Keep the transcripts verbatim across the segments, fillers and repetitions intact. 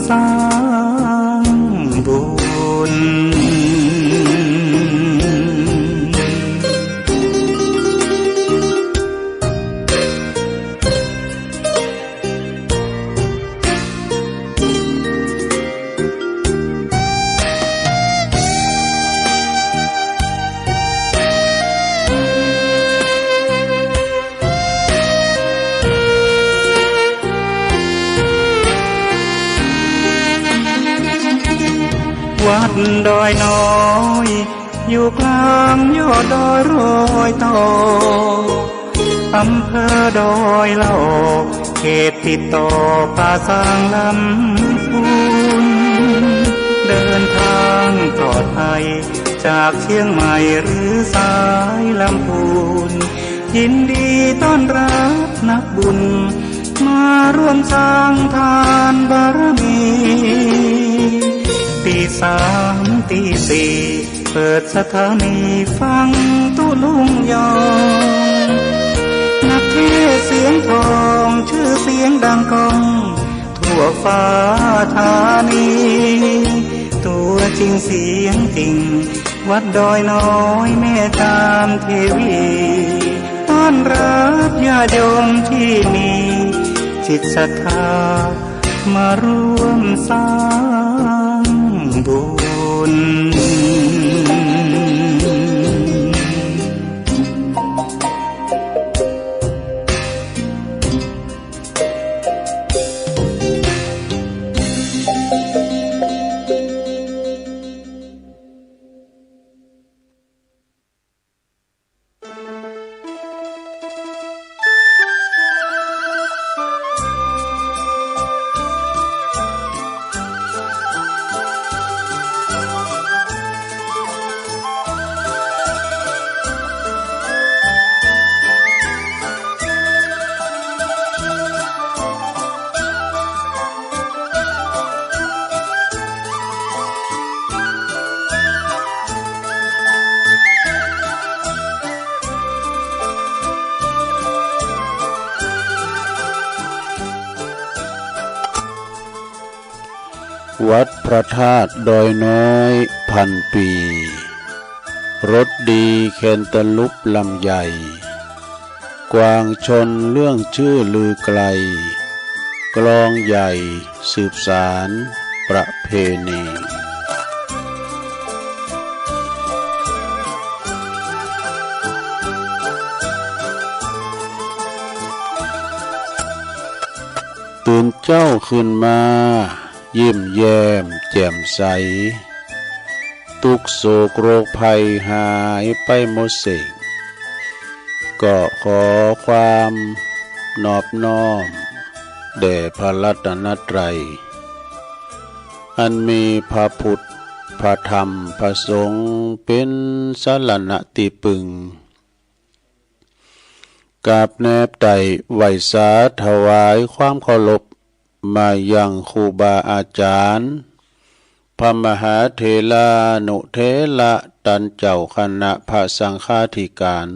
สร้างบุญ วัดดอยน้อย อยู่กลางยอดดอยรอยต่อ อำเภอดอยหล่อ เขตติดต่อป่าซางลำพูน เดินทางปลอดภัย จากเชียงใหม่หรือสายลำพูน ยินดีต้อนรับนักบุญ มาร่วมสร้างทานบารมี ตีสามตีสี่ เปิดสถานีฟังตุ๊ลุงยอง นักเทศน์เสียงทอง ชื่อเสียงดังก้อง ทั่วฟ้าธานี ตัวจริงเสียงจริง วัดดอยน้อยแม่จามเทวี ต้อนรับญาติโยมที่มีจิตศรัทธา มาร่วมสร้างบุญ วัดพระธาตุดอยน้อยพันปี รสดีแคนตาลูปลำไย กวางชนเรื่องชื่อลือไกล กลองใหญ่สืบสานประเพณี ตื่นเจ๊าขึ้นมา ยิ้มแย้มแจ่มใส ทุกข์โศกโรคภัยหายไปหมดสิ้น ก็ขอความนอบน้อม แด่พระรัตนตรัย อันมีพระพุทธ พระธรรม พระสงฆ์ เป็นสรณะที่พึ่ง กราบแนบไต่ไหว้สาถวายความเคารพ มายังครูบาอาจารย์ พระมหาเถรานุเถระ ตันเจ้าคณะพระสังฆาธิการ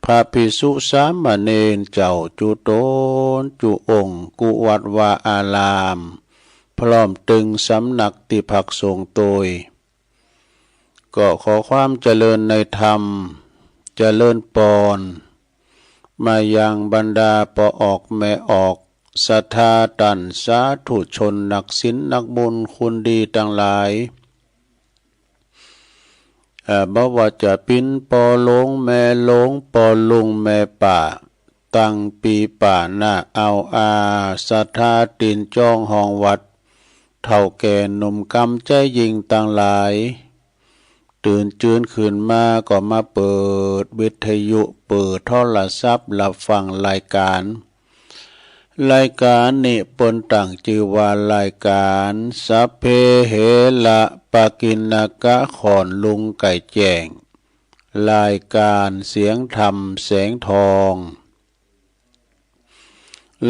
พระภิกษุสามเณรเจ้าจุ๊ตนจุ๊องค์ กู้วัดวาอาราม พร้อมตึงสำนักตี้พักสงฆ์โตย ก็ขอความเจริญในธรรม เจริญปอน มายังบรรดาป้อออกแม่ออก ศรัทธาต้านสาธุชนนักศีลนักบุญคุณดีตังหลาย เอ่อ บ่ว่าจะเป๋นป้อหลวงแม่หลวง ป้อลุงแม่ป้า ตังปีป้าน้าอาวอา ศรัทธาตี๋นจ้องห้องวัด เฒ่าแก่หนุ่มกำใจ๊ยิ่งตังหลาย ตื่นจื้นขึ้นมาก็มาเปิดวิทยุ เปิดโทรศัพท์ รับฟังรายการ รายการนี้เปิ้นตั้งจื้อว่ารายการสัพเพเหระปะกิณณกะ ขอนลุงไก่แจ้ง รายการเสียงธรรมแสงทอง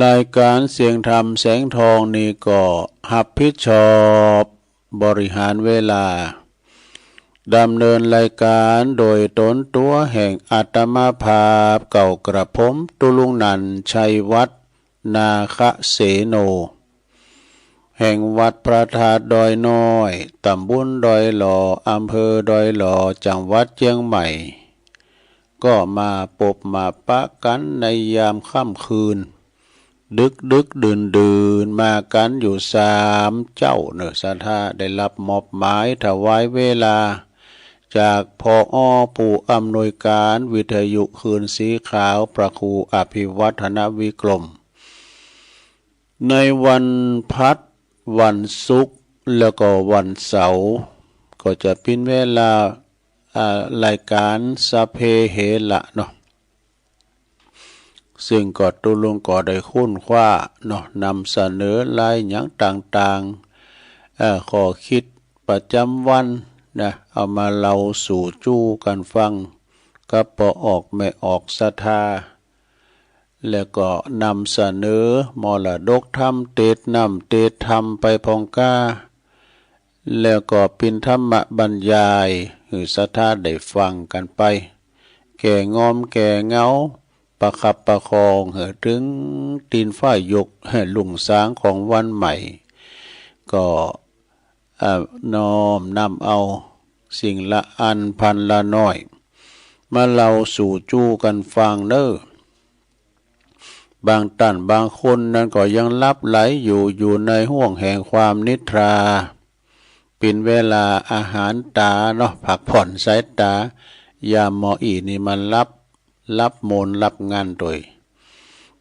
รายการเสียงธรรมแสงทองนี้ก็ฮับผิดชอบบริหารเวลา ดำเนินรายการโดยตนตั๋วแห่งอาตมาภาพ เก้ากระผมตุ๊ลุงนันท์ ชัยวัฒน์ นาคเสโน แห่งวัดพระธาตุดอยน้อย ตำบลดอยหล่อ อำเภอดอยหล่อ จังหวัดเชียงใหม่ ก็มาปบมาปะกันในยามค่ำคืน ดึกดึกดื่นดื่นมากันอยู่สามเจ้าเนอะ ศรัทธาได้รับมอบหมายถวายเวลา จาก ผอ.ผู้อำนวยการวิทยุคลื่นสีขาว พระครูอภิวัฒนวิกรม ในวันพัด วันศุกร์ แล้วก็วันเสาร์ ก็จะเป็นเวลา อ่า รายการสัพเพเหระเนาะ ซึ่งก็ตุ๊ลุงก็ได้ค้นคว้าเนาะ นำเสนอรายหยังต่างๆ เอ่อ ข้อคิดประจำวันนะ เอามาเล่าสู่จู้กันฟัง กับป้อออกแม่ออกศรัทธา แล้วก็นำเสนอมรดกธรรม เตสน์น้ำเตสน์ธรรมไปพองก้า แล้วก็เป๋นธรรมบรรยายหื้อศรัทธาได้ฟังกันไป แก้ง่อมแก้เหงา ประคับประคองหื้อเถิงตี๋นฟ้ายกรุ่งสางของวันใหม่ ก็ อ่า น้อมนำเอาสิ่งละอันพันละน้อย มาเล่าสู่จู้กันฟังเนอะ บางต้านบางคนนั้นก็ยังหลับไหลอยู่ อยู่ในห้วงแห่งความนิทรา เป๋นเวลาอาหารต๋าเนาะ พักผ่อนสายต๋า ยามหมออี้นี่มันหลับ หลับโมนหลับงันโตย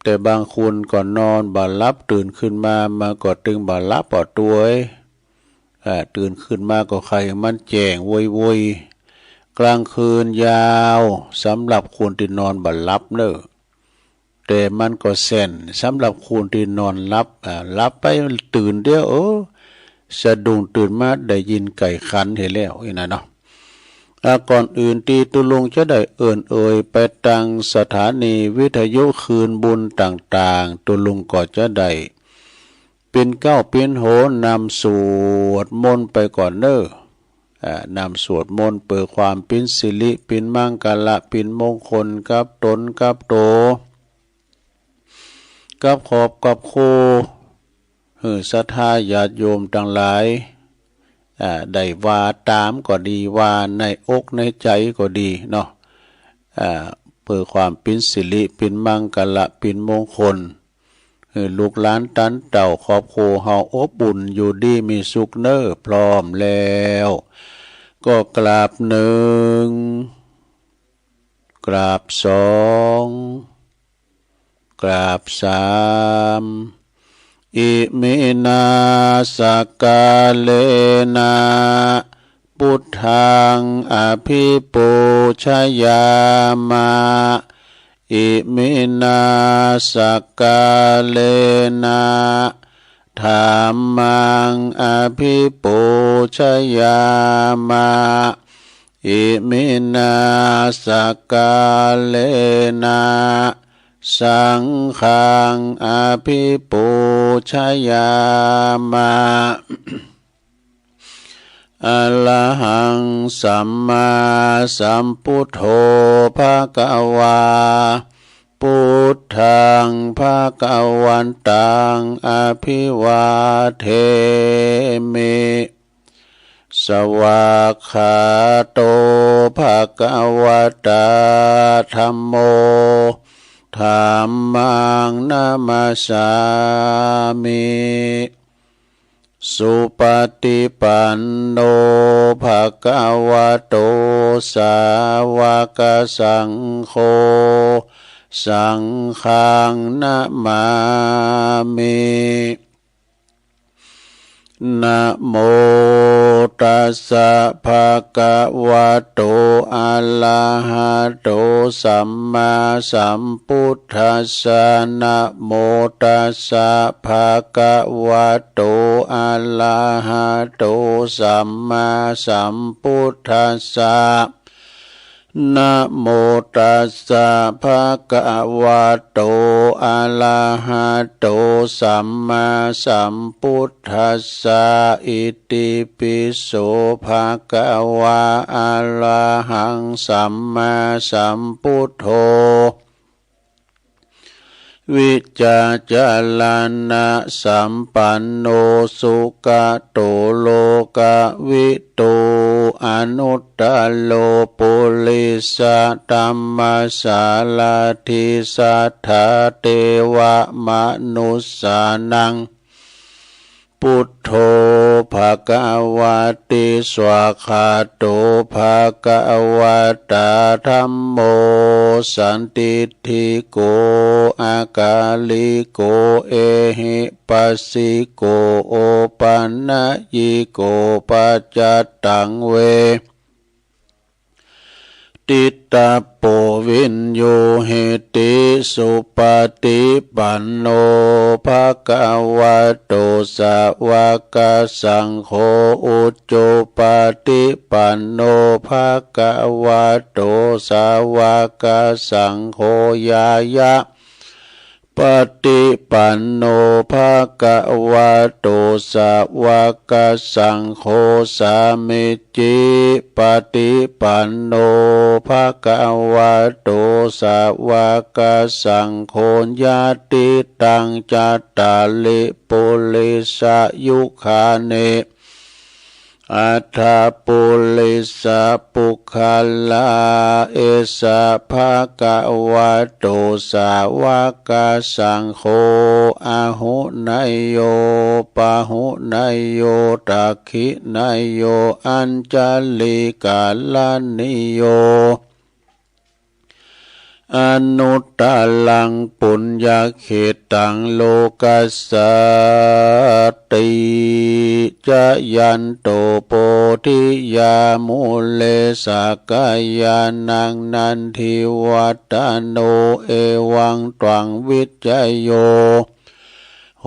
แต่บางคนก็นอนบ่หลับ ตื่นขึ้นมามันก็ตึงบ่หลับอ่อตวย อ่า ตื่นขึ้นมาก็ใค่มันแจ้งโวยๆ กลางคืนยาว สำหรับคนตี้นอนบ่หลับเนอะ แต่มันก็แซ่นสำหรับคนตี้นอนหลับ อ่า หลับไปตื่นเดียว เออ สะดุ้งตื่นมาได้ยินไก่ขันเหียแล้วอี้นะเนาะ อ่า ก่อนอื่นตี้ตุ๊ลุงจะได้เอิ้นเอ่ยไปตังสถานีวิทยุคลื่นบุญต่างๆ ตุ๊ลุงก็จะได้เป๋นเก๊าเป๋นโหนนำสวดมนต์ไปก่อนเนอะ อ่า นำสวดมนต์เปื้อความเป๋นสิริเป๋นมังคละเป๋นมงคลกับตนกับโต กับครอบกับครัว หื้อศรัทธาญาติโยมตังหลาย อ่า ได้ว่าต๋ามก็ดี ว่าในอกในใจ๋ก็ดีเนาะ อ่า เปื้อความเป๋นสิริเป๋นมังคละเป๋นมงคล หื้อลูกหลานตันเต้าครอบครัวเฮาอบอุ่นอยู่ดีมีสุขเนอะ พร้อมแล้ว ก็กราบหนึ่ง กราบสอง กราบสาม อิมินา สักกาเลนะ พุทธัง อภิปูชยามะ อิมินา สักกาเลนะ ธัมมัง อภิปูชยามะ อิมินา สักกาเลนะ สังฆัง อภิปูชยามะ อะระหัง สัมมาสัมพุทโธ ภะคะวา พุทธัง ภะคะวันตัง อะภิวาเทมิ สวากขาโต ภะคะวะตา ธัมโม ธัมมัง นะมัสสามิ สุปะฏิปันโน ภะคะวะโต สาวะกะสังโฆ สังฆัง นะมามิ นะโมตัสสะ ภะคะวะโต อะระหะโต สัมมาสัมพุทธัสสะ นะโมตัสสะ ภะคะวะโต อะระหะโต สัมมาสัมพุทธัสสะ นะโมตัสสะ ภะคะวะโต อะระหะโต สัมมาสัมพุทธัสสะ อิติปิโส ภะคะวา อะระหัง สัมมาสัมพุทโธ วิชาจารณะสัมปันโน สุขะโตโลกะวิทู อนุตตโร ปุริสะธัมมสาราธิ สัทธาเทวะมนุสสานัง พุทโธ ภะคะวะติ สวากขาโต ภะคะวะตา ธัมโม สันทิฏฐิโก อากาลิโก เอหิปัสสิโก โอปะนะยิโก ปัจจัตตัง เว ทิตตะโป วินยูหิติ สุปะฏิปันโน ภะคะวะโต สะวะกะสังโฆ อุจุปะฏิปันโน ภะคะวะโต สะวะกะสังโฆ ญาญะ ปะฏิปันโน ภะคะวะโต สะวะกะสังโฆ สามิจฉิปะฏิปันโน ภะคะวะโต สะวะกะสังโฆ ญาติตัง จัตตาริ ปุริสะยุคานิ อัฏฐะปุริสะปุคคลา เอสะ ภะคะวะโต สะวะกะสังโฆ อาหุเนยโย ปาหุเนยโย ทักขิเนยโย อัญชะลีกะระณีโย อนุตตรัง ปุญญะเขตตัง โลกัสสาติ จายันโต โพธิยา มูเล สักกายานัง นันทิวัฏฏะโน เอวังตวัง วิจโย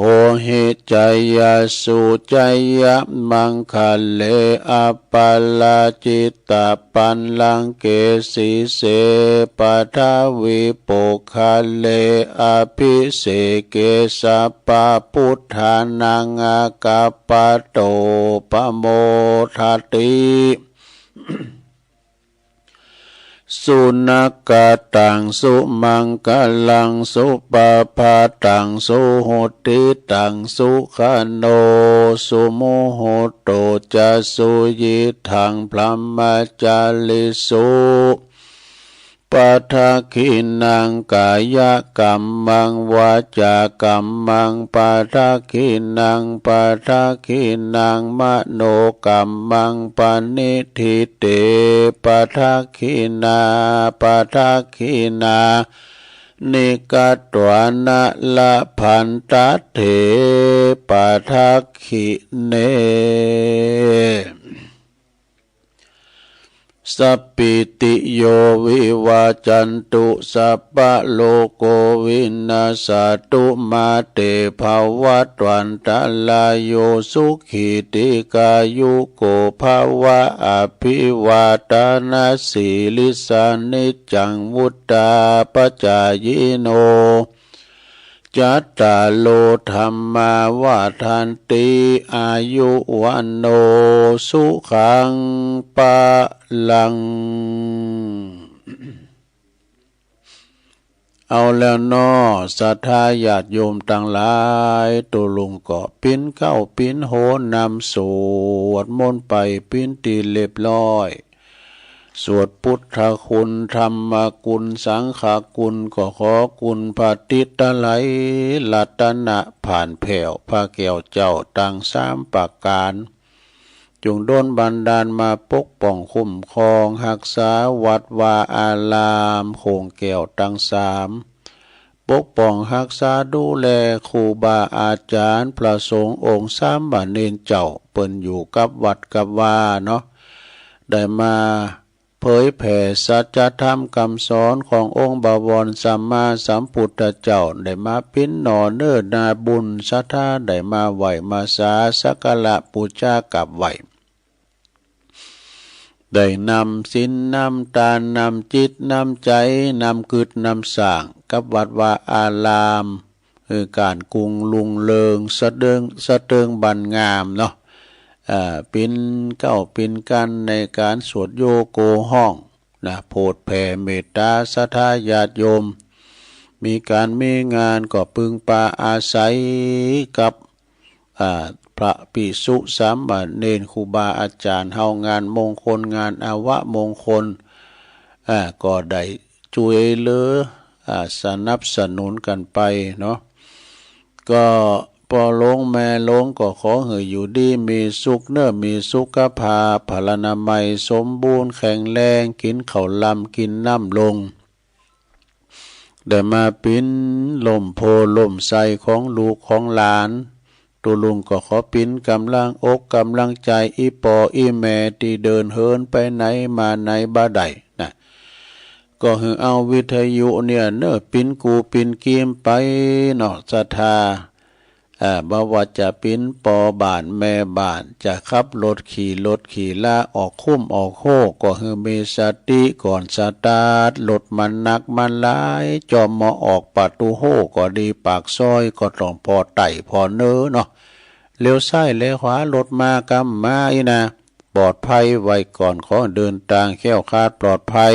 โหหิ จายสสุ จายะมังคะเล อัปปะราจิตตะปัลลังเก สีเส ปะทะวี โปกคะเล อะภิเสเก สัพพะพุทธานัง อะกัปปะโต ปะโมทะติ สุนักขะตัง สุมังคะลัง สุปะภาตัง สุหุตติตัง สุขะโน สุมุตโต จะ สุยิตถัง พรหมจาริสุ ปะทักขิณัง กายะกัมมัง วาจากัมมัง ปะทักขิณัง ปะทักขิณัง มโนกัมมัง ปะณิฏฐิเต ปะทักขิณา ปะทักขิณานิ กัตวานะ ละพันทะเถ ปะทักขิเณ สัพพิติโย วิวัชชันตุ สัพพะโรโค วินัสสะตุ มา เต ภะวัตวันตะราโย สุขี ทีฆายุโก ภะวะ อะภิวาทะนะสีลิสสะ นิจจัง วุฑฒาปะจายิโน จัตตาโร ธัมมา วัฑฒันติ อายุ วัณโณ สุขัง พะลัง เอาแล้วเนาะ ศรัทธาญาติโยมตังหลาย โตลุงก็ปิ้นเก๊าปิ้นโฮนำสวดมนต์ไปปิ้นตี้เรียบร้อย สวดพุทธคุณ ธรรมคุณ สังฆคุณ ก็ขอคุณพระติตะไลรัตนะผ่านแผ้วพระแก้วเจ้าตังสามประก๋าน จงดลบันดาลมาปกป้องคุ้มครองฮักษาวัดวาอารามโขงแก้วตังสาม ปกป้องฮักษาดูแลครูบาอาจารย์พระสงฆ์องค์สามเณรเจ้า เปิ้นอยู่กับวัดกับวาเนาะ ได้มาเผยแผ่สัจธรรมคำสอนขององค์บวรสัมมาสัมพุทธเจ้า ได้มาปิ้นหน่อเนื้อนาบุญศรัทธา ได้มาไหว้มาสาสักการะปู๋จากราบไหว้ ได้นำศีลนำตานนำจิตนำใจ๋นำกึ๊ดนำสร้างกับวัดวาอาราม หื้อก๋านกุ่งรุ่งเรืองสะเติง สะเติงบันงามเนาะ เอ่อ ปิ้นเก๊าปิ้นกั๋นในก๋านสวดโยโกฮ้องนะ โผดแผ่เมตต๋าศรัทธาญาติโยม มีก๋านมีงานก็ปึงปาอาศัยกับ อ่า พระภิกษุสามเณรครูบาอาจารย์เฮา งานมงคล งานอวมงคล อ่า ก็ได้ช่วยเหลือ อ่า สนับสนุนกันไปเนาะ ก็พ่อหลวงแม่หลวงก็ขอให้อยู่ดีมีสุขเน้อ มีสุขภาพพลานามัยสมบูรณ์แข็งแรง กินข้าวลำกินน้ำลง ได้มาเป๋นล่มโพธิ์ล่มไทรของลูกของหลาน ตุ๊ลุงก็ขอเป๋นกำลังอกกำลังใจอี่ป้ออี่แม่ตี้เดินเหินไปไหนมาไหนบ่ได้นะ ก็ให้เอาวิทยุเนี่ยเน้อเป๋นกู่เป๋นเกียมไปเนาะ ศรัทธา อ่า บ่ว่าจะเป๋นป้อบ้านแม่บ้าน จะขับรถขี่รถขี่ลาออกคุ้มออกโฮ ก็ให้มีสติก่อนสตาร์ท รถมันหนักมันหลาย จ่อมอออกประตูโฮก็ดี ปากซอยก็ต้องผ่อไต้ผ่อเน้อเนาะ เลี้ยวซ้ายเลี้ยวขวา รถมากำมาอี้นะ ปลอดภัยไว้ก่อน ขอเดินตางแคล้วคลาดปลอดภัย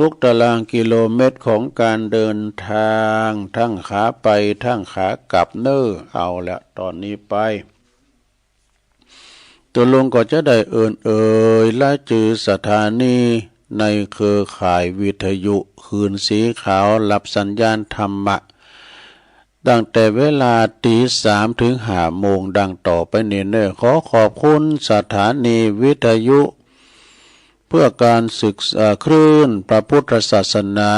ทุกตารางกิโลเมตรของการเดินทาง ทั้งขาไปทั้งขากลับเน้อ เอาละ ตอนนี้ไป ตุ๊ลุงก็จะได้เอิ้นเอ่ยรายจื้อสถานีในเครือข่ายวิทยุคลื่นสีขาวรับสัญญาณธรรมะ ตั้งแต่เวลาตีสามถึงห้าโมงดังต่อไปนี้เน้อ ขอขอบคุณสถานีวิทยุ เพื่อการศึกษา คลื่นพระพุทธศาสนา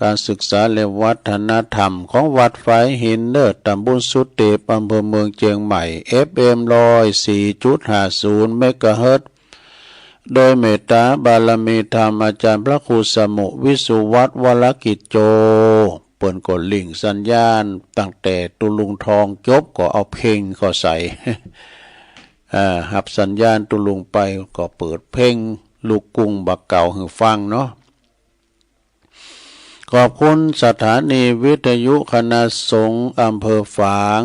การศึกษาและวัฒนธรรมของวัดฝายหินเน้อ ตำบลสุเตป อำเภอเมืองเชียงใหม่ เอฟเอ็ม ร้อยสี่จุดห้าศูนย์ เมกะเฮิรตซ์ โดยเมตตาบารมีธรรมอาจารย์พระครูสมุห์ วิสุวัฒน์ วรกิจโจ เปิ้นก็ลิงก์สัญญาณตั้งแต่ตุ๊ลุงทองจบก็เอาเพลงเข้าใส่ อ่า ฮับสัญญาณตุ๊ลุงไปก็เปิดเพลงลูกกรุ้งบ่าเก่าหื้อฟังเนาะ ขอบคุณสถานีวิทยุคณะสงฆ์อำเภอฝาง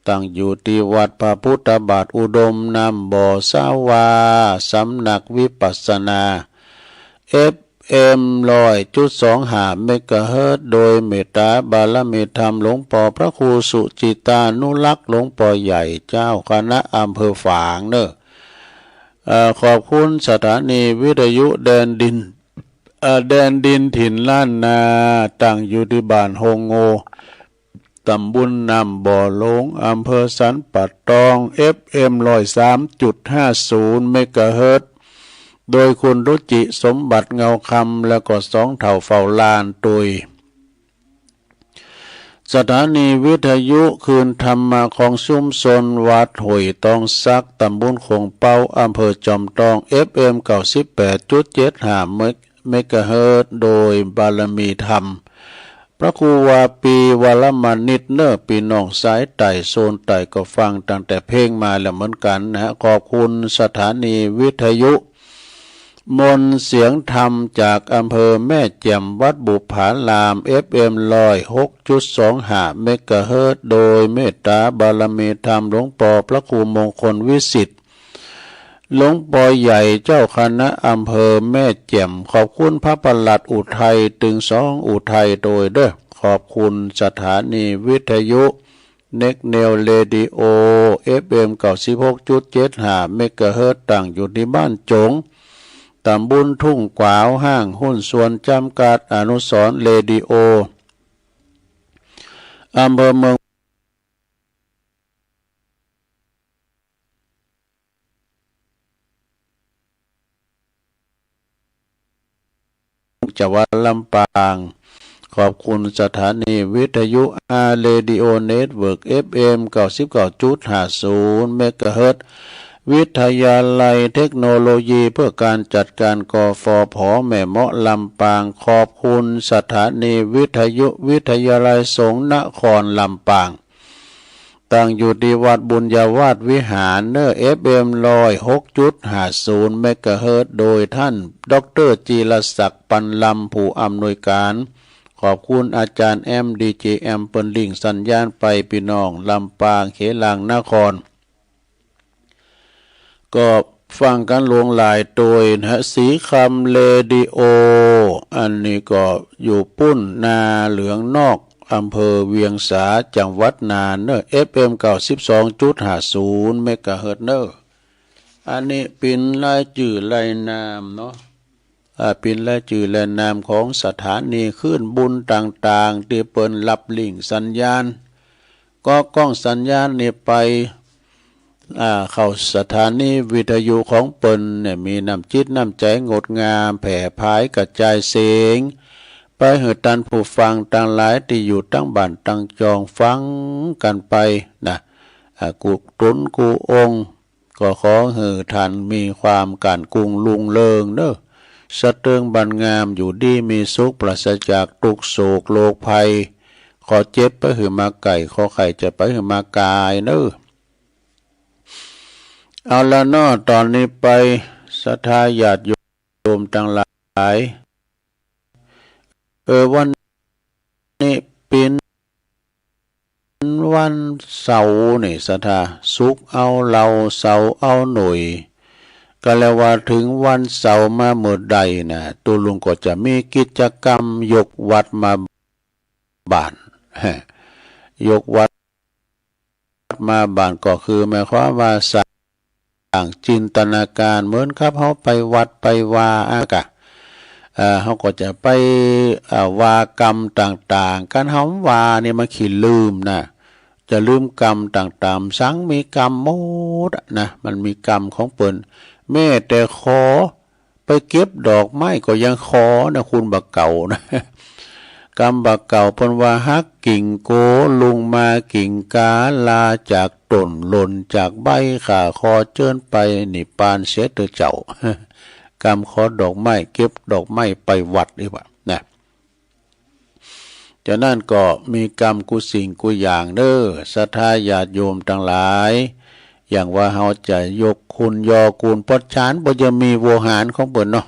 ตั้งอยู่ที่วัดพระพุทธบาทอุดมน้ำบ่อสาวา สำนักวิปัสสนา เอฟเอ็ม ร้อยจุดสองห้า เมกะเฮิรตซ์ โดยเมตตาบารมีธรรมหลวงป้อพระครูสุจิตานุรักษ์ หลวงป้อใหญ่เจ้าคณะอำเภอฝางเน้อ เอ่อ ขอบคุณสถานีวิทยุแดนดิน เอ่อ แดนดินถิ่นล้านนา ตั้งอยู่ที่บ้านโฮงโง ตำบลน้ำบ่อหลวง อำเภอสันป่าตอง เอฟเอ็ม ร้อยสามจุดห้าศูนย์ เมกะเฮิรตซ์ โดยคุณรุจิสมบัติเงาคำ แล้วก็สองเฒ่าเฝ้าลาน โดย สถานีวิทยุคลื่นธรรมะของชุมชนวัดห้วยตองสัก ตำบลโคงเป๊า อำเภอจอมทอง เอฟเอ็ม เก้าสิบแปดจุดเจ็ดห้า เมกะเฮิรตซ์ โดยบารมีธรรมพระครูวาปีวรมณิตเน้อ ปี้น้องสายใต้โซนใต้ก็ฟังตั้งแต่เพลงมาแล้วเหมือนกันนะฮะ ขอบคุณสถานีวิทยุ มนต์เสียงธรรมจากอำเภอแม่แจ่ม วัดบุพผาราม เอฟเอ็ม ร้อยหกจุดสองห้า เมกะเฮิรตซ์ โดยเมตตาบารมีธรรมหลวงป้อพระครูมงคลวิสิทธิ์ หลวงป้อใหญ่เจ้าคณะอำเภอแม่แจ่ม ขอบคุณพระประหลัดอุทัย ตึงสองอุทัยโดยเด้อ ขอบคุณสถานีวิทยุ เน็กเนวเรดิโอ เอฟเอ็ม เก้าสิบหกจุดเจ็ดห้า เมกะเฮิรตซ์ ตั้งอยู่ที่บ้านจง ตำบลทุ่งกวาว ห้างหุ้นส่วนจำกัดอนุสรณ์เรดิโอ อำเภอเมือง จังหวัดลำปาง ขอบคุณสถานีวิทยุอาร์เรดิโอเน็ตเวิร์ก เอฟเอ็ม เก้าสิบเก้าจุดห้าศูนย์ เมกะเฮิรตซ์ วิทยาลัยเทคโนโลยีเพื่อการจัดการ กฟผ แม่เมาะ ลำปาง ขอบคุณสถานีวิทยุวิทยาลัยสงฆ์นครลำปาง ตั้งอยู่ที่วัดบุญญาวาสวิหารเนอ เอฟเอ็ม ร้อยหกจุดห้าศูนย์ เมกะเฮิรตซ์ โดยท่าน ด็อกเตอร์ จีรศักดิ์ ปันลำ ผู้อำนวยการ ขอบคุณอาจารย์แอม ดีเจแอม เปิ้นลิงก์สัญญาณไป พี่น้องลำปางเขลางนคร ก็ ฟังกันหลวงหลายโตยนะ สีคำเรดิโอ อันนี้ก็อยู่ปุ้นนาเหลืองนอก อำเภอเวียงสา จังหวัดน่านเนอะ เอฟเอ็ม เก้าสิบสองจุดห้าศูนย์ เมกะเฮิรตซ์เนอะ อันนี้ปินรายจื้อรายนามเนาะ อ่า ปินรายจื้อรายนามของสถานีคลื่นบุญต่างๆ ตี้เปิ้นรับลิงก์สัญญาณ ก็กล้องสัญญาณนี่ไป อ่า เข้าสถานีวิทยุของเปิ้นเนี่ย มีน้ำจิตน้ำใจงดงาม แผ่ผายกระจายเสียง ไปหื้อต้านผู้ฟังตังหลายตี้อยู่ตังบ้านตังจองฟังกันไปนะ อ่า กู้ตนกู้องค์ ก็ขอหื้อต้านมีความก้านกุ้งรุ่งเริงเนอะ สะเติงบานงาม อยู่ดีมีสุข ปราศจากทุกข์โศกโรคภัย ขอเจ็บไปหื้อมาไกล ขอไข้จะไปหื้อมาไกลเนอะ เอาละเนาะ ตอนนี้ไปศรัทธาญาติโยมตังหลาย เออ วันนี้เป๋นวันเสาร์นี่ศรัทธา ศุกร์เอาเหล้า เสาร์เอาหน่วย ก็แล้วว่าถึงวันเสาร์มาเมื่อใดนะ ตุ๊ลุงก็จะมีกิจกรรมยกวัดมาบ้าน ยกวัดมาบ้านก็คือหมายความว่าสร้าง ต่างจินตนาการเหมือนกับเฮาไปวัดไปวาอะกะ เอ่อ เฮาก็จะไป เอ่อ วากรรมต่างๆ คันเฮาว่านี่มันขี้ลืมนะ จะลืมกรรมต่างๆ สังมีกรรมหมดอะนะ มันมีกรรมของเปิ้น แม้แต่ขอไปเก็บดอกไม้ก็ยังขอนะ คุณบ่าเก่านะ กรรมบ่าเก่าเปิ้นว่าหักกิ่งโก ลุงมากิ่งกา ลาจากต้นหล่นจากใบ ข้าขอเจิญไปนิพพานเสียเถิดเจ้า กรรมขอดอกไม้ เก็บดอกไม้ไปวัดอีกว่านะ ฉะนั้นก็มีกรรมกู้สิ่งกู้อย่างเด้อ ศรัทธาญาติโยมตังหลาย อย่างว่าเฮาจะยกคุณยอคุณ เพราะฉันบ่จะมีโวหารของเปิ้นเนาะ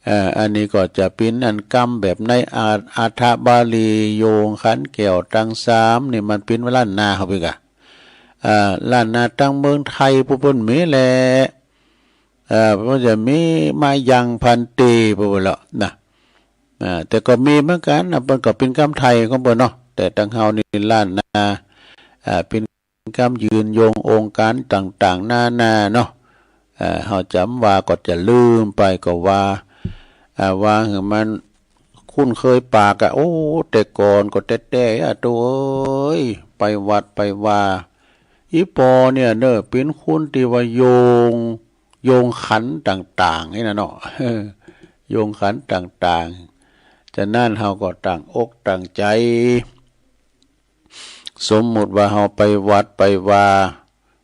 เอ่อ อันนี้ก็จะเป๋นอันกรรมแบบในอา อัฏฐบาลี โยงขันแก้วตังสามนี่มันเป๋นล้านนาเฮาไปกะ เอ่อ ล้านนาตังเมืองไทยผู้เปิ้นมีแหละ เอ่อ เปิ้นจะมีมายังพันเต เปิ้นว่าแล้วนะ อ่า แต่ก็มีเหมือนกันนะ เปิ้นก็เป๋นกรรมไทยของเปิ้นเนาะ แต่ตังเฮานี่ล้านนา อ่า เป๋นกรรมยืนโยงองค์การต่างๆ นานาเนาะ อ่า เฮาจ๋ำว่าก็จะลืมไปก็ว่า อ่า ว่าหื้อมันคุ้นเคยปากอะ โอ้ แต่ก่อนก็แต๊ๆ อะ โตเอ้ย ไปวัดไปวา อีปอเนี่ยเนอะ เป๋นคนตี้ว่าโยง โยงขันต่างๆ นี่นะเนาะ โยงขันต่างๆ ฉะนั้นเฮาก็ตั้งอกตั้งใจ สมมุติว่าเฮาไปวัดไปวา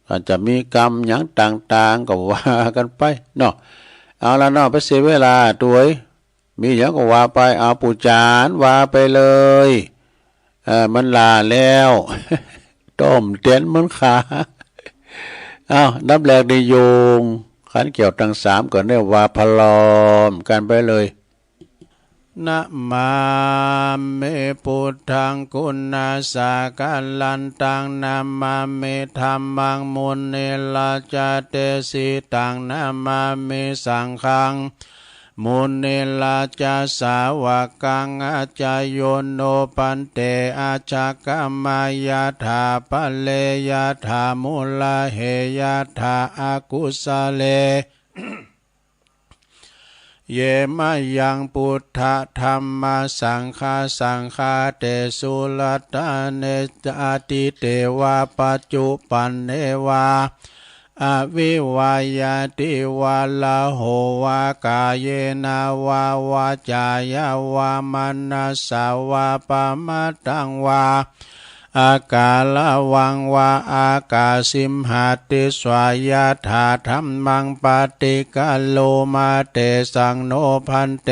อาจจะมีกรรมหยังต่างๆ ก็ว่ากันไปเนาะ เอาละเนาะ ไปเสียเวลาตวย มีหยังก็ว่าไป เอาปู่จ๋ารย์ว่าไปเลย เอ่อ มันหล้าแล้ว ต้มเตียนมันขา เอา อันดับแรกนี่โยง ขันแก้วตังสามก่อน เรียกว่าพร้อมกันไปเลย นะมามิ พุทธัง กุณาสาคารันตัง นะมามิ ธัมมัง มุนิราชาเตสิตัง นะมามิ สังฆัง มุนิราชาสาวกัง อาจาโยโน ภันเต อาชาคามายะถา พะเรยะถา มุลาเหยะถา อกุสะเล เย มะยัง พุทธะ ธัมมะ สังฆา สังฆาเตสุ รัตตะเน อะทิเตวะ ปัจจุปันเนวะ อวิวา ยะติวะ ละโหวะ กาเยนะวะ วาจายะวะ มะนัสสะวะ ปะมะทังวะ อาการะวังวะ อากาสิมหาติสวายะถา ธัมมัง ปะฏิกะโรมา เตสัง โน ภันเต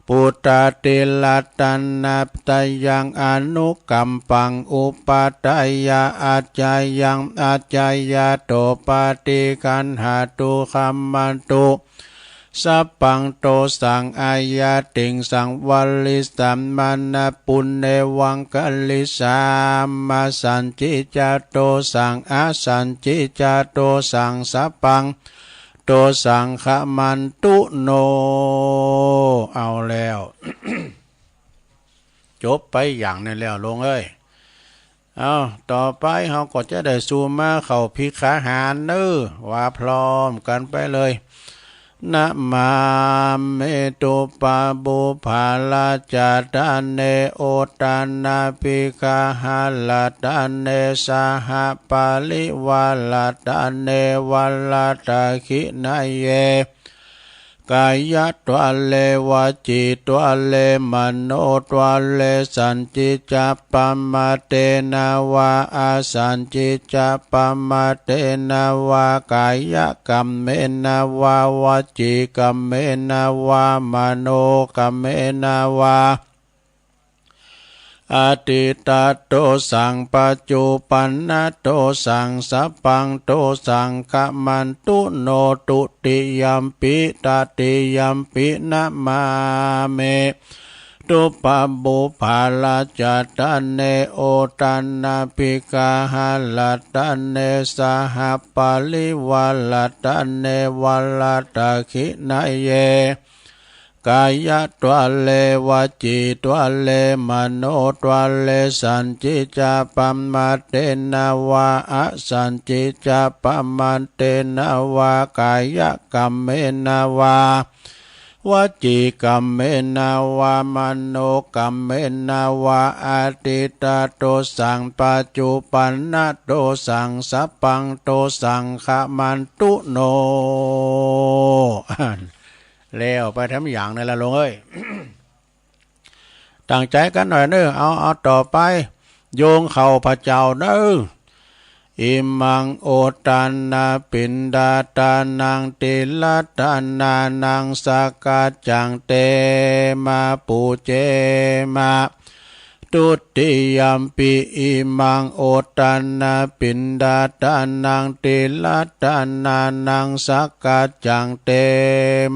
พุทธาติรัตนะตะยัง อนุกัมปัง อุปะทายะ อาจายัง อาจายะโต ปะฏิคันหะตุ คัมมะตุ สัพพังโตสัง อายาติงสัง วาริสัมมานะปุณเณวังคาริสามา สันจิจาโตสัง อสันจิจาโตสัง สัพพังโตสัง ขมันตุโน เอาแล้ว จบไปอย่างนั้นแล้วโลงเอ้ย เอา ต่อไปเฮาก็จะได้สู่มาเข้าภิกขาหารเน้อ ว่าพร้อมกันไปเลย นะมามิ ปุพพะปุพพะราชาตะเน โอตานาภิกขาหะราชาตะเน สหะปะริวาราชาตะเน วาราตะขิณะเย กายะตวะเล วจีตวะเล มโนตวะเล สันจิจะปะมาเทนะวา อสันจิจะปะมาเทนะวา กายะกัมเมนะวา วจีกัมเมนะวา มโนกัมเมนะวา อตีตะโตสัง ปัจจุปันนะโตสัง สัพพังโตสัง ขมันตุโน ตุติยัมปิ ตติยัมปิ นะมามิ ปุพพะปุพพะราชาตะเน โอตานาภิกขาหะราชาตะเน สหะปะริวาราชาตะเน วาราตะขิณะเย กายะตวะเล วจีตวะเล มโนตวะเล สันจิจะปะมาเทนะวา อสันจิจะปะมาเทนะวา กายะกัมเมนะวา วจีกัมเมนะวา มโนกัมเมนะวา อตีตะโตสัง ปัจจุปันนะโตสัง สัพพังโตสัง ขมันตุโน แล้วไปแถมอย่างนั้นละโลงเอ้ย ตั้งใจกันหน่อยเน้อ เอา เอาต่อไป โยงเข้าพระเจ้าเน้อ อิมัง โอตานาปิณฑาตานัง ติรัตนานัง สักกัจจัง เตมา ปูเจมา ทุติยัมปิ อิมัง โอตานาปิณฑาตานัง ติรัตนานัง สักกัจจัง เต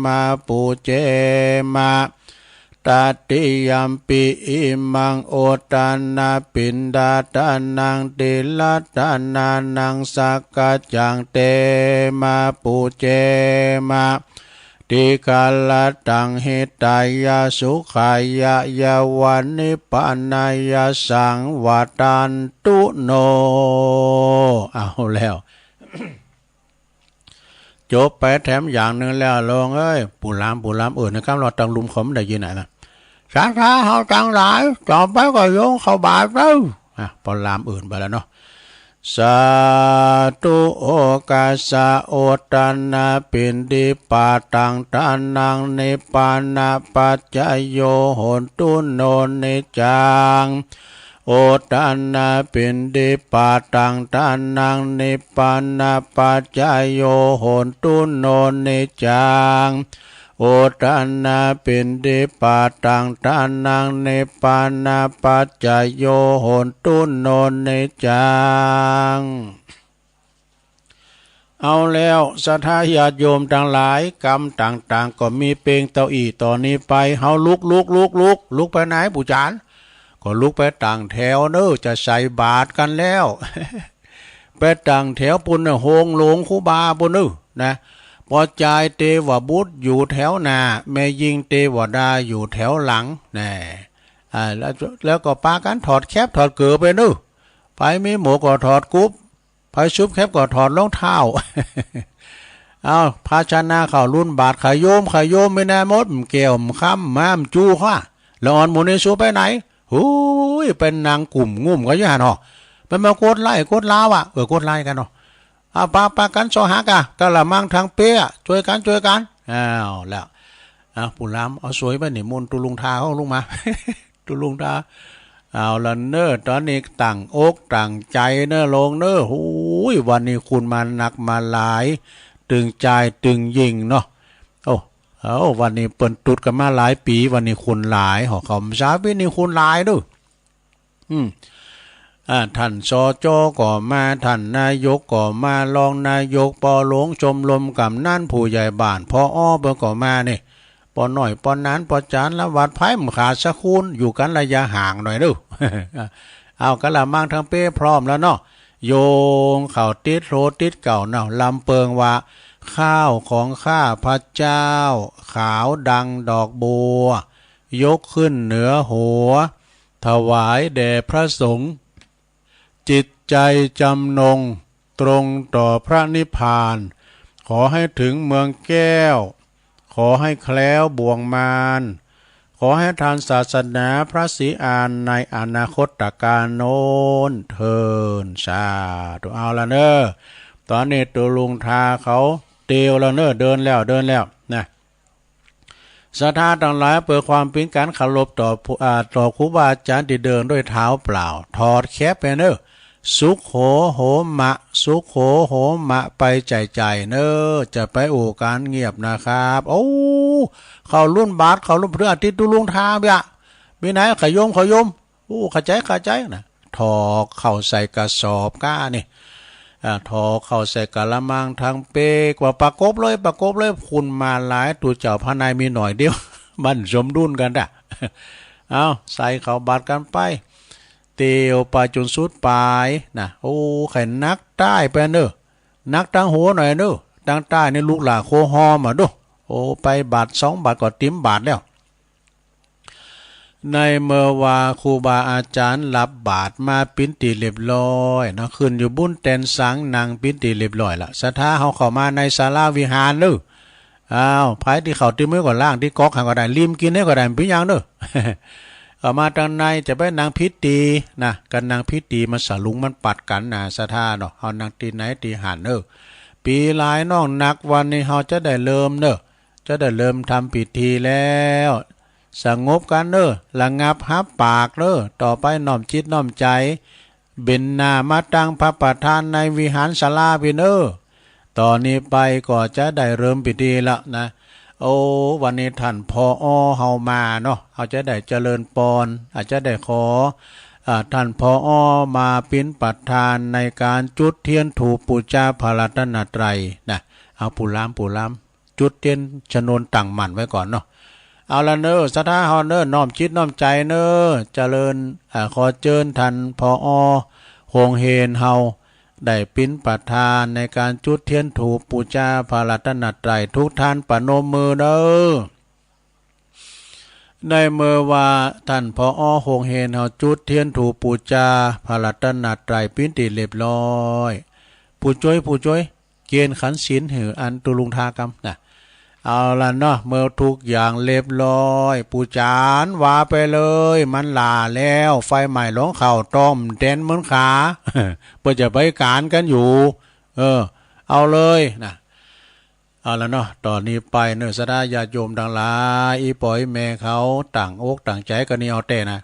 มา ปูเจมา ตติยัมปิ อิมัง โอตานาปิณฑาตานัง ติรัตนานัง สักกัจจัง เตมา ปูเจมา ติคารัตตัง หิตายะ สุขายะ ยาวะนิพพานายะสัง วัตตันตุโน เอาแล้ว จบไปแถมอย่างหนึ่งแล้วโลงเอ้ย ปู่หลาม ปู่หลามเอิ้นนะครับ เราตังลุมเขาไม่ได้ยินไหนนะ ศรัทธาเฮาตังหลาย ต่อไปก็โยงเข้าบาตรเด้อ อ่ะ พอหลามเอิ้นไปแล้วเนาะ สาธุ โอกัสสะ โอตานาปิณฑิปาตัง ทานัง นิพพานะปัจจโย โหนตุ โน นิจจัง โอตานาปิณฑิปาตัง ทานัง นิพพานะปัจจโย โหนตุ โน นิจจัง โอตานาปิณฑิปาตัง ทานัง นิพพานะปัจจโย โหนตุ โน นิจจัง เอาแล้ว ศรัทธาญาติโยมตังหลาย กำต่างๆ ก็มีเปงเต้าอี้ ต่อนี้ไป เฮาลุก ลุก ลุก ลุก ลุกไปไหน ปู่จารย์ ก็ลุกไปตั้งแถวเน้อ จะใส่บาตรกันแล้ว ไปตั้งแถวปู้นเน้อ โฮงหลวงครูบาปู้นเน้อ นะ ปอจายเตวบุตรอยู่แถวหน้า แม่ญิงเตวดาอยู่แถวหลัง แน่ อ่า แล้ว แล้วก็ปากั๋นถอดแคปถอดเกิบไปเน้อ ไผมีหมวกก็ถอดกุ๊บ ไผสุบแคปก็ถอดรองเท้า เอา ภาชนะเข้ารุ่นบาตร ขะโยม ขะโยม มีแน่หมด แก้ว คำ ม้าม จู๋ ข้า ละอ่อนหมู่นี้สูไปไหน หูย ไปนั่งกุ่มงุ่มกั๋นอยู่หั้นหนอ มันมากดไลค์กดลาวอะ เออ กดไลค์กั๋นเนาะ เอา ปา ปากั๋นเซาะหาก๋า กะละมัง ถังเป๊ะ ช่วยกั๋น ช่วยกั๋น อ้าวแล้ว อ่ะ ปู่หลาม เอาสวยไปนี่ มนต์ตุลุงทาเขาลงมา ตุลุงทา เอาละเน้อ ตอนนี้ตั้งอกตั้งใจ๋เน้อโลงเน้อ หูย วันนี้คนมานักมาหลาย ตึงจายตึงยิ่งเนาะ โอ้ เอ้า วันนี้เปิ้นตุ๊ดกั๋นมาหลายปี๋ วันนี้คนหลาย หอเขาพรรษาปี๋นี้คนหลายเน้อ อืม อ่า ท่าน สจ ก็มา ท่านนายกก็มา รองนายก ปอหลวง ชมรมกำนัน ผู้ใหญ่บ้าน ผอ เปิ้นก็มานี่ ปอน้อย ปอหนาน ปอจาน ละวัด ไผมันขาดสักคน อยู่กันระยะห่างหน่อยเด้อ เอากะละมังทั้งเป๊ะพร้อมแล้วเนาะ โยงเข้าติดโหลติดเก่าเนาะ ลำเปิงว่า ข้าวของข้าพเจ้า ขาวดังดอกบัว ยกขึ้นเหนือหัว ถวายแด่พระสงฆ์ จิตใจจำนงตรงต่อพระนิพพาน ขอให้ถึงเมืองแก้ว ขอให้แคล้วบ่วงมาร ขอให้ทันศาสนาพระศรีอานในอนาคตกาลโน้นเทอญ สาธุ เอาละเนอะ ตอนนี้ตุลุงทาเขาเตียวแล้วเนอะ เดินแล้ว เดินแล้วนะ ศรัทธาตังหลาย เพื่อความเป็นการเคารพต่อผู้ อ่า ต่อครูบาอาจารย์ที่เดินด้วยเท้าเปล่า ถอดแคปไปเนอะ สุโขโหมะ สุโขโหมะ ไปใจ่ๆ เนอะ จะไปอู้การเงียบนะครับ โอ้ เข้ารุ่นบาท เข้ารุ่นพฤหัสที่ตุลุงทาเบีย มีไหน ขยม ขยม โอ้ เข้าใจ๋ เข้าใจ๋นะ ถอกเข้าใส่กระสอบก้านี่ อ่า ถอกเข้าใส่กะละมังทั้งเป๊ก ว่าประกบเลย ประกบเลย คนมาหลาย ตัวเจ้าพระนายมีหน่อยเดียว มันสมดุลกันดะ เอา ใส่เข้าบาตรกันไป เตียวไปจนสุดปายนะ โอ้ ใค่นักใต้ไปเนอะ นักตังหัวหน่อยเนอะ ตังใต้นี่ลูกหล่าโคฮอมอ่ะดู โอ้ ไปบาตรสองบาตรก็เต็มบาตรแล้ว ในเมื่อว่าครูบาอาจารย์รับบาตรมาปิ้นตี้เรียบร้อยเนาะ ขึ้นอยู่บุ้นแตนสัง นั่งปิ้นตี้เรียบร้อยละ ศรัทธาเฮาเข้ามาในศาลาวิหารเนอะ อ้าว ไผตี้เข้าตี้มือก็ล้างตี้ก๊อกหั้นก็ได้ ริมกินให้ก็ได้ บ่เป็นหยังเนอะ เข้ามาตังในจะไปนั่งผิดตี้นะ ก็นั่งผิดตี้ มันสลุงมันปัดกันนะ ศรัทธาเนาะ เฮานั่งตี้ไหนตี้หั้นเนอะ ปี๋หลายน้องนัก วันนี้เฮาจะได้เริ่มเนอะ จะได้เริ่มทำพิธีแล้ว สงบกันเนอะ ระงับฮับปากเนอะ ต่อไปน้อมจิตน้อมใจ๋ เบนหน้ามาตังพระประธานในวิหารศาลาพี้เนอะ ต่อนี้ไปก็จะได้เริ่มพิธีละนะ โอ้ วันนี้ท่าน ผอ เฮามาเนาะ เฮาจะได้เจริญปอน อาจจะได้ขอ อ่า ท่าน ผอ มาปิ้นประธานในการจุดเทียนธูปปู๋จาพระรัตนตรัยนะ เอา ปู๋ลาม ปู๋ลาม จุดเตียนชนวนตั้งมั่นไว้ก่อนเนาะ เอาละเนอะ ศรัทธาเฮาเนอะ น้อมจิตน้อมใจ๋เนอะ เจริญ อ่า ขอเจิญท่าน ผอ โฮงเฮนเฮา ได้ปิ้นประธานในการจุดเตียนธูปปู๋จาพระรัตนตรัย ทุกท่านประนมมือเนอะ ในเมื่อว่าท่าน ผอ โฮงเฮนเฮาจุดเตียนธูปปู๋จาพระรัตนตรัยปิ้นตี้เรียบร้อย ผู้จ้วย ผู้จ้วย เกณฑ์ขันศีลหื้ออันตุลุงทากำนะ เอาละเนาะ เมื่อทุกอย่างเรียบร้อย ปู่จานว่าไปเลย มันหล่าแล้ว ไฟไหม้หลงเข้าต้มเต็นเหมือนขา เปิ้นจะไปการกันอยู่ เออ เอาเลยนะ เอาละเนาะ ตอนนี้ไปเนอะ ศรัทธาญาติโยมตังหลาย อี่ป้ออี่แม่เขาตั้งอกตั้งใจ๋กันนี่เอาแต๊นะ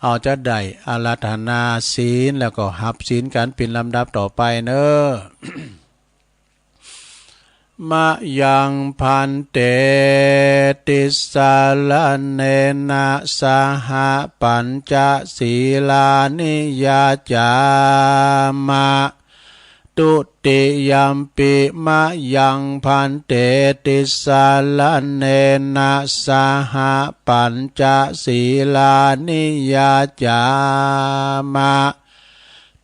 เอาจะได้อาราธนาศีล แล้วก็ฮับศีลกันเป๋นลำดับต่อไปเนอะ มะยัง ภันเต ติสสะระเณนะ สะหะ ปัญจะ สีลานิ ยาจามะ ตุติยัมปิ มะยัง ภันเต ติสสะระเณนะ สะหะ ปัญจะ สีลานิ ยาจามะ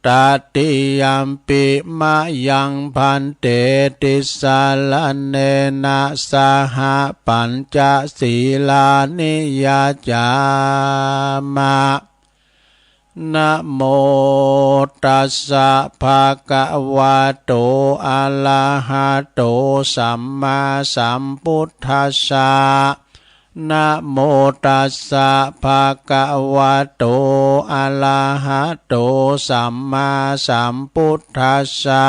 ตติยัมปิ มะยัง ภันเต ติสสะระเณนะ สะหะ ปัญจะ สีลานิ ยาจามะ นะโม ตัสสะ ภะคะวะโต อะระหะโต สัมมาสัมพุทธัสสะ นะโม ตัสสะ ภะคะวะโต อะระหะโต สัมมาสัมพุทธัสสะ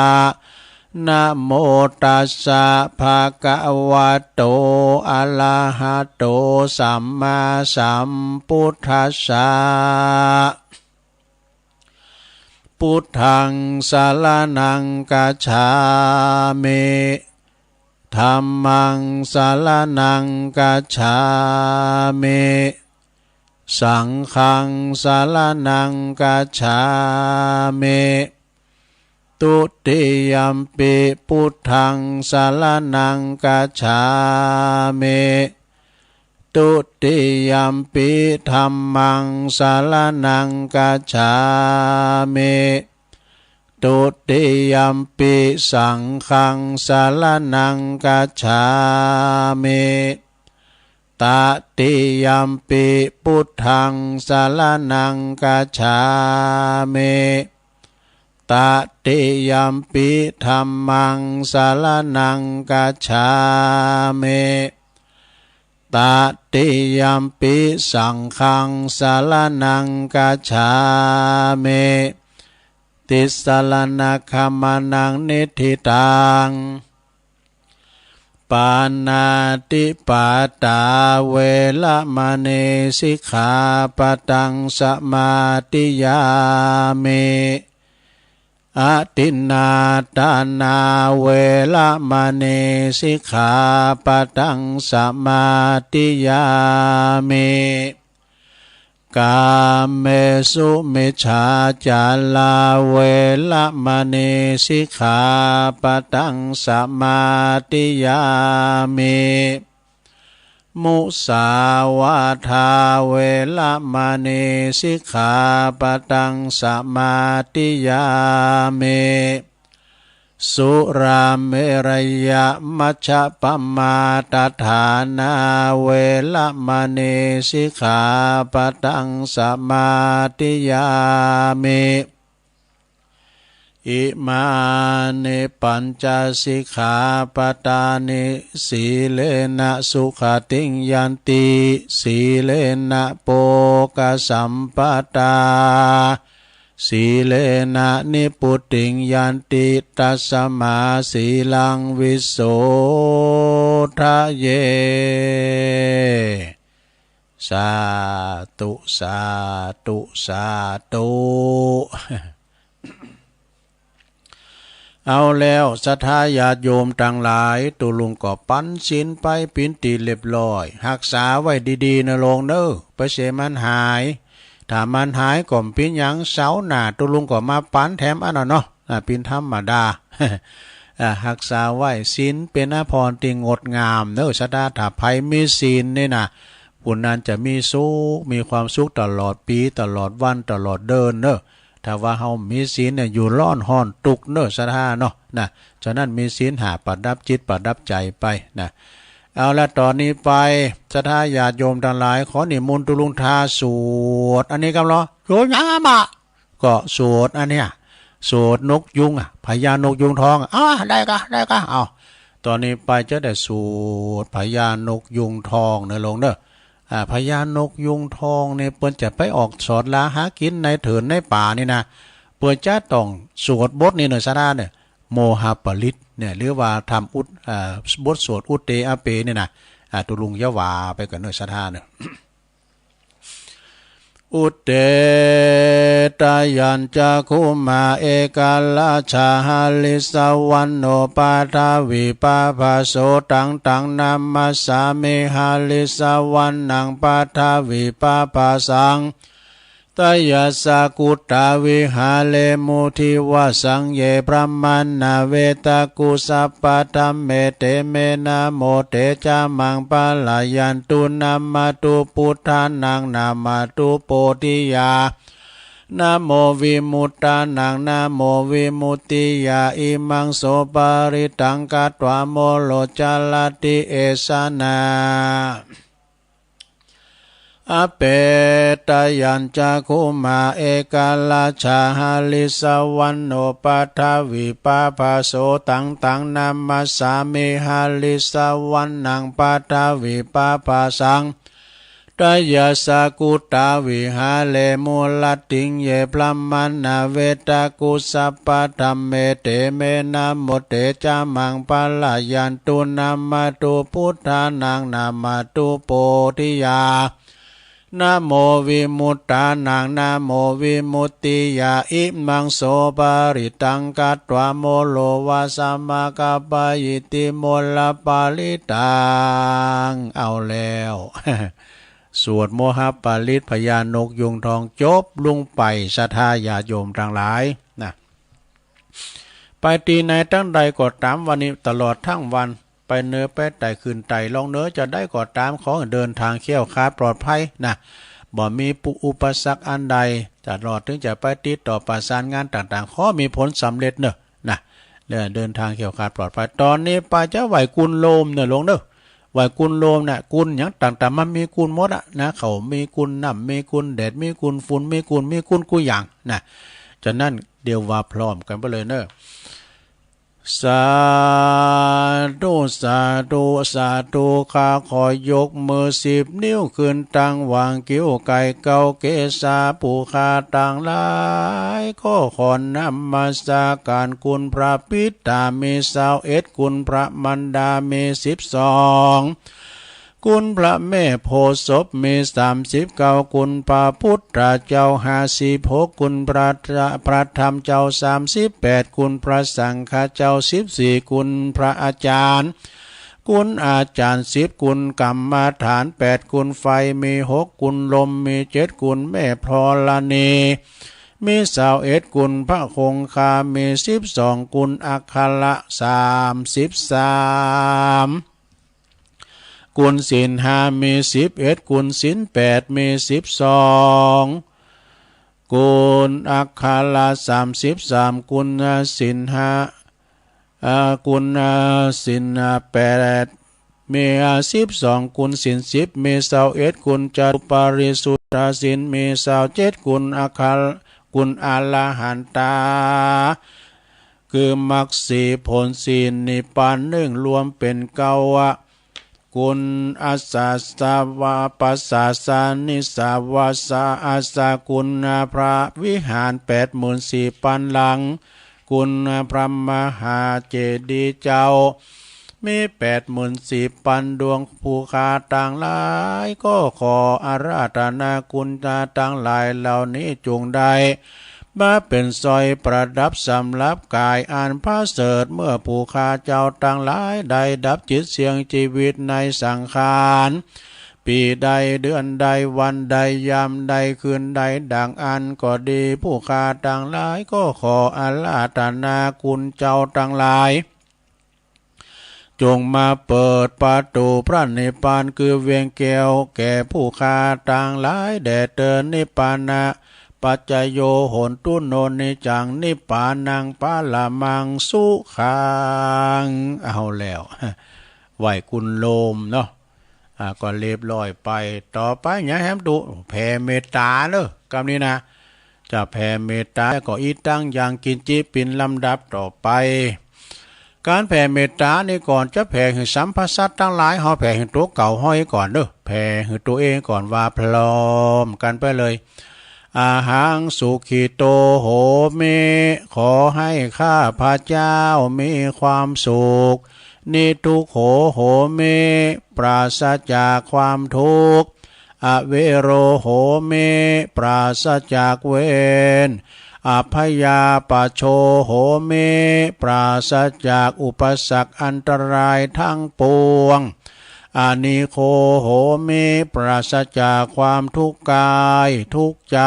นะโม ตัสสะ ภะคะวะโต อะระหะโต สัมมาสัมพุทธัสสะ พุทธัง สะระณัง กัจฉามิ ธัมมัง สะระณัง กัจฉามิ saṅghaṃ saraṇaṃ gacchāmi. Dutiyampi buddhaṃ saraṇaṃ gacchāmi. Dutiyampi dhammaṃ saraṇaṃ gacchāmi. Dutiyampi saṅghaṃ saraṇaṃ gacchāmi. Tatiyampi buddhaṃ saraṇaṃ gacchāmi. Tatiyampi dhammaṃ saraṇaṃ gacchāmi. Tatiyampi saṅghaṃ saraṇaṃ gacchāmi. Tisaraṇagamanaṃ niṭṭhitaṃ. Pāṇātipātā veramaṇī sikkhāpadaṃ samādiyāmi. Adinnādānā veramaṇī sikkhāpadaṃ samādiyāmi. Kāmesu micchācārā veramaṇī sikkhāpadaṃ samādiyāmi. Musāvādā veramaṇī sikkhāpadaṃ samādiyāmi. Surāmerayamajjapamādaṭṭhānā veramaṇī sikkhāpadaṃ samādiyāmi. Imāni pañca sikkhāpadāni. Sīlena sugatiṃ yanti, sīlena bhogasampadā, sīlena nibbutiṃ yanti, tasmā sīlaṃ visodhaye. Sādhu, sādhu, sādhu. เอาแล้ว ศรัทธาญาติโยมตังหลาย ตุ๊ลุงก็ปันศีลไปเป๋นตี้เรียบร้อย ฮักษาไว้ดีๆ นะโลงเนอะ บ่ใช่มันหาย ถ้ามันหายก็บ่เป๋นหยัง เสาร์หน้าตุ๊ลุงก็มาปันแถมอันนั้นเนาะ อ่า เป๋นธรรมดา อ่า ฮักษาไว้ ศีลเป๋นอาภรณ์ตี้งดงามเนอะ ศรัทธา ถ้าใผมีศีลนี่นะ ผู้นั้นจะมีสุข มีความสุขตลอดปี๋ ตลอดวัน ตลอดเดือนเนอะ ถ้าว่าเฮาบ่มีศีลเนี่ย อยู่ร้อนฮ้อนตุ๊กข์เนอะ ศรัทธาเนาะ นะ ฉะนั้นมีศีลห้าประดับจิตประดับใจไปนะ เอาละ ตอนนี้ไป ศรัทธาญาติโยมตังหลาย ขอนิมนต์ตุ๊ลุงทาสวดอันนี้กำลอ สวดหยังอะหม่า ก็สวดอันเนี้ย สวดนกยูงอะ พญานกยูงทองอะ อ๋อ ได้กะ ได้กะ เอา ตอนนี้ไปจะได้สวดพญานกยูงทองเนอะโลงเนอะ อ่า พญานกยูงทองเนี่ย เปิ้นจะไปออกสอดลาหากิ๋นในเถินในป่านี่นะ เปิ้นจะต้องสวดบทนี้เนอะ ศรัทธาเนอะ โมหปริตรเนี่ย หรือว่าทำอุท- อ่า บทสวดอุทเตอะเปนี่นะ อ่า ตุ๊ลุงจะว่าไปก่อนเนอะ ศรัทธาเนอะ Uttetayañcakkhumā ekarājā harissavaṇṇo paṭhavipābhaso taṃ taṃ namassāmi harissavaṇṇaṃ paṭhavipābhasaṃ. Tayajja guttā viharemu divasaṃ ye brāhmaṇā vedagu sabbadhamme te me namo te ca maṃ pālayantu. Namatthu buddhānaṃ namatthu bodhiyā namo vimuttānaṃ namo vimuttiyā. Imaṃ so parittaṃ katvā moro carati esanā. Apetayañcakkhumā ekarājā harissavaṇṇo paṭhavipābhaso taṃ taṃ namassāmi harissavaṇṇaṃ paṭhavipābhasaṃ. Tayajja guttā viharemu rattiṃ ye brāhmaṇā vedagu sabbadhamme te me namo te ca maṃ pālayantu. Namatthu buddhānaṃ namatthu bodhiyā namo vimuttānaṃ namo vimuttiyā. Imaṃ so parittaṃ katvā moro vāsamakappayīti moraparittaṃ. เอาแล้ว สวดโมหปริตรพญานกยูงทองจบลงไป ศรัทธาญาติโยมตังหลายนะ ไปตี้ไหนตังใดก็ต๋าม วันนี้ตลอดตังวัน ไปเหนือไปใต้ขึ้นใต้ลงเหนือจะได้ก็ต๋าม ขอให้เดินทางแคล้วคลาดปลอดภัยนะ บ่มีอุปสรรคอันใด ตลอดถึงจะไปติดต่อประสานงานต่างๆ ขอมีผลสำเร็จเนอะนะ เดินทางแคล้วคลาดปลอดภัย ต๋อนนี้ไปจะไหว้กุลโลมเนอะหลวงเนอะ ไหว้กุลโลมนะ กุลหยังต่างๆ มันมีกุลหมดอะนะ ข้าวมีกุล น้ำมีกุล แดดมีกุล ฝุ่นมีกุล มีกุลกู้อย่างนะ ฉะนั้นเดี๋ยวว่าพร้อมกันไปเลยเนอะ สาธุ สาธุ สาธุ ข้าขอยกมือสิบนิ้วขึ้นตังหว่างคิ้วไก่เก้าเกศา ผู้ข้าตังหลายก็ขอนมัสการคุณพระปิดตา มีซาวเอ็ด คุณพระมารดา มีสิบสอง คุณพระแม่โพธิ์ศพ มีสามสิบเก้า คุณพระพุทธเจ้า ห้าสิบหก คุณพระ พระธรรมเจ้า สามสิบแปด คุณพระสังฆเจ้า สิบสี่ คุณพระอาจารย์ คุณอาจารย์ สิบ คุณกรรมฐาน แปด คุณไฟ มีหก คุณลม มีเจ็ด คุณแม่ธรณี มีซาวเอ็ด คุณพระคงคา มีสิบสอง คุณอัคระ สามสิบสาม คุณศีลห้า มีสิบเอ็ด คุณศีลแปด มีสิบสอง คุณอัคระ สามสิบสาม คุณศีลห้า เอ่อ คุณศีลแปด มีสิบสอง คุณศีลสิบ มีซาวเอ็ด คุณจตุปริสุทธศีล มีซาวเจ็ด คุณอัคระ คุณอรหันตา คือมรรคสี่ผลสี่นิพพานหนึ่ง รวมเป็นเก้าอะ คุณอาสาสวะปสาสนิสาวาสาอาสา คุณพระวิหารแปดหมื่นสี่พันหลัง คุณพระมหาเจดีย์เจ้า มีแปดหมื่นสี่พันดวง ผู้ข้าตังหลายก็ขออาราธนาคุณตาตังหลายเหล่านี้จงได้ มาเป็นสร้อยประดับสำหรับกายอันประเสริฐ เมื่อผู้ข้าเจ้าตังหลายได้ดับจิตเสี่ยงชีวิตในสังขาร ปีใดเดือนใดวันใดยามใดคืนใดดังอั้นก็ดี ผู้ข้าตังหลายก็ขออาราธนาคุณเจ้าตังหลาย จงมาเปิดประตูพระนิพพานคือเวียงแก้วแก่ผู้ข้าตังหลายแด่เถิด นิพพานะปัจจโย โหนตุ โน นิจจัง นิพพานัง ปรมัง สุขัง เอาแล้ว ไหว้กุลโลมเนาะ อ่า ก็เรียบร้อยไป ต่อไปหยังแหมตุ แผ่เมตตาเนอะ กำนี้นะ จะแผ่เมตตาก็อีตังยังกิญจิ เป็นลำดับต่อไป การแผ่เมตตานี่ก่อนจะแผ่หื้อสรรพสัตว์ตังหลาย เฮาแผ่หื้อตั๋วเก่าเฮาก่อนเนอะ แผ่หื้อตั๋วเองก่อน ว่าพร้อมกันไปเลย อะหัง สุขิโต โหมิ ขอให้ข้าพเจ้ามีความสุข นิทุกโข โหมิ ปราศจากความทุกข์ อเวโร โหมิ ปราศจากเวร อัพพยาปัชโช โหมิ ปราศจากอุปสรรคอันตรายทั้งปวง อนิโค โหมิ ปราศจากความทุกข์กายทุกข์ใจ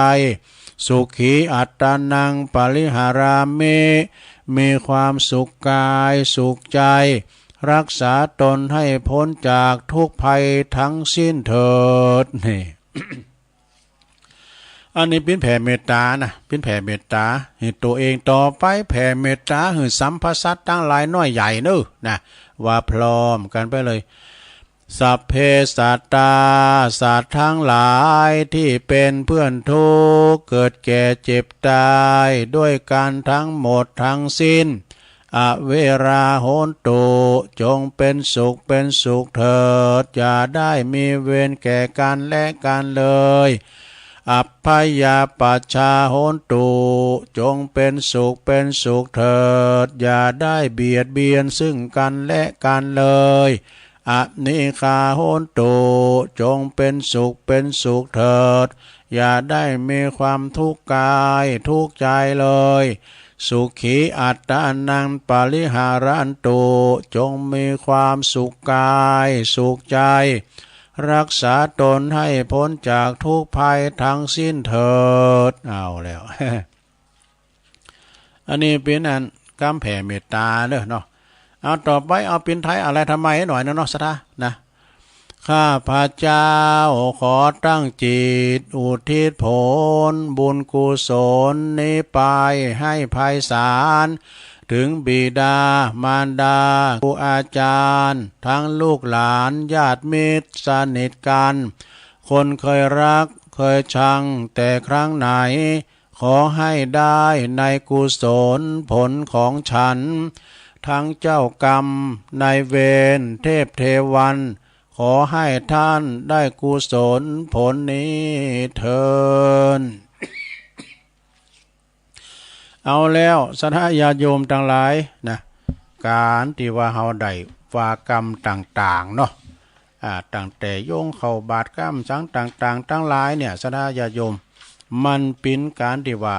สุขีอัตตานัง ปริหารามิ มีความสุขกายสุขใจ รักษาตนให้พ้นจากทุกข์ภัยทั้งสิ้นเถิด นี่ อันนี้ปิ้นแผ่เมตตานะ ปิ้นแผ่เมตตาหื้อตั๋วเอง ต่อไปแผ่เมตตาหื้อสรรพสัตว์ตังหลายน้อยใหญ่เนอะนะ ว่าพร้อมกันไปเลย สัพเพสัตตา สัตว์ทั้งหลายที่เป็นเพื่อนทุกข์ เกิดแก่เจ็บตาย ด้วยกันทั้งหมดทั้งสิ้น อเวรา โหนตุ จงเป็นสุขเป็นสุขเถิด อย่าได้มีเวรแก่กันและกันเลย อัพพยาปัชชา โหนตุ จงเป็นสุขเป็นสุขเถิด อย่าได้เบียดเบียนซึ่งกันและกันเลย อนิคา โหนตุ จงเป็นสุขเป็นสุขเถิด อย่าได้มีความทุกข์กายทุกข์ใจเลย สุขีอัตตานัง ปริหารันตุ จงมีความสุขกายสุขใจ รักษาตนให้พ้นจากทุกข์ภัยทั้งสิ้นเถิด เอาแล้ว อันนี้เป๋นอันกำแผ่เมตตาเด้อเนาะ เอาต่อไป เอาเป๋นไทยอะไรทำไมหน่อยนะเนาะ ศรัทธานะ ข้าพเจ้าขอตั้งจิตอุทิศผลบุญกุศลนี้ไปให้ไพศาล ถึงบิดามารดา ครูอาจารย์ ทั้งลูกหลาน ญาติมิตรสนิทกัน คนเคยรักเคยชังแต่ครั้งไหน ขอให้ได้ในกุศลผลของฉัน ทั้งเจ้ากรรมนายเวร เทพเทวัน ขอให้ท่านได้กุศลผลนี้เทอญ เอาแล้ว ศรัทธาญาติโยมตังหลายนะ ก๋านตี้ว่าเฮาได้ว่ากรรมต่างๆ เนาะ อ่า ตั้งแต่โยงเข้าบาตรกรรมสังต่างๆ ตังหลายเนี่ย ศรัทธาญาติโยม มันเป๋นก๋านตี้ว่า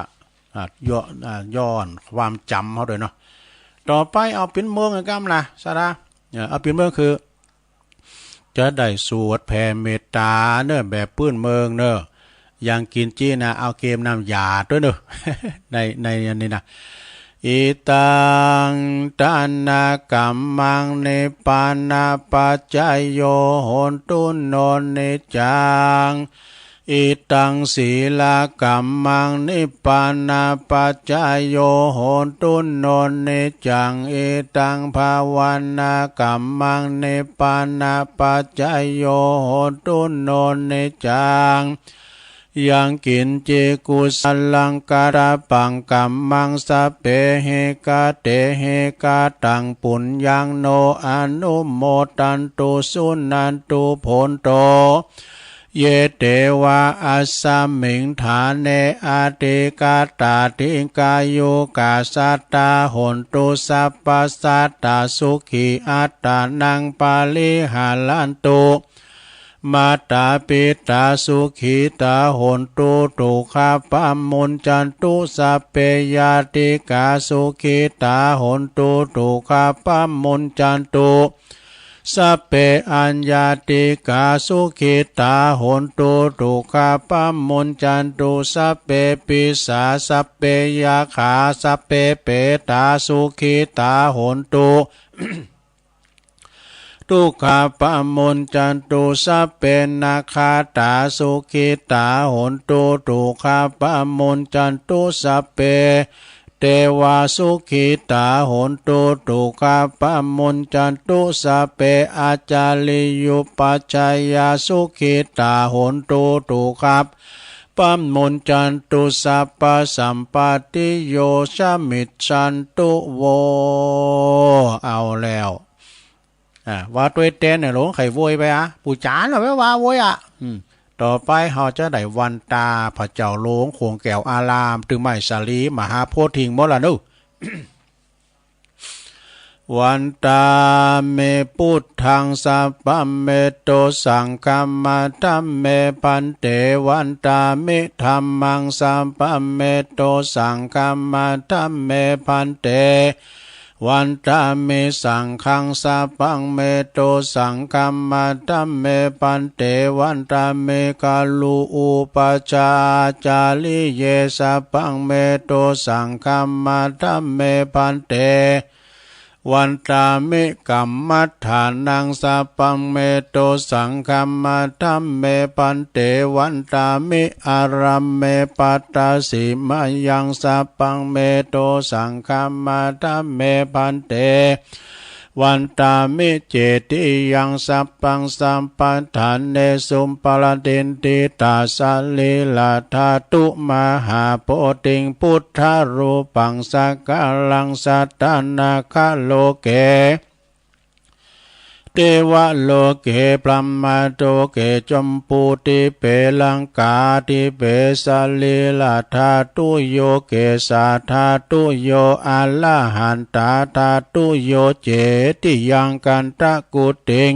อ่า ย้อน อ่า ย้อนความจ๋ำเฮาโดยเนาะ ต่อไปเอาเป๋นเมืองกรรมนะ ศรัทธา เอ่อ เอาเป๋นเมืองคือ จะได้สวดแผ่เมตตาเนอะ แบบปื้นเมืองเนอะ อย่างกิ๋นจี๋นะ เอาเกมน้ำยาด้วยเนอะ ใน ในอันนี้นะ อิตัง ทานะกัมมัง นิพพานะปัจจโย โหนตุ โน นิจจัง อิตัง สีลกัมมัง นิพพานะปัจจโย โหนตุ โน นิจจัง อิตัง ภาวานะกัมมัง นิพพานะปัจจโย โหนตุ โน นิจจัง ยังกิ๋นจิ กุสลัง กะตะปัง กัมมัง สัพเพ หิ กะเต หิ กะตัง ปุญญัง โน อนุโมทันตุ สุนันตุ โผนโต เย เตวะ อัสสมิง ฐาเน อธิกาตา ดิกายุกา สัตตา โหนตุ สัพพะสัตตา สุขี อัตตานัง ปะริหารันตุ มาตา ปิตา สุขีตา โหนตุ ทุกขะปะมุญจันตุ สัพเพ ญาติกา สุขีตา โหนตุ ทุกขะปะมุญจันตุ สัพเพ อัญญาติกา สุขีตา โหนตุ ทุกขะปะมุญจันตุ สัพเพ ปิสา สัพเพ ยะขา สัพเพ เปตา สุขีตา โหนตุ ทุกขะปะมุญจันตุ สัพเพ นักขัตตา สุขีตา โหนตุ ทุกขะปะมุญจันตุ สัพเพ เตวะ สุขีตา โหนตุ ทุกขะปะมุญจันตุ สัพเพ อาจาริยุปัชฌายา สุขีตา โหนตุ ทุกขะปะมุญจันตุ สัพพะสัมปตติโย สมิจฉันตุ โว เอาแล้ว อ่า ว่าตวยแตนเนี่ยหลวงไขโวยไปอะ ปู่จ๋าเนาะ ไปว่าโวยอะ อืม ต่อไปเฮาจะได้วันตาพระเจ้าหลวงขวงแก้วอาราม ตึงไม้สาลีมหาโพธิ์ทิงหมดละเนาะ วันตามิ พุทธัง สัพพะเมโต สังฆะมะ ธัมเม ภันเต วันตามิ ธัมมัง สัพพะเมโต สังฆะมะ ธัมเม ภันเต วันตามิ สังฆัง สัพพะเมโต สังฆะมะ ธัมเม ภันเต วันตามิ กะลุ อุปัชฌาจาริเย สัพพะเมโต สังฆะมะ ธัมเม ภันเต วันตามิ กัมมัฏฐานัง สัพพะเมโต สังฆะมะ ธัมเม ภันเต วันตามิ อารัมเม ปัตตสิมายัง สัพพะเมโต สังฆะมะ ธัมเม ภันเต วันตามิ เจติยัง สัพพัง สัพพะทาเนสุ ปะระติฏฐิตา สะรีระธาตุ มหาโพธิง พุทธรูปัง สักการัง สัตตานาคาโลเก เตวะโลเก พรหมะโลเก จัมปูทิเป ลังกาทิเป สะรีระธาตุโย เกสาธาตุโย อะระหันตาธาตุโย เจติยัง กันทะกุติง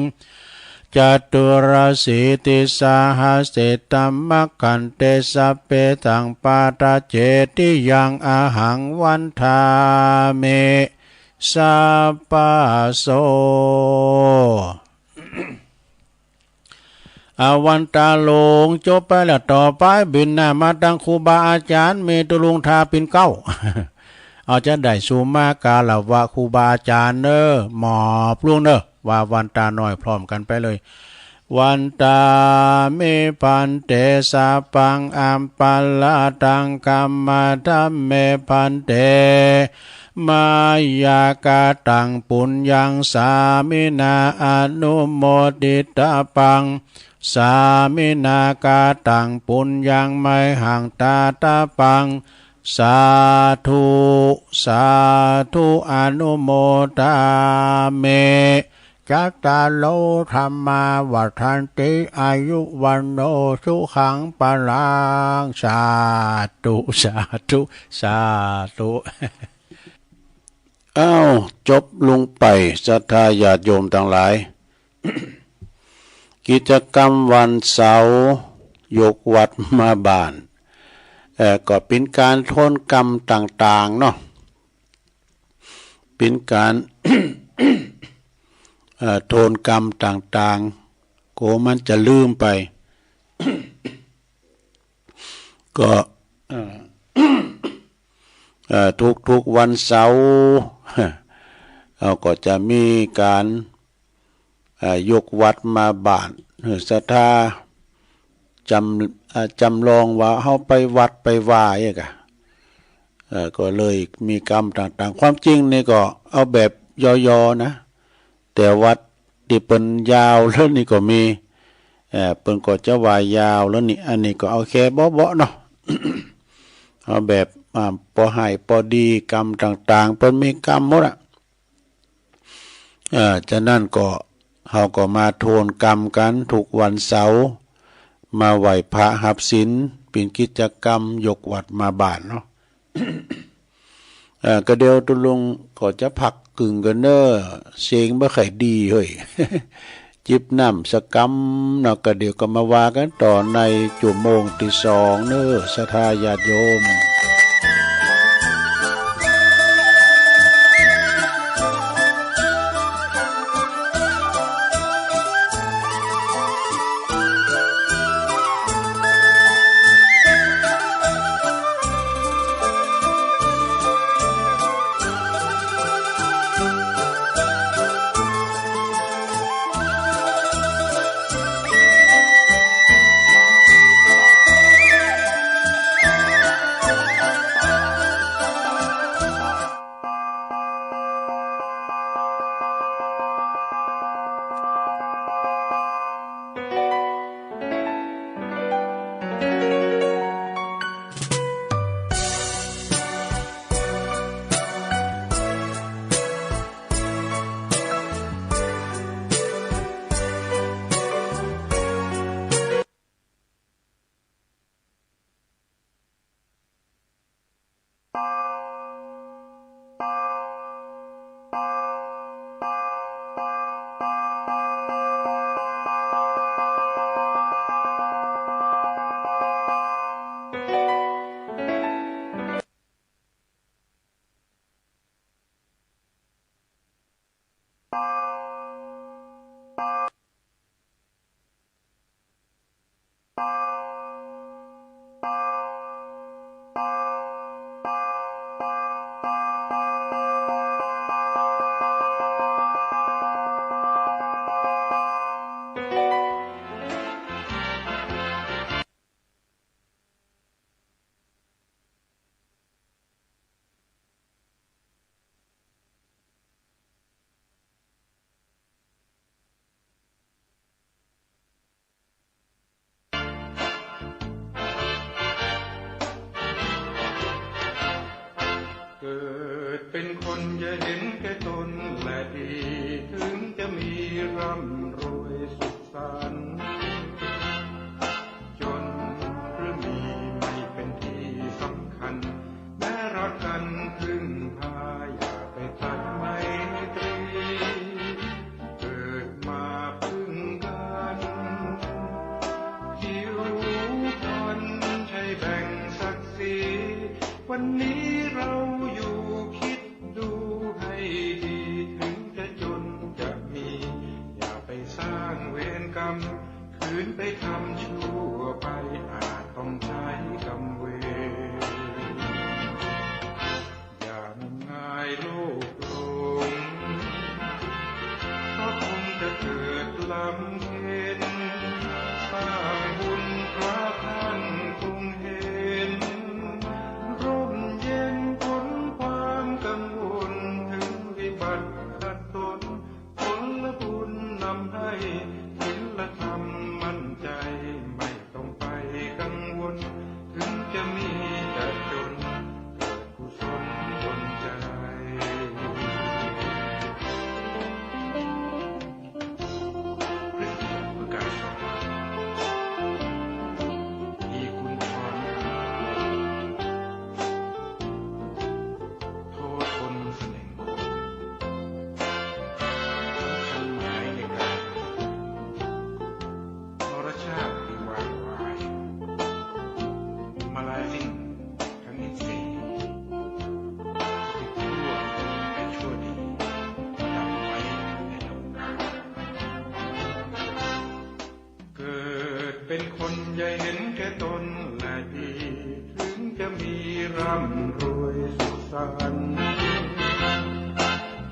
จตุรสีติสาหะเสตะมะขันเต สัพเพสัมปาทา เจติยัง อะหัง วันทามิ สัพพะโส เ อาวันตาหลงจบไปแล้ว ต่อไปบินหน้ามาตังครูบาอาจารย์ มีตุลุงทาปิ่นเกล้า เอาจะได้สู่มาคารวะครูบาอาจารย์เนอ หมอบลงเนอ ว่าวันตาน้อยพร้อมกันไปเลย วันตามิภันเต สัพพังอัปปะราธัง ขมาธรรมเม ภันเต มะยะ กะตัง ปุญญัง สามินา อนุโมทิตาปัง สามินา กะตัง ปุญญัง มะหัง ทาตาปัง สาธุ สาธุ อนุโมทามิ จัตตาโร ธัมมา วัฑฒันติ อายุ วัณโณ สุขัง พลัง สาธุ สาธุ สาธุ อ้าว จบลงไป ศรัทธาญาติโยมตังหลาย กิจกรรมวันเสาร์ ยกวัดมาบ้าน เอ่อ ก็เป๋นก๋านโทนกรรมต่างๆ เนาะ เป๋นก๋าน เอ่อ โทนกรรมต่างๆ โกมันจะลืมไป ก็ เอ่อ เอ่อ ทุกๆ วันเสาร์ เฮาก็จะมีก๋าน เอ่อ ยกวัดมาบ้าน เออ ศรัทธา จ๋ำ เอ่อ จ๋ำลองว่าเฮาไปวัดไปวาอย่างเงี้ย เอ่อ ก็เลยมีกรรมต่างๆ ความจริงนี่ก็เอาแบบย่อๆ นะ แต่วัดตี้เปิ้นยาวแล้วนี่ก็มี เอ่อ เปิ้นก็จะว่ายาวแล้วนี่ อันนี้ก็เอาแค่เบาะๆ เนาะ เอาแบบ อ่า ปอไหร่ปอดี กรรมต่างๆ เปิ้นมีกรรมหมดอะ เอ่อ ฉะนั้นก็ เฮาก็มาโทนกรรมกั๋นทุกวันเสาร์ มาไหว้พระฮับศีล เป๋นกิจกรรมยกวัดมาบ้านเนาะ เอ่อ ก็เดี๋ยวตุลุงก็จะพักกึ่งก่อนเน้อ เสียงบ่ค่อยดีเฮ้ย จิบน้ำสักกำเนาะ ก็เดี๋ยวก็มาว่ากั๋นต่อในชั่วโมงตี้สองเน้อ ศรัทธาญาติโยม เกิดเป็นคนอย่าเห็นแก่ตนและดี ถึงจะมีร่ำรวยสุขสันต์ จนหรือมีไม่เป็นที่สำคัญ แม้รักกันพึ่งพาอย่าไปตัดไมตรี เกิดมาพึ่งกัน ผิวพรรณใช่แบ่งศักดิ์ศรี วันนี้เราอยู่คิดดูให้ดี ถึงจะจนจะมี อย่าไปสร้างเวรกรรม คืน ได้ทำชั่วไปอาจต้องใช้กรรมเวร อย่างมงายโลกหลง ก็คงจะเกิดลำเค็ญ สร้างบุญพระท่านคงเห็น ร่มเย็นพ้นความกังวล ถึงวิบัติขัดสน ผลบุญนำให้ศีลธรรมมั่นใจ ไม่ต้องไปกังวล ถึงจะมีจะจน เกิดกุศลดลใจ พระสงฆ์คือการสอน มีคุณธรรม โทษคนเสน่ห์ สำคัญหมายในการมรชาติที่วางไว้ มาลายสิ่งทั้งอินทรีย์ที่ชั่วให้ชั่วดี ดับไว้ในโลกา เกิดเป็นคนอย่าเห็นแก่ตนและดี ถึงจะมีร่ำรวยสุขสันต์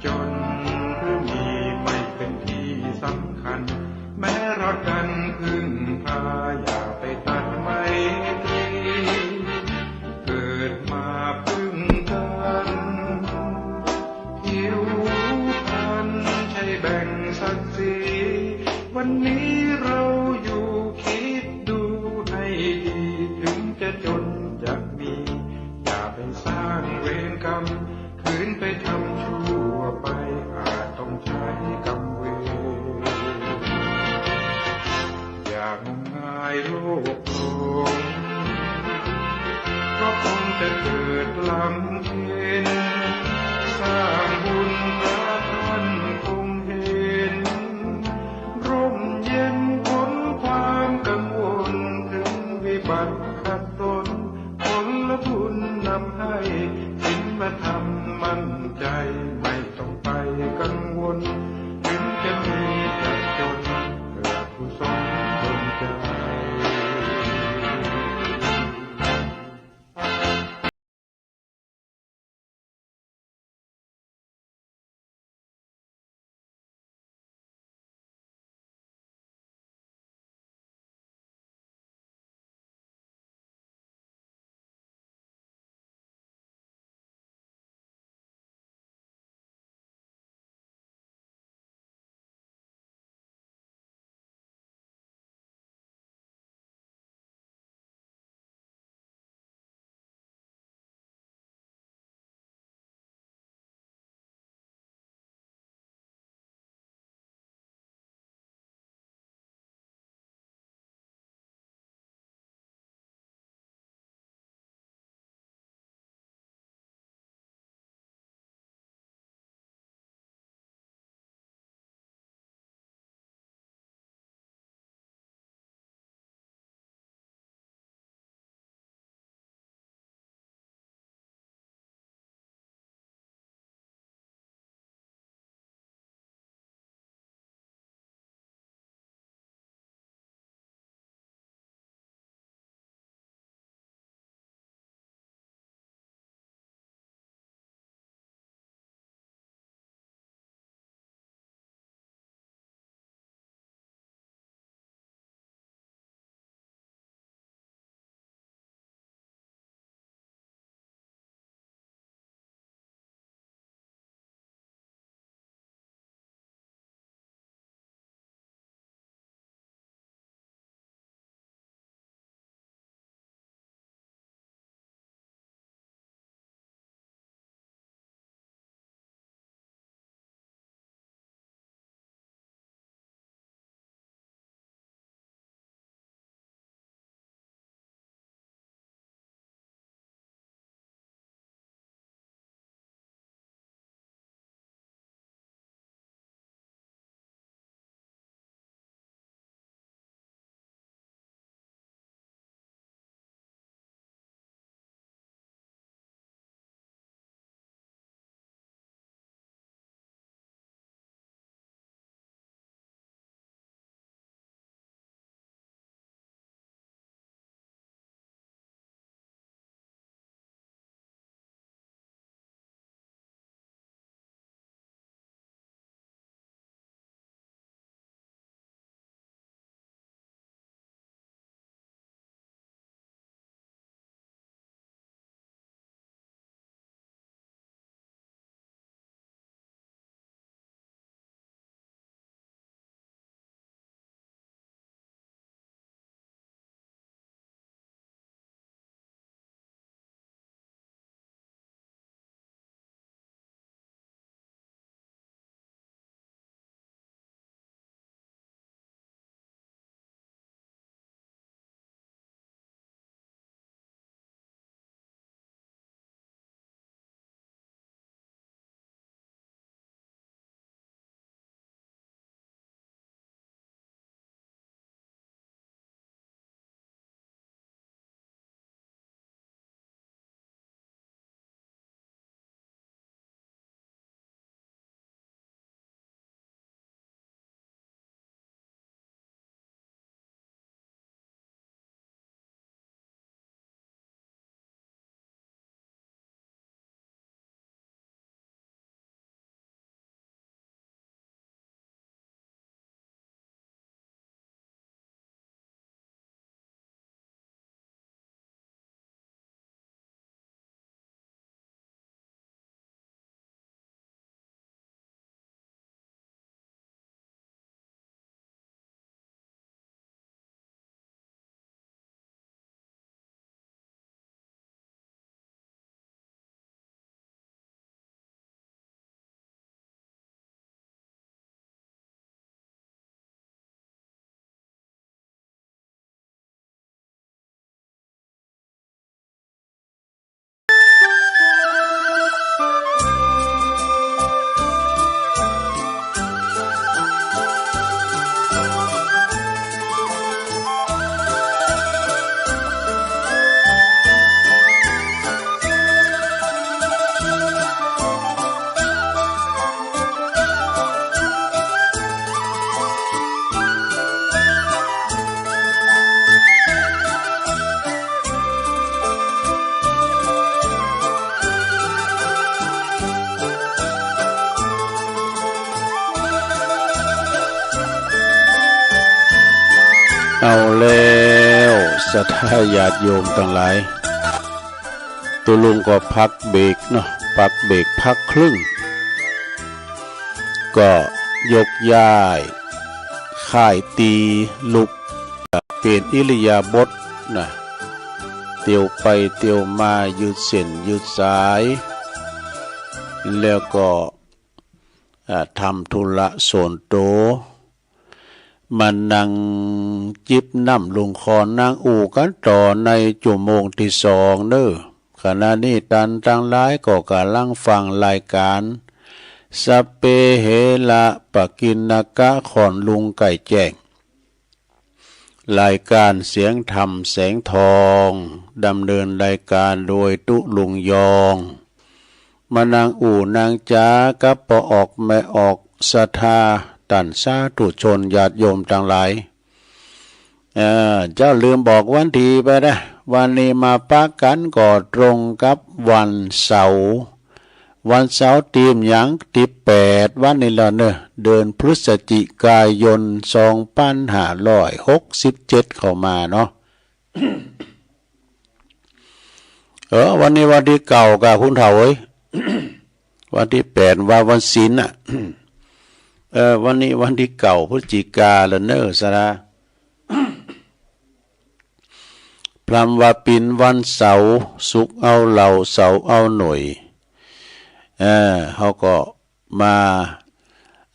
จนหรือมีไม่เป็นที่สำคัญ แม้รักกันพึ่งพาอย่าไปตัดไมตรี เกิดมาพึ่งกัน ผิวพรรณใช่แบ่งศักดิ์ศรี วันนี้เราอยู่คิดดูให้ดี ถึงจะจนจะมี อย่าไปสร้างเวรกรรม คืนไปทำชั่วไป อาจต้องใช้กรรมเวร อย่างมงายโลกหลง ก็คงจะเกิดลำเค็ญ สร้างบุญพระท่านคงเห็น ร่มเย็นพ้นความกังวล ถึงวิบัติขัดสน ผลบุญนำให้ศีลธรรมมั่นใจ ไม่ต้องไปกังวล ถึงจะมีจะจน เกิดกุศลดลใจ เอาแล้ว ศรัทธาญาติโยมตังหลาย ตุ๊ลุงก็พักเบรกเนาะ พักเบรกพักครึ่ง ก็ยกย้าย ค่ายตีลุก เปลี่ยนอิริยาบถนะ เตียวไปเตียวมา ยืดเส้นยืดสาย แล้วก็ อ่า ทำธุระส่วนตัว มานั่งจิบน้ำลุงคอนนั่งอู้กันต่อในชั่วโมงที่สองเนอะ ขณะนี้ต้านตังหลายก็กำลังฟังรายการ สัพเพเหระปกิณณกะ คอนลุงไก่แจ้ง รายการเสียงธรรมแสงทอง ดำเนินรายการโดยตุ๊ลุงยอง มานั่งอู้นั่งจ๋ากับป้อออกแม่ออกศรัทธา ต้านสาธุชนญาติโยมตังหลาย เอ่อ เจ้าลืมบอกวันที่ไปนะ วันนี้มาปะกันก็ตรงกับวันเสาร์ วันเสาร์ตี้หยัง ตี้แปด วันนี้แล้วเนอะ เดือนพฤศจิกายน สองพันห้าร้อยหกสิบเจ็ด เข้ามาเนาะ เออ วันนี้วันที่เก้าก่ะคุณเฒ่าเอ้ย วันที่แปดว่าวันศีลน่ะ เออ วันนี้วันที่เก้าพฤศจิกาแล้วเนอะ สาระ พร่ำว่าเป๋นวันเสาร์ ศุกร์เอาเหล้า เสาร์เอาหน่วย เออ เฮาก็มา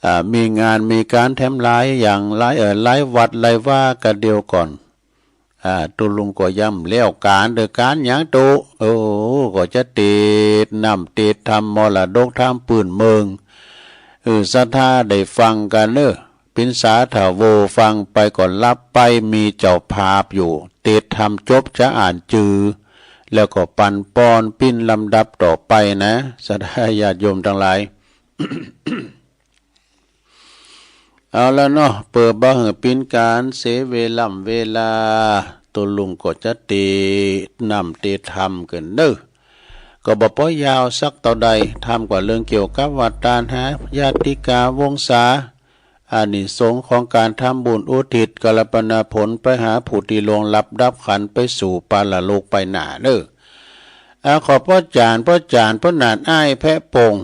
อ่า มีงานมีก๋านแถมหลายอย่างหลาย เอ่อ หลายวัดหลายวาก็เดียวก่อน อ่า ตุ๊ลุงก็ยังบ่แล้วก๋าน เด้อ ก๋านหยังตุ๊ โอ้ ก็จะเตสน์น้ำเตสน์ธรรม มรดกธรรมปื้นเมือง เออ ศรัทธาได้ฟังกันเนอะ เป๋นสาธาโว ฟังไปก็หลับไป มีเจ้าภาพอยู่ เตสน์ธรรมจบจะอ่านจื่อ แล้วก็ปันปอนปิ้นลำดับต่อไปนะ ศรัทธาญาติโยมตังหลาย เอาละเนาะ เปื้อบ่หื้อเป๋นก๋านเสียเวล่ำเวลา ตุ๊ลุงก็จะเตสน์น้ำเตสน์ธรรมเกินเนอะ ก็บ่ปอยยาวสักเต้าใด ถามกว่าเรื่องเกี่ยวกับว่าต้านหาญาติกาวงศา อานิสงส์ของก๋านทำบุญอุทิศกัลปนาผลไปหาผู้ตี้ล่วงลับดับขันธ์ไปสู่ปรโลกไปหน้าเนอะ อ่า ขอป้อจ๋ารย์ ป้อจ๋ารย์ ป้อหนานอ้ายแพะโป่ง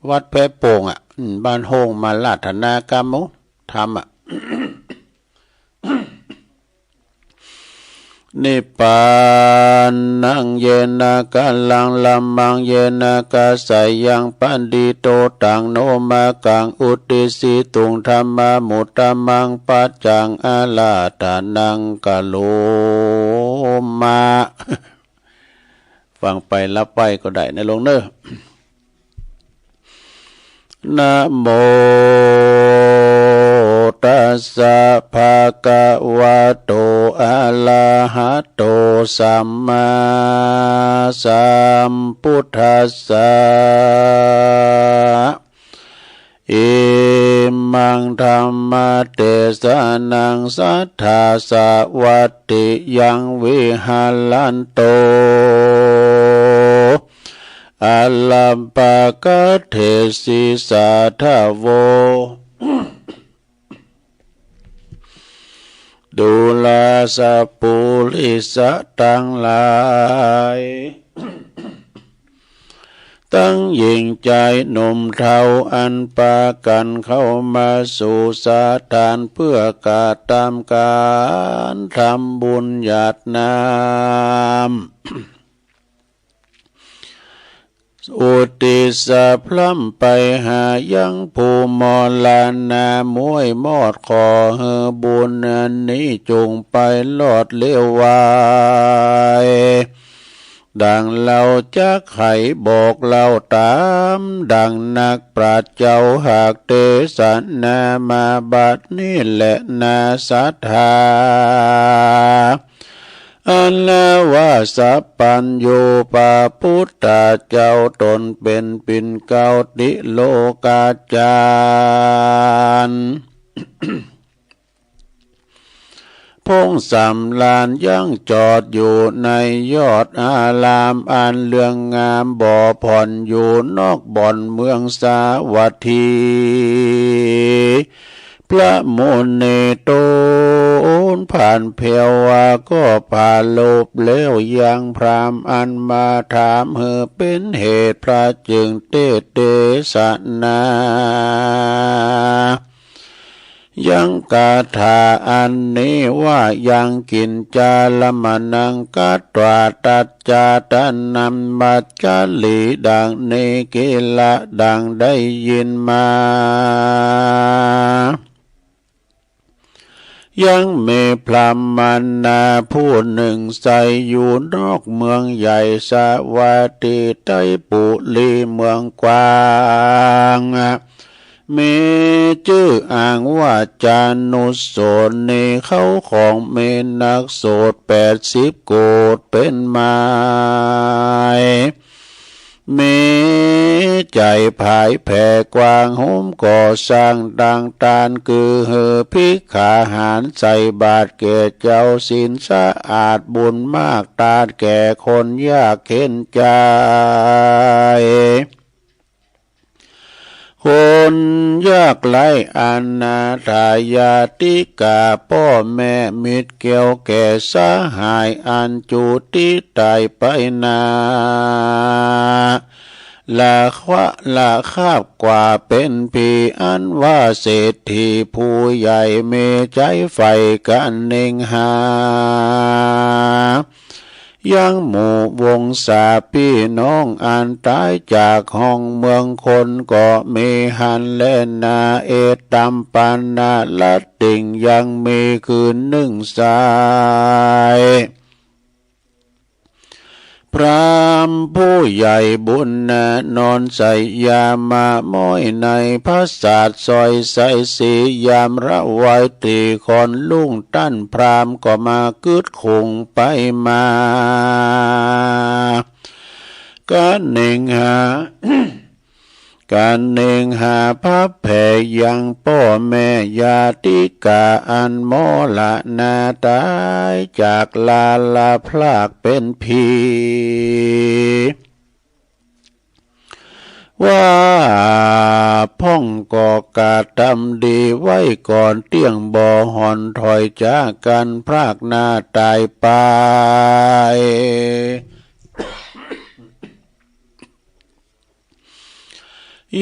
วัดแพะโป่งอ่ะ อืม บ้านโฮง มาราธนากรรม โอ้ ธรรมอ่ะ นิพพานัง เยนะ กาลัง ละมัง เยนะ กาสายัง ปะณิโต ตัง โน มะกัง อุตติสสิตุง ธัมมานุตตมัง ปัจจัง อาราธนัง กะโรมะ ฟังไปหลับไปก็ได้นะโยมเนอะ นะโมตัสสะ ภะคะวะโต อะระหะโต สัมมาสัมพุทธัสสะ อิมัง ธัมมะเตสะนัง สัทธาสะ วัตติยัง วิหะรันโต อะรัมภะกะเถสิ สาธาโว ดูราสะปุริสะตังหลาย ตึงญิงจายหนุ่มเฒ่า อันปากั๋นเข้ามาสู่สถาน เปื้อกระตำก๋านทำบุญหยาดน้ำ อุตติสสะพร่ำไปหายังผู้มรณะ มวยมอด ขอหื้อบุญอันนี้จุ่งไปรอดเร็วไว ดังเฮาจักไขบอกเล่าต๋าม ดังนักปราชญ์เจ้าหากเตสนามาบัดนี้แลนา สัทธา อันว่าสัพพัญญูพระพุทธเจ้า ตนเป๋นปิ่นเกล้าติโลกาจารย์ พงศ์สำราญยังจอดอยู่ในยอดอาราม อันเรื่องงามบ่ผ่อนอยู่นอกบ่อนเมืองสาวัตถี พระมุนีทูลพ ผ่านแผวว่าก็ผ่าลบแล้วยังพราหมณ์อันมาถามหื้อเป็นเหตุพระจึงเทศน์เตสนา ยังคาถาอันนี้ว่า ยังกิญจาละมะนัง คัตวา ตัจจาตานัม มัจฉลี ดังนี้ กิลละ ดังได้ยินมา ยังมีพราหมณาผู้หนึ่งใสอยู่นอกเมืองใหญ่สาวัตถีไตรปุรีเมืองกว้าง มีชื่ออ้างว่าจานุสรณี เขาของมีนักโสตแปดสิบโกฏเป็นไม้ มีใจ๋ผายแผ่กว้าง โฮมก่อสร้างตั้งตาน คือหื้อภิกขาหารใส่บาตรแก่เจ้าศีลสะอาดบุญมากตานแก่คนยากเข็ญใจ๋ คนยากไร้อนาถาญาติกา ป้อแม่มิตรแก้วแก่สหาย อันจุติต๋ายไปนา ละควะ ละคาบกว่าเป๋นผี อันว่าเศรษฐีผู้ใหญ่ มีใจ๋ใฝ่กะเน็งหา ยังหมู่วงศาปี้น้อง อันต๋ายจากห้องเมืองคน ก็มีหั้นแลนา เอตัมปะนะละติง ยังมีคืนนึ่งไซร้ พราหมณ์ผู้ใหญ่บุญนะ นอนสยามาม้อยในผาสาท ซอยไซสียามระไวตรี๋ ค่อนรุ่งต้านพราหมณ์ก็มาคึดคุงไปมา กะเน็งหา กะเน็งหาพระแผ่ยังป้อแม่ญาติกา อันมรณาต๋ายจากลา ละพรากเป๋นผี ว่าพ่องก็กระตำดีไว้ก่อน เตี้ยงบ่ห่อนถอยจากกั๋นพรากหน้าต๋ายไป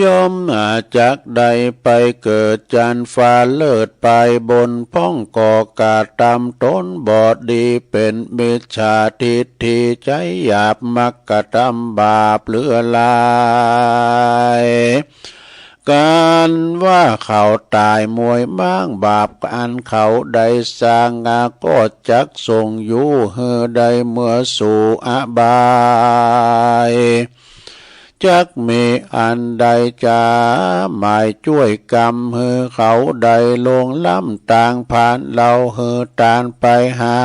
ย่อมอาจจักได้ไปเกิดจันทร์ฟ้าเลิศไปบน พ่องก็กระตำต๋นบ่ดีเป๋นมิจฉาทิฏฐิใจ๋หยาบ มักกระตำบาปเหลือหลาย กั๋นว่าเขาต๋ายมวยม้างบาปอันเขาได้สร้างก็จักส่งอยู่หื้อได้เมื่อสู่อบาย จักมีอันใดจะหมายจ้วยกำหื้อเขาได้ลงล้ำตางผานเหล่าหื้อตานไปหา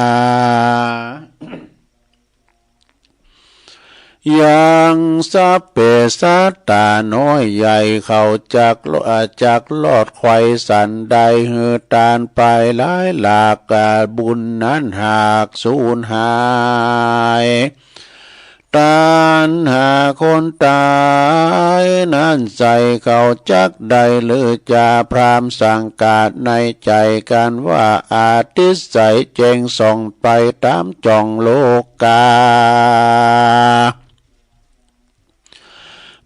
ยังสัพเพสัตตาน้อยใหญ่เขาจัก จักรอดไขว่สันใดหื้อตานไปหลายหลากบุญนั้นหากสูญหาย ตัณหาคนต๋ายนั้นใส เขาจักได้หรือจาพราหมณ์สังกัดในใจ๋กั๋นว่า อาทิตย์ใสแจ้งส่องไปต๋ามจ่องโลกา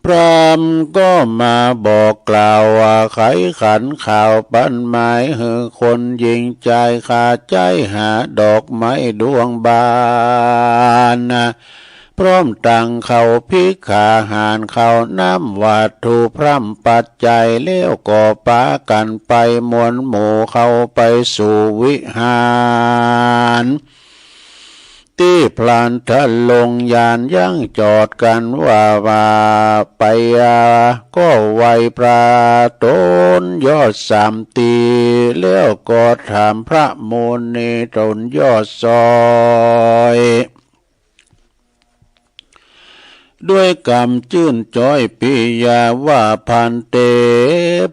พราหมณ์ก็มาบอกกล่าวว่า ไขขันข่าวปันหมายหื้อคนหญิงจาย ข้าใจ๊หาดอกไม้ดวงบาน พร้อมตังข้าวภิกขาหาร ข้าวน้ำวัตถุพร่ำปัจจัย แล้วก็ปากั๋นไปมวลหมู่เข้าไปสู่วิหาร ตี้พลันทะลงยานยังจอดกั๋นว่า ว่าไป อ่า ก็ไหว้พระตนยอดสามที แล้วก็ถามพระมุนีตนยอดซอย ด้วยกำจื้นจ้อยปิยาว่า ภันเต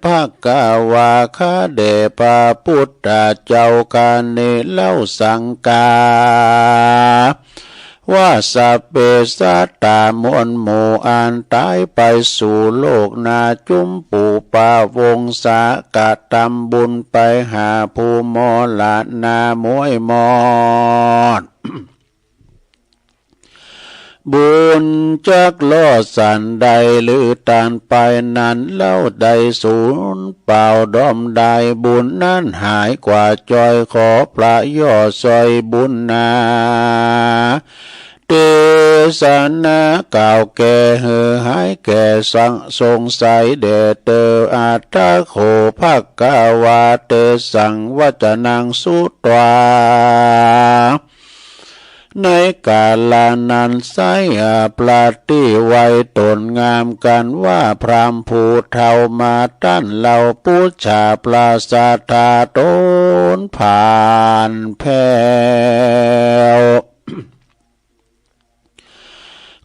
ภะคะวา ข้าแด่พระพุทธเจ้า คเน เล่าสังฆา ว่าสัพเพสัตตามวลหมู่อันต๋ายไปสู่โลกหน้า จุมปูปะวงศา กระตำบุญไปหาผู้มรณะมวยมอด บุญจักลอดสันใด หรือต้านไปนั้น เล่าได้สูญเปล่าดอมดาย บุญนั้นหายกว่าจ้อย ขอพระยอดซ่อยบุญนา เตสนา กล่าวแก้หื้อหายแก้สังสงสัยแด่เตอ อัตถะโข ภควา เตสัง วัจจนัง สุตวา ในกาละนั้นไซร้ ปฏิไว้ตนงามกั๋นว่า พราหมณ์ผู้เฒ่ามาต้านเล่า ปุจฉาพระศาสดาต๋นผ่านแผ้ว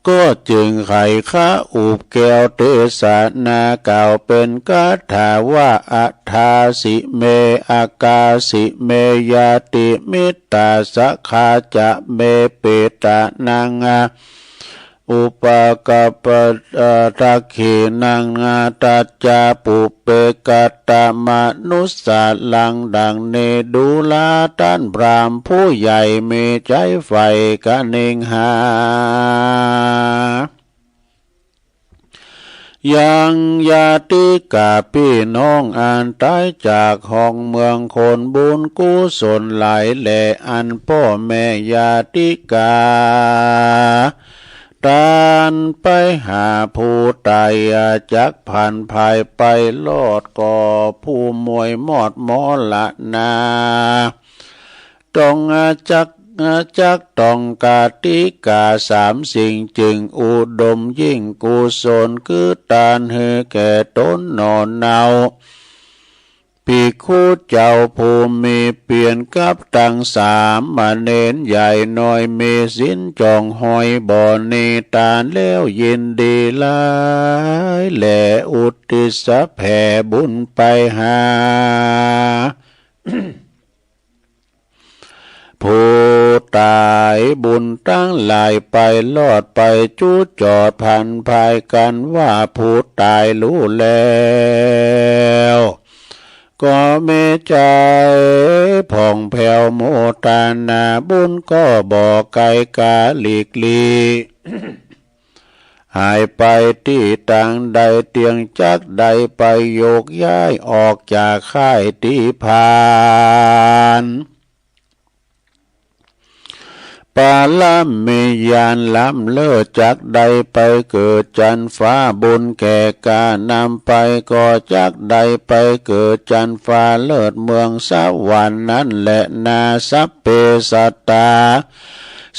ก็จึงไขคาอุบแก้ว เตสนากล่าวเป๋นคาถาว่า อทาสิเม อากาสิเม ญาติมิตตาสะขะจะเม เปตานัง อุปกัปปะ ทักขิณัง ตัจจา ปุพเพ กะตะมะนุสสารัง ดังนี้ดูราต้านพราหมณ์ผู้ใหญ่ มีใจ๋ใฝ่กะนิงหา ยังญาติกาปี้น้องอันต๋ายจากห้องเมืองคน บุญกุศลหลายแล อันป้อแม่ญาติกา ต้านไปหาผู้ต๋าย จักผ่านผายไปรอด ก็ผู้มวยมอดมรณะ ต้องจัก จักต้องกติกาสามสิ่ง จึงอุดมยิ่งกุศล คือต้านหื้อแก่ต๋นหน่อเนา ภิกขุเจ้าผู้มีเปียรกับตังสามเณรใหญ่น้อย มีศีลจ่องห้อยบ่หนี ต้านแล้วยินดีหลายแล อุทิศแผ่บุญไปหา ผู้ต๋าย บุญตังหลายไปรอดไป จุจอดผ่านผายกั๋นว่า ผู้ต๋ายฮู้แล้ว ก็มีใจ๋ผ่องแผ้วโมทนา บุญก็บ่ไกลกาหลีกลี หายไปตี้ตางใด เตียงจักได้ไปโยกย้ายออกจากค่ายตี้ผ่าน ปารมีญาณล้ำเลิศ จักได้ไปเกิดจั๊นฟ้า บุญแก่กล้านำไป ก็จักได้ไปเกิดจั๊นฟ้าเลิศเมืองสวรรค์นั้นแลนา สัพเพสัตตา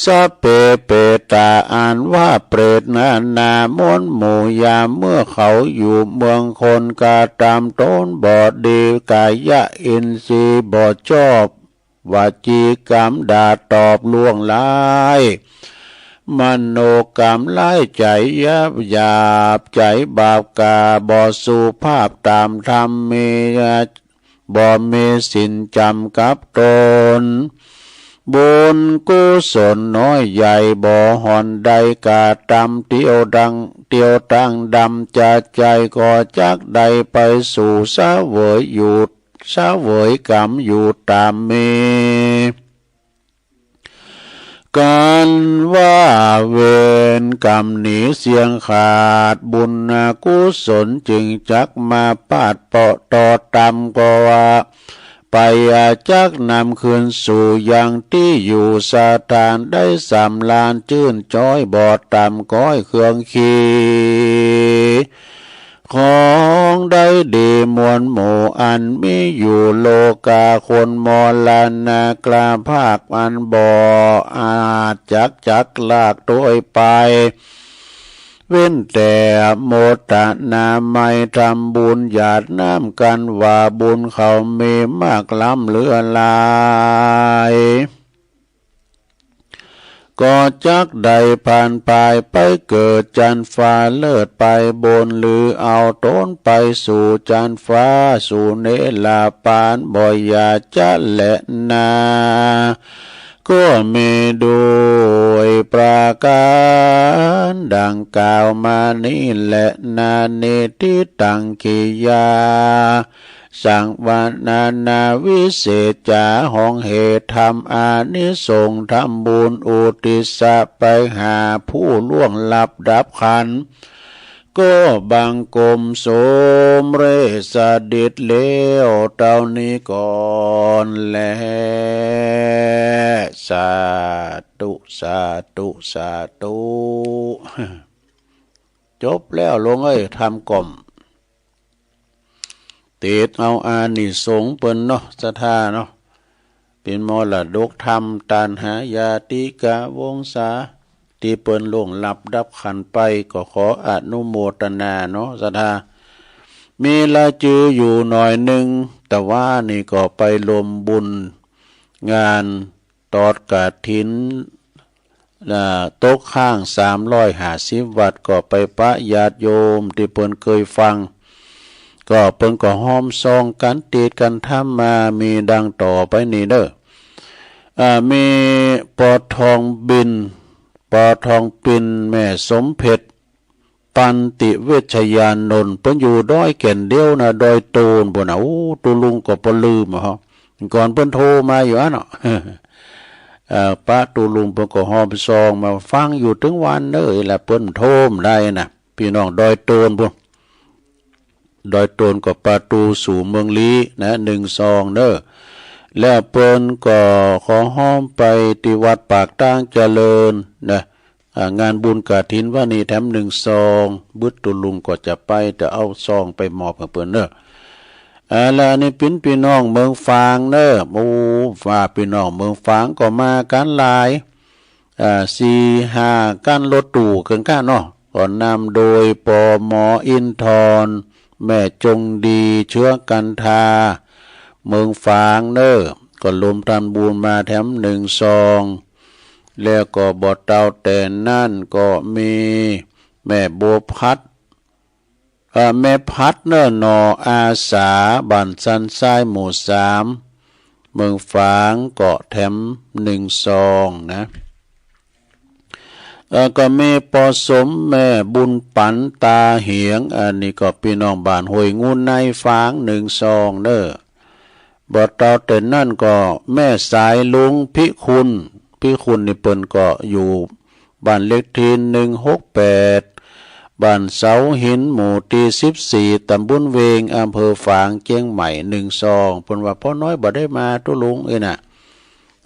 สัพเพเปตา อันว่าเปรตนานา มวลหมู่ยามเมื่อเขาอยู่เมืองคน กระตำต๋นบ่ดี กายะอินทรีย์บ่ชอบ วจีกรรมด่าตอบล่วงร้าย มโนกรรมร้าย ใจ๋หยาบหยาบ ใจ๋บาปกล้า บ่สุภาพต๋ามธรรม มี บ่มีศีลจ๋ำกับต๋น บุญกุศลน้อยใหญ่ บ่ฮอนได้กระตำ เตียวดัง เตียวตั้งดำจะใจ๋ ก็จักได้ไปสู่เสวยอยู่ เสวยกรรมอยู่ต๋ามมี กั๋นว่าเวรกรรมหนีเสี้ยงขาด บุญกุศลจึงจักมาปาดเปาะต่อต๋าม ก็ว่าไปจักนำคืนสู่ยังตี้อยู่สถาน ได้สำราญจื้นจ๊อย บ่ต๋ามก้อยเครื่องขี่ ของได้ดีมวลหมู่อันมีอยู่โลกา คนมรณะกล้าภาคอันบ่อาจจักจักลากโตยไป เว้นแต่โมทนาไมตรี ทำบุญหยาดน้ำกั๋นว่า บุญเขามีมากล้ำเหลือหลาย ก็จักได้ผ่านผายไปเกิดจั๊นฟ้าเลิศไปบน หรือเอาต๋นไปสู่จั๊นฟ้าสุเนรปานบ่อยากจะแลนา ก็มีด้วยประการดังกล่าวมานี้แล นานี ทิฏฐัง กิริยา สังวรณานาวิเศษจ๋า ห้องเหตุธรรม อานิสงส์ทำบุญอุทิศไปหาผู้ล่วงลับดับขันธ์ ก็บังคมสมเร็จสดิจแล้วเต้านี้ก่อนแล สาธุ สาธุ สาธุ จบแล้ว หลวงเอ้ย ธรรมกล่อม ติดเอาอานิสงส์เปิ้นเนาะ ศรัทธาเนาะ เป็นมรดกธรรม ต้านหาญาติกาวงศา ตี้เปิ้นล่วงลับดับขันธ์ไป ก็ขออนุโมทนาเนาะ ศรัทธา มีรายจื้ออยู่หน่อยหนึ่ง แต่ว่านี่ก็ไปรวมบุญงาน ทอดกฐิน อ่า ตกค้างสามร้อยห้าสิบวัตต์ ก็ไปปะญาติโยมตี้เปิ้นเคยฟัง ก็เปิ้นก็ฮ้อมซองกั๋น ติดกั๋นทำมา มีดังต่อไปนี้เด้อ อ่า มีปอทองบิน ปอทองปิน แม่สมเพ็จ ตันติเวชยานนท์ เปิ้นอยู่ดอยแก่นเดียวนะ ดอยโตนปู้นนะ โอ้ ตุ๊ลุงก็ปอลืมอะฮะ ก่อนเปิ้นโทรมาอยู่อะเนาะ เอ่อ ปะตุ๊ลุงเปิ้นก็ฮ้อมซองมาฟังอยู่ตึงวันเด้อ อีหละเปิ้นโทรมาได้นะ พี่น้องดอยโตนปู้น ดอยโตนก็ประตูสู่เมืองลี้นะ หนึ่งซองเด้อ แล้วเปิ้นก็ขอฮ้อมไปตี้วัดปากตางเจริญนะ อ่า งานบุญกฐินว่านี้แถมหนึ่งซอง บึดตุ๊ลุงก็จะไป แต่เอาซองไปมอบหื้อเปิ้นเนอะ อ่า และอันนี้ปิ้นพี่น้องเมืองฝางเนอะ โอ้ ว่าพี่น้องเมืองฝางก็มากั๋นหลาย อ่า สี่ห้าคันรถตู้เกินก้าเนาะ ก็นำโดย ป.ม.อินทร แม่จงดี เชื้อกันทา เมืองฝางเนอะ ก็รวมทำบุญมาแถมหนึ่งซอง แล้วก็บ่เต้าแต่นั้นก็มีแม่บัวพัด เอ่อ แม่พัดเนอะ หน่ออาสา บ้านสันทราย หมู่สาม เมืองฝาง ก็แถมหนึ่งซองนะ เอ่อ ก็มีปอสม แม่บุญปัน ตาเหยง อันนี้ก็พี่น้องบ้านห้วยงูใน ฝาง หนึ่งซองเนอะ บ่เต้าแต่นั้นก็แม่สายลุง พิคุณ พิคุณนี่เปิ้นก็อยู่บ้านเลขที่หนึ่งหกแปด บ้านเสาหิน หมู่ที่สิบสี่ ตำบลเวง อำเภอฝาง เจียงใหม่ หนึ่งซอง เปิ้นว่าป้อน้อยบ่ได้มาตุ๊ลุงเอ้ยนะ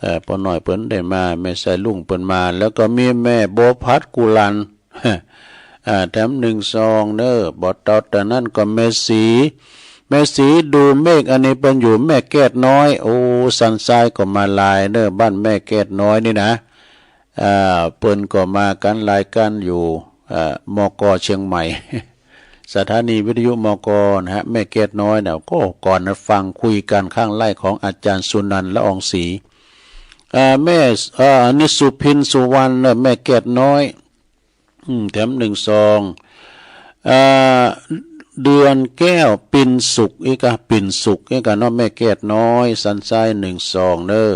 เอ่อ ป้อน้อยเปิ้นได้มา แม่สายลุงเปิ้นมา แล้วก็มีแม่บัวพัด กุลัน อ่า แถมหนึ่งซองเนอะ บ่เต้าแต่นั้นก็แม่สี แม่สีดูเมฆ อันนี้เปิ้นอยู่แม่แก้ดน้อย โอ้ สันทรายก็มาหลายเนอะ บ้านแม่แก้ดน้อยนี่นะ อ่า เปิ้นก็มากั๋นหลายคันอยู่ อ่า มก.เชียงใหม่ สถานีวิทยุ มก.นะฮะ แม่แก้ดน้อยเนี่ย ก็ก่อนนะฟังคุยกันข้างไร่ของอาจารย์สุนันท์ ละอองศรี อ่า แม่ อ่า อันนี้สุพิน สุวรรณเนอะ แม่แก้ดน้อย อืม แถมหนึ่งซอง อ่า เดือนแก้ว ปินสุข อีกอะ ปินสุข อีกอะเนาะ แม่แก้ดน้อย สันทราย หนึ่งซองเนอะ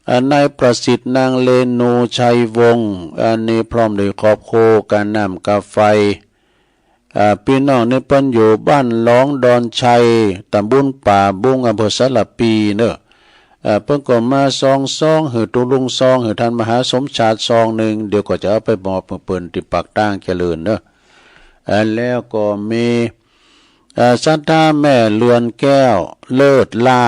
อ่า นายประสิทธิ์ นางเรนู ชัยวงศ์ อันนี้พร้อมด้วยครอบครัว กาน้ำกาไฟ อ่า พี่น้องนี่เปิ้นอยู่บ้านหลองดอนชัย ตำบลป่าบุ้ง อำเภอสารภีเนอะ อ่า เปิ้นก็มาซองซองหื้อตุ๊ลุงซอง หื้อท่านมหาสมชาติซองหนึ่ง เดี๋ยวก็จะเอาไปมอบหื้อเปิ้นตี้ปากตางเจริญเนอะ อ่า แล้วก็มี อ่า ศรัทธาแม่เรือนแก้ว เลิศล่า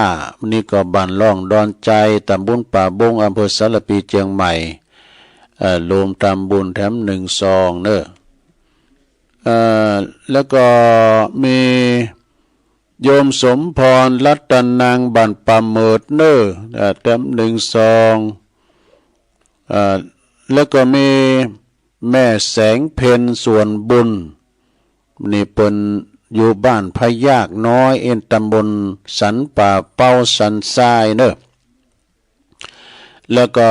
นี่ก็บ้านหลองดอนชัย ตำบลป่าบุ้ง อำเภอสารภี เชียงใหม่ อ่า รวมทำบุญแถมหนึ่งซองเนอะ เอ่อ แล้วก็มีโยมสมพร รัตนัง บ้านป่าเหมิดเนอะ เอ่อ แถมหนึ่งซอง เอ่อ แล้วก็มีแม่แสงเพ็ญ สวนบุญ นี่เปิ้นอยู่บ้านพะยากน้อย เอ็นตำบลสันป่าเป้า สันทรายเนอะ แล้วก็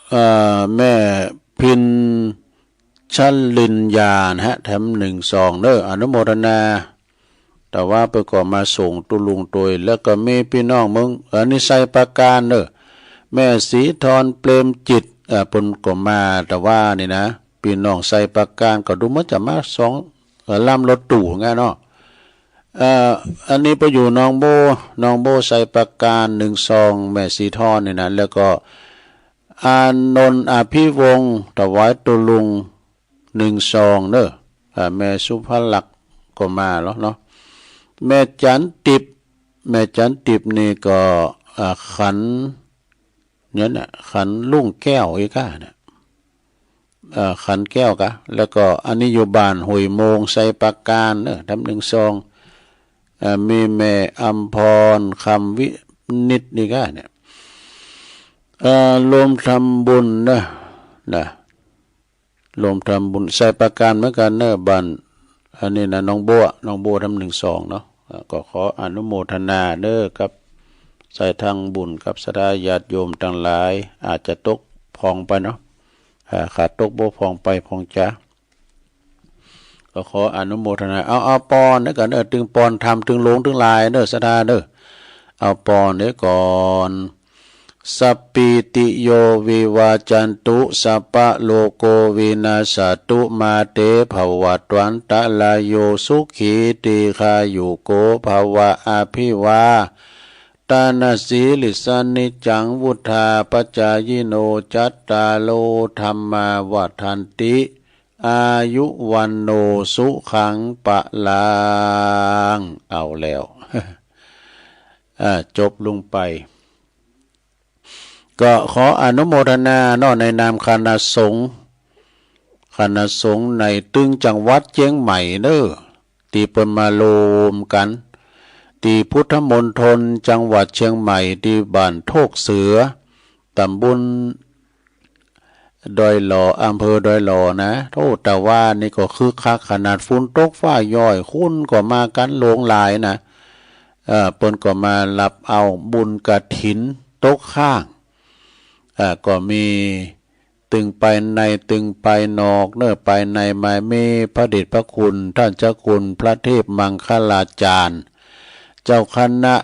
เอ่อ แม่พินชลินยานะฮะ แถมหนึ่งซองเนอะ อนุโมทนา แต่ว่าเปิ้นก็มาส่งตุ๊ลุงตวย แล้วก็มีพี่น้องเมือง เอ่อ นิชัยปราการเนอะ แม่สีทอนเปรมจิต เอ่อ เปิ้นก็มาตะว่านี่นะ ปี้น้องไซปราการก็ดูเหมือนจะมาสอง เอ่อ ลำรถตู้ไงเนาะ เอ่อ อันนี้ไปอยู่หนองโบ หนองโบไซปราการหนึ่งซอง แม่สีทอนนี่นะ แล้วก็ อานนท์อภิวงศ์ ถวายตุลุงหนึ่งซองเนอะ อ่า แม่สุภลักษณ์ก็มาแล้วเนาะ แม่จันติบ แม่จันติบนี่ก็ อ่า ขัน เนี่ยนะ ขันลุ่งแก้วอีกอะเนี่ย เอ่อ ขันแก้วกะ แล้วก็อันนี้อยู่บ้านห้วยโมงไซปราการเนอะ ทำหนึ่งซอง เอ่อ มีแม่อำพร คำวินิจนี่กะเนี่ย เอ่อ รวมทำบุญเนอะ นะ รวมทำบุญไซปราการเหมือนกันเนอะ บ้าน อันนี้นะ หนองโบ หนองโบทำหนึ่งซองเนาะ เอ่อ ก็ขออนุโมทนาเนอะ กับสายทางบุญ กับศรัทธาญาติโยมทั้งหลาย อาจจะตกพร่องไปเนาะ อ่า ขาดตกบกพร่องไปพร่องจ๋า ก็ขออนุโมทนา เอา เอาปอนเนอะกันเนอะ ตึงปอนธรรม ตึงหลวงตึงหลายเนอะ ศรัทธาเนอะ เอาปอนเนอะก่อน สัปปีติโยวิวัจจันตุ สัพพะโรโควินัสสตุ มาเตภวัตวันตะรายโย สุขีทีฆายุโกภะวะ อะภิวาตานะสีลิสสะ นิจจังวุฑฒาปะจายิโน จัตตาโรธัมมาวัฑฒันติ อายุวัณโณสุขังพะลัง เอาแล้ว อ่า จบลงไป ก็ขออนุโมทนาเนาะ ในนามคณะสงฆ์ คณะสงฆ์ในตึงจังหวัดเจียงใหม่เนอะ ตี้เปิ้นมาโฮมกัน ตี้พุทธมณฑลจังหวัดเชียงใหม่ ตี้บ้านโทกเสือ ตำบลดอยหล่อ อำเภอดอยหล่อนะ โอ้ ตะว่านี่ก็คึกคักขนาด ฝนตกฟ้าย้อย คนก็มากันหลวงหลายนะ เอ่อ เปิ้นก็มาฮับเอาบุญกฐินตกค้าง เอ่อ ก็มีตึงภายในตึงภายนอกเนอะ ภายในมามีพระเดชพระคุณท่านเจ้าคุณพระเทพมังคลาจารย์ เจ้าคณะ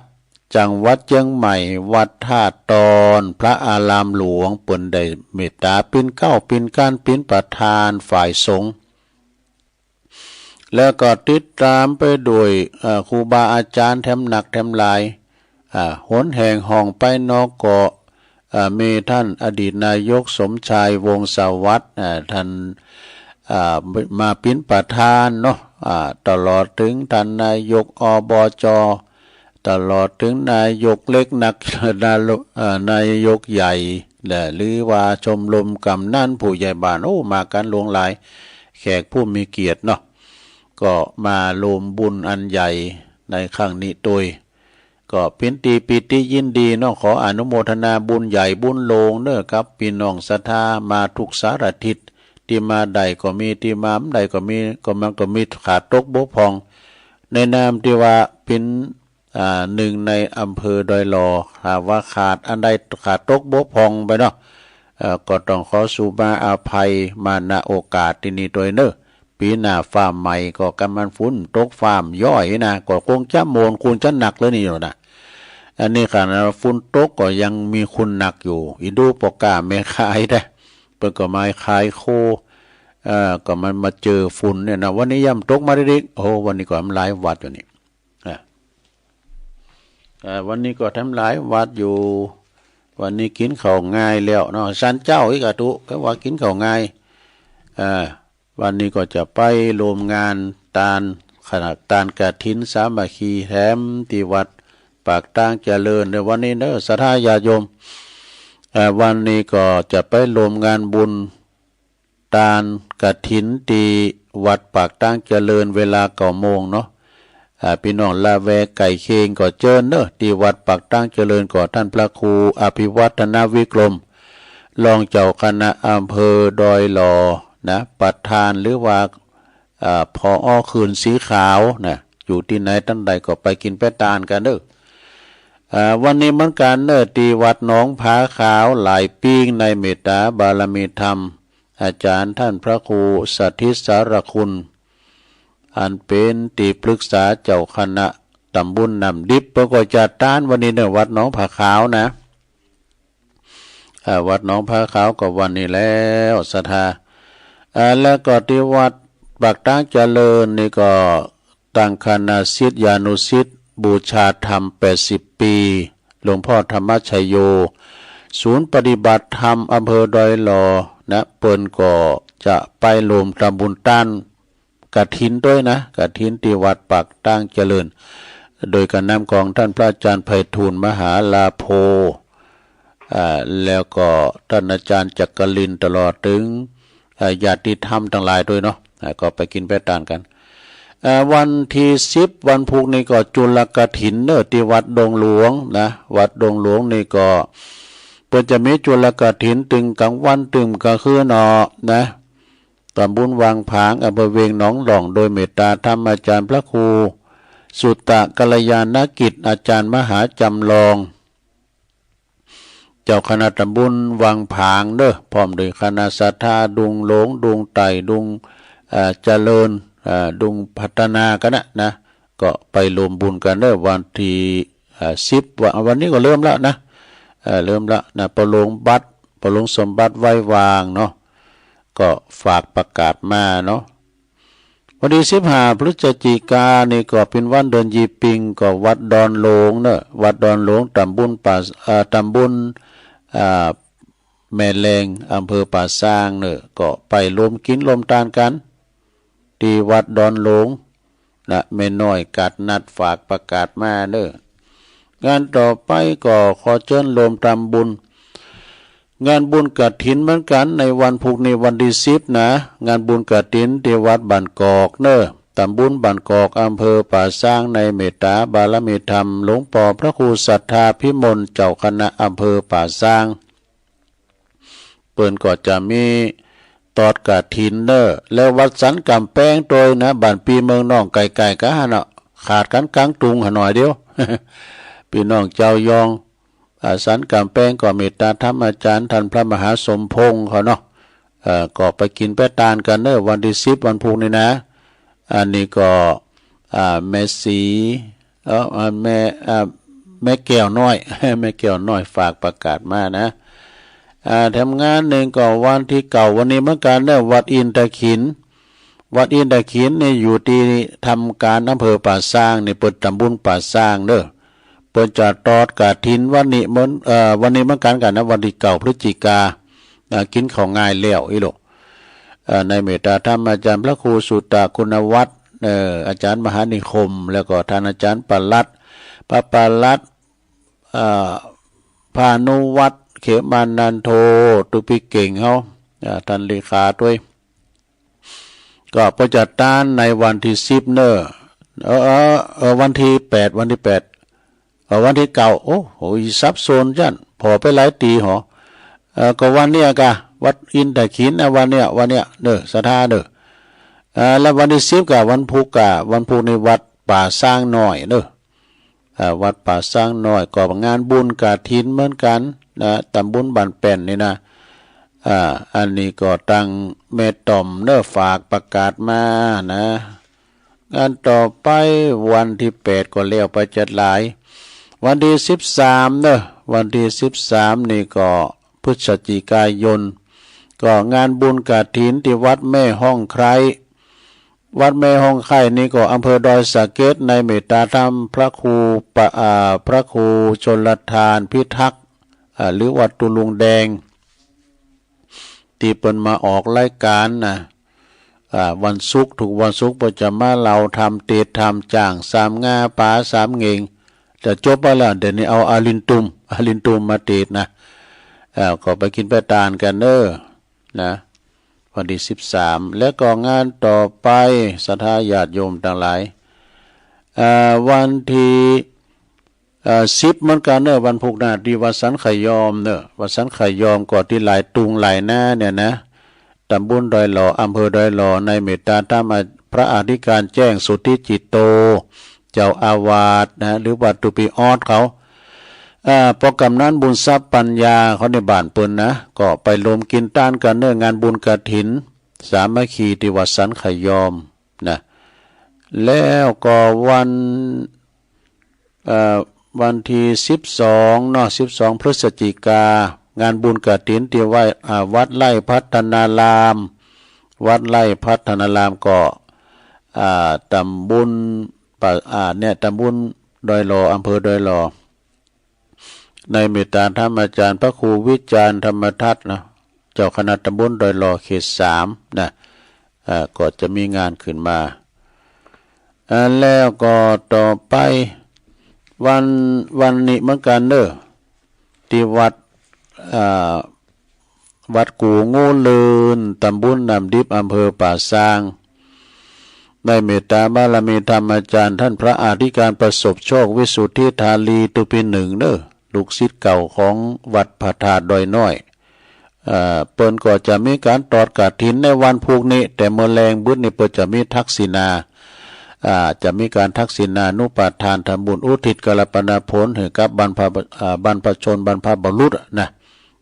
จังหวัดเจียงใหม่ วัดท่าตอน พระอารามหลวง เปิ้นได้เมตตาปิ้นเกล้าปิ้นก้านปิ้นประธานฝ่ายสงฆ์ แล้วก็ติดตามไปด้วย เอ่อ ครูบาอาจารย์แถมนักแถมหลาย อ่า หนแห่งห้องไปนอกก็ อ่า มีท่านอดีตนายกสมชายวงศ์สวัสดิ์ อ่า ท่าน อ่า มาปิ้นประธานเนาะ อ่า ตลอดถึงท่านนายก อบจ. ตลอดถึงนายกเล็กนัก นายก เอ่อ นายกใหญ่ และ หรือว่าชมรมกำนันผู้ใหญ่บ้าน โอ้ มากันหลวงหลาย แขกผู้มีเกียรติเนาะ ก็มาร่วมบุญอันใหญ่ในครั้งนี้โดย ก็ปิ้นตี้ปีติยินดีเนาะ ขออนุโมทนาบุญใหญ่บุญหลวงเนอะ กับปี้น้องศรัทธามาทุกสารทิศ ตี้มาได้ก็มี ตี้มาบ่ได้ก็มี ก็มันก็มีขาดตกบกพร่อง ในนามตี้ว่าปิ้น อ่า หนึ่งในอำเภอดอยหล่อ ถ้าว่าขาดอันใด ขาดตกบกพร่องไปเนาะ เอ่อ ก็ต้องขอสูมาอภัยมา ณ โอกาสตี้นี้โดยเนอะ ปี๋หน้าฟ้าใหม่ก็กำมันฝนตกฟ้าย้อยนะ ก็คงจะโมน คงจะหนักเลยนี่อยู่นะ อันนี้ขนาดฝนตกก็ยังมีคนหนักอยู่ อี๋ดูป้อก๊าแม่ขายได้ เปิ้นก็มาขายโค เอ่อ ก็มันมาเจอฝนเนี่ยนะ วันนี้ย่ำตกมาเล็กๆ โอ้ วันนี้ก็ทำหลายวัดอยู่นี่ อ่ะ อ่า วันนี้ก็ทำหลายวัดอยู่ วันนี้กินข้าวง่ายแล้วเนาะ สันเจ้าอีกอะตุ ก็ว่ากินข้าวง่าย อ่า วันนี้ก็จะไปร่วมงานตาน ขนาดตานกฐินสามัคคีแถมตี้วัดปากตางเจริญในวันนี้เนอะ ศรัทธาญาติโยม อ่า วันนี้ก็จะไปร่วมงานบุญ ตานกฐินตี้วัดปากตางเจริญ เวลาเก้าโมงเนาะ อ่า ปี้น้องละแวกใกล้เคียงก็เจิญเนอะ ตี้วัดปากตางเจริญก็ท่านพระครูอภิวัฒนวิกรม รองเจ้าคณะอำเภอดอยหล่อนะ ประธานหรือว่า อ่า ผอ.คืนสีขาวนะ อยู่ตี้ไหนตังใดก็ไปกิ๋นไปตานกั๋นเนอะ อ่า วันนี้เหมือนกั๋นเนอะ ตี้วัดหนองผาขาว หลายปิ้งในเมตตาบารมีธรรม อาจ๋ารย์ท่านพระครูสถิตสารคุณ อันเป๋นตี้ปรึกษาเจ้าคณะตำบลน้ำดิบ เปิ้นก็จัดตานวันนี้เนอะ วัดหนองผาขาวนะ เอ่อ วัดหนองผาขาวก็วันนี้แล้วศรัทธา เอ่อ แล้วก็ที่วัดปากตางเจริญนี่ก็ตั้งคณะศิษยานุศิษย์บูชาธรรมแปดสิบปี หลวงพ่อธรรมชโย ศูนย์ปฏิบัติธรรมอำเภอดอยหล่อนะ เปิ้นก็จะไปรวมทำบุญต้าน กฐินด้วยนะ กฐินที่วัดปากตางเจริญ โดยการนำของท่านพระอาจารย์ไพฑูรย์มหาลาโภ อ่า แล้วก็ท่านอาจารย์จักรินทร์ ตลอดถึง อ่า ญาติธรรมทั้งหลายด้วยเนาะ อ่า ก็ไปกินไปตานกัน อ่า วันที่สิบ วันพุธนี้ก็จุลกฐินเนอะ ที่วัดดงหลวงนะ วัดดงหลวงนี่ก็ เปิ้นจะมีจุลกฐินตึงกลางวันตึงกลางคืนเนาะนะ ตำบลวังผาง อำเภอเวียงหนองหล่อง โดยเมตตาธรรมอาจารย์พระครูสุตตะกัลยาณกิจ อาจารย์มหาจำลอง เจ้าคณะตำบลวังผางเด้อ พร้อมด้วยคณะศรัทธาดุงหลวง ดุงไต่ ดุง เอ่อ เจริญ เอ่อ ดุงพัฒนากันนะนะ ก็ไปรวมบุญกันเด้อ วันที่ เอ่อ สิบ วัน วันนี้ก็เริ่มแล้วนะ เอ่อ เริ่มแล้วนะ ปอหลวงบัตร ปอหลวงสมบัติไว้วางเนาะ ก็ฝากประกาศมาเนาะ วันที่สิบห้า พฤศจิกานี่ก็เป็นวันเดือนยี่ปิง ก็วัดดอนหลวงเนอะ วัดดอนหลวง ตำบลป่า เอ่อ ตำบล เอ่อ แม่แลง อำเภอป่าซางเนอะ ก็ไปรวมกินรวมตานกัน ที่วัดดอนหลวงนะ แม่น้อยกาดนัดฝากประกาศมาเนอะ งานต่อไปก็ขอเชิญรวมทำบุญ งานบุญกฐินเหมือนกัน ในวันพุธนี้วันที่สิบนะ งานบุญกฐินที่วัดบ้านกอกเนอะ ตำบลบ้านกอก อำเภอป่าซาง ในเมตตาบารมีธรรมหลวงปอพระครูสัทธาภิมล เจ้าคณะอำเภอป่าซาง เปิ้นก็จะมีตอดกฐินเนอะ แล้ววัดสันกำแปงโตยนะ บ้านปี้เมืองน้องไกลๆ กั๋นหั้นเนาะ ขาดกั๋นกลางตุงหั้นหน่อยเดียว ปี้น้องเจ้ายอง อ่า สันกำแปงก็เมตตาธรรมอาจารย์ท่านพระมหาสมพงษ์เขาเนาะ เอ่อ ก็ไปกินไปตานกันเนอะ วันที่สิบ วันพุธนี้นะ อันนี้ก็ อ่า แม่ศรี เอ่อ อ่า แม่ อ่า แม่แก้วน้อย แม่แก้วน้อยฝากประกาศมานะ อ่า แถมงานหนึ่งก็วันที่เก้า วันนี้เหมือนกันเนอะ วัดอินทขิล วัดอินทขิลนี่อยู่ที่ทำการอำเภอป่าซางนี่ เปิ้นตำบลป่าซางเนอะ เปิ้นจะตอดกฐินวันนี้เหมือน เอ่อ วันนี้เหมือนกันกั๋นนะ วันที่เก้า พฤศจิกา อ่า กินข้าวง่ายแล้วอีหลูก เอ่อ ในเมตตาธรรมอาจารย์พระครูสุตตะคุณวัฒน์ เอ่อ อาจารย์มหานิคม แล้วก็ท่านอาจารย์ปลัด พระปลัด เอ่อ พานุวัฒน์ เขมานันโท ตุ๊กปี้เก่งเฮา อ่า ท่านเลขาโตย ก็เปิ้นจะตานในวันที่สิบเนอะ เออ เออ เออ วันที่แปด วันที่แปด เออ วันที่เก้า โอ้โห สับสนจั้น ผ่อไปหลายตี้หอ เออ ก็วันเนี้ยกะ วัดอินทขิลนะ วันเนี้ย วันเนี้ยเนอะ ศรัทธาเนอะ เออ แล้ววันที่สิบกะ วันพุธกะ วันพุธนี่วัดป่าซางน้อยเนอะ อ่า วัดป่าซางน้อยก็งานบุญกฐินเหมือนกันนะ ตำบลบ้านแป้นนี่นะ อ่า อันนี้ก็ตังแม่ต่อมเนอะ ฝากประกาศมานะ งานต่อไปวันที่แปดก็แล้วไปจัดหลาย วันที่สิบสามเนอะ วันที่สิบสามนี่ก็พฤศจิกายน ก็งานบุญกฐินที่วัดแม่ฮ่องไคร้ วัดแม่ฮ่องไคร้นี่ก็อำเภอดอยสะเก็ด ในเมตตาธรรมพระครูปะ อ่า พระครูชลทานพิทักษ์ อ่า หรือวัดตุลุงแดง ตี้เปิ้นมาออกรายการนะ อ่า วันศุกร์ ทุกวันศุกร์เปิ้นจะมาเล่าธรรม เตสน์ธรรม จ้างสามง่าปาสามเหง่ง จะจบไปแล้ว เดี๋ยวนี้เอาอาลินตุม อาลินตุมมาเตสน์นะ อ่า ก็ไปกินไปตานกันเนอะ นะ วันที่สิบสาม แล้วก็งานต่อไป ศรัทธาญาติโยมตังหลาย เอ่อ วันที่ เอ่อ สิบเหมือนกันเนอะ วันพุธหน้า ที่วัดสันขยอมเนอะ วัดสันขยอมก็ตี้หลายตุงหลายนาเนี่ยนะ ตำบลดอยหล่อ อำเภอดอยหล่อ ในเมตตาธรรมพระอธิการแจ้งสุทธิจิตโต เจ้าอาวาสนะ หรือว่าตุ๊กปี้ออดเขา อ่า ปอกำนันบุญทรัพย์ปัญญาเขาในบ้านเปิ้นนะ ก็ไปรวมกินตานกันเนอะ งานบุญกฐินสามัคคีที่วัดสันขยอมนะ แล้วก็วัน เอ่อ วันที่สิบสองเนาะ สิบสอง พฤศจิกา งานบุญกฐินตี้วัด อ่า วัดไร่พัฒนาราม วัดไร่พัฒนารามก็ อ่า ตำบลปะ อ่า เนี่ย ตำบลดอยหล่อ อำเภอดอยหล่อ ในเมตตาธรรมอาจารย์พระครูวิจารณ์ธรรมทัศน์นะ เจ้าคณะตำบลดอยหล่อเขตสามนะ อ่า ก็จะมีงานขึ้นมา อ่า แล้วก็ต่อไปวัน วันนี้เหมือนกันเนอะ ที่วัด อ่า วัดกู่งูเลิน ตำบลน้ำดิบ อำเภอป่าซาง ได้เมตตาบารมีธรรมอาจารย์ท่านพระอธิการประสบโชควิสุทธิธารี ตุปีหนึ่งเนอะ ลูกศิษย์เก่าของวัดพระธาตุดอยน้อย เอ่อ เปิ้นก็จะมีการตอดกฐินในวันพุธนี้ แต่เมื่อแลงบึดนี้เปิ้นจะมีทักษิณา อ่า จะมีการทักษิณานุปทานทำบุญอุทิศกัลปนาผลให้กับบรรพ อ่า บรรพชนบรรพบุรุษนะ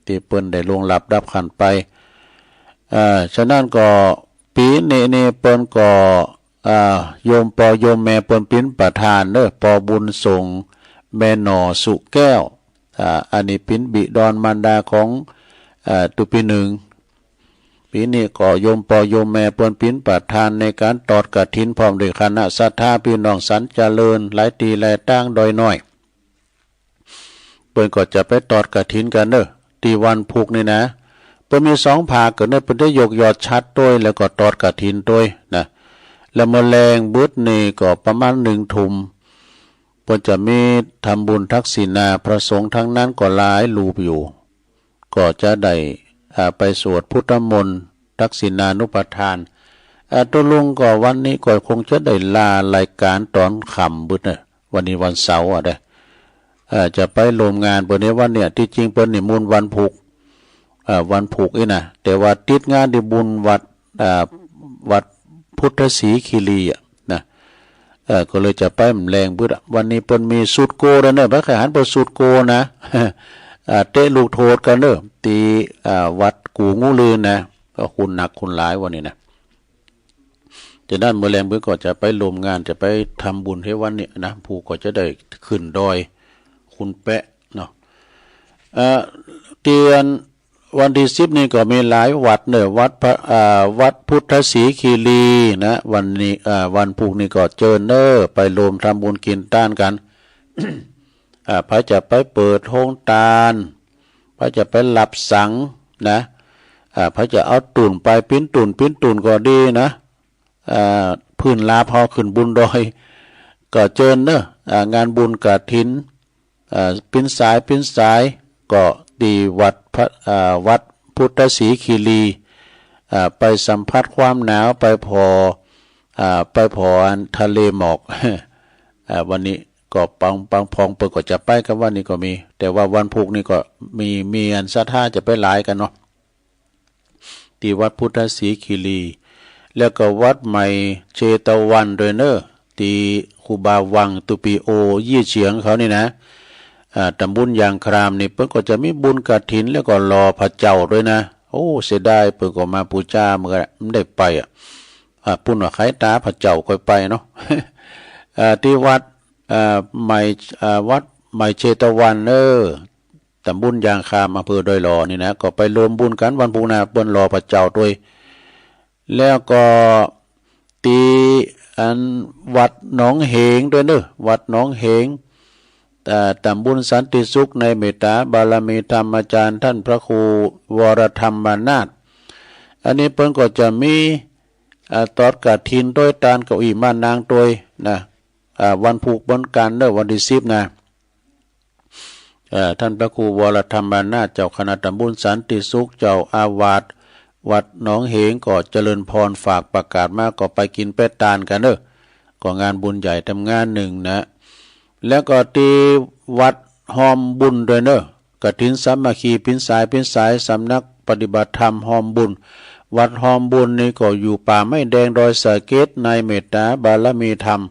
ที่เปิ้นได้ล่วงลับดับขันไป เอ่อ ฉะนั้นก็ปีนี้นี่เปิ้นก็ อ่า โยมปอโยมแม่เปิ้นเป๋นประธานเนอะ ปอบุญส่ง แม่หน่อสุแก้ว อ่า อันนี้เป๋นบิดอนมารดาของ อ่า ตุปีหนึ่ง ปีนี้ก็โยมปอโยมแม่เปิ้นเป๋นประธานในการตอดกฐินพร้อมด้วยคณะศรัทธาพี่น้องสันเจริญหลายตี้หลายตางดอยน้อย เปิ้นก็จะไปตอดกฐินกันเนอะ ตี้วันพุธนี่นะ เปิ้นมีสองภาคก็เนอะ เปิ้นได้ยกยอดฉัตรตวย แล้วก็ตอดกฐินตวยนะ แล้วเมื่อแลงบึดนี่ก็ประมาณหนึ่งทุ่ม เปิ้นจะมีทำบุญทักษิณา พระสงฆ์ทั้งนั้นก็หลายรูปอยู่ ก็จะได้ อ่า ไปสวดพุทธมนต์ทักษิณานุปทาน อ่า ตกลงก็วันนี้ก็คงจะได้ลารายการตอนค่ำบึดเนอะ วันนี้วันเสาร์อะเด้อ เอ่อ จะไปร่วมงานเปิ้นในวันเนี้ย ที่จริงเปิ้นนิมนต์วันพุธ เอ่อ วันพุธอี้นะ แต่ว่าติดงานที่บุญวัด อ่า วัดพุทธศรีคีรีอะนะ เอ่อ ก็เลยจะไปบ่แลงบึดอะ วันนี้เปิ้นมีสูตรโกแล้วเนอะ ไปใครหันเปิ้นสูตรโกนะ อ่า เตะลูกโทษกันเนอะ ตี้ อ่า วัดกู่งูเลินนะ ก็คนหนักคนหลายวันนี้นะ ฉะนั้นเมื่อแลงเปิ้นก็จะไปร่วมงาน จะไปทำบุญให้วันนี้นะ ผู้ก็จะได้ขึ้นดอยคุณแปะเนาะ เอ่อ เตียนวันที่สิบนี่ก็มีหลายวัดเนอะ วัดพระ อ่า วัดพุทธศรีคีรีนะ วันนี้ อ่า วันพุธนี่ก็เจิญเนอะ ไปร่วมทำบุญกินตานกัน อ่า ไผจะไปเปิดโฮงตาน ไผจะไปรับสังนะ อ่า ไผจะเอาตุ่นไปปิ้นตุ่น ปิ้นตุ่นก็ดีนะ อ่า พื้นลาบเฮาขึ้นบุญดอย ก็เจิญเนอะ อ่า งานบุญกฐิน อ่า ปิ้นสาย ปิ้นสาย ก็ตี้วัดพระ อ่า วัดพุทธศรีคีรี อ่า ไปสัมผัสความหนาว ไปผ่อ อ่า ไปผ่ออันทะเลหมอก อ่า วันนี้ก็บาง บางพองเปิ้นก็จะไปกันวันนี้ก็มี แต่ว่าวันพุธนี่ก็มี มีอันศรัทธาจะไปหลายกันเนาะ ตี้วัดพุทธศรีคีรี แล้วก็วัดใหม่เชตวันด้วยเนอะ ตี้ครูบาวังตุปีโอยี่เฉียงเขานี่นะ อ่า ตำบลยางครามนี่ เปิ้นก็จะมีบุญกฐิน แล้วก็หล่อพระเจ้าด้วยนะ โอ้ เสียดาย เปิ้นก็มาปู๋จา มันก็บ่ได้ไปอะ อ่า ปุ้นว่าใครต๋าพระเจ้าค่อยไปเนาะ อ่า ตี้วัด อ่า ใหม่ อ่า วัดใหม่เชตวันเนอะ ตำบลยางคราม อำเภอดอยหล่อนี่นะ ก็ไปร่วมบุญกันวันพุธนะ เปิ้นหล่อพระเจ้าด้วย แล้วก็ตี้อันวัดหนองเหงด้วยเนอะ วัดหนองเหง อ่า ตำบลสันติสุข ในเมตตาบารมีธรรมอาจารย์ท่านพระครูวรธรรมนาถ อันนี้เปิ้นก็จะมี อ่า ตอดกฐินด้วย ตานเก้าอี้ม้านั่งด้วยนะ อ่า วันพุธเหมือนกันเนอะ วันที่สิบนะ เอ่อ ท่านพระครูวรธรรมนาถ เจ้าคณะตำบลสันติสุข เจ้าอาวาสวัดหนองเหง ก็เจริญพรฝากประกาศมา ก็ไปกินไปตานกันเนอะ ก็งานบุญใหญ่ทำงานหนึ่งนะ แล้วก็ตี้วัดฮอมบุญด้วยเนอะ กฐินสามัคคี ปิ้นสาย ปิ้นสาย สำนักปฏิบัติธรรมฮอมบุญ วัดฮอมบุญนี่ก็อยู่ป่าไม้แดง ดอยสะเก็ด ในเมตตาบารมีธรรม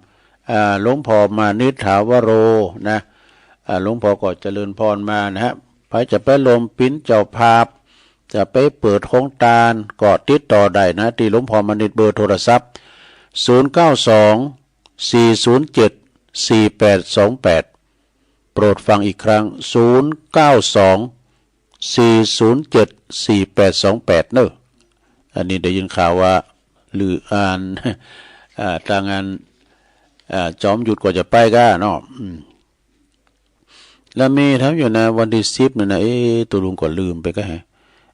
อ่า หลวงพ่อมานิษฐาวโรนะ อ่า หลวงพ่อก็เจริญพรมานะฮะ ใผจะไปร่วมปิ้นเจ้าภาพ จะไปเปิดโฮงตาน ก็ติดต่อได้นะ ตี้หลวงพ่อมานิษ เบอร์โทรศัพท์ ศูนย์เก้าสอง สี่ศูนย์เจ็ด สี่แปดสองแปด โปรดฟังอีกครั้ง ศูนย์เก้าสอง สี่ศูนย์เจ็ด สี่แปดสองแปด เนอะ อันนี้ได้ยินข่าวว่า หรืออ่าน อ่า ทางงาน อ่า จอมยุทธก็จะไปก้าเนาะ อืม แล้วมีทำอยู่นะ วันที่สิบนี่นะ เอ๊ะ ตัวลุงก็ลืมไปก็แฮะ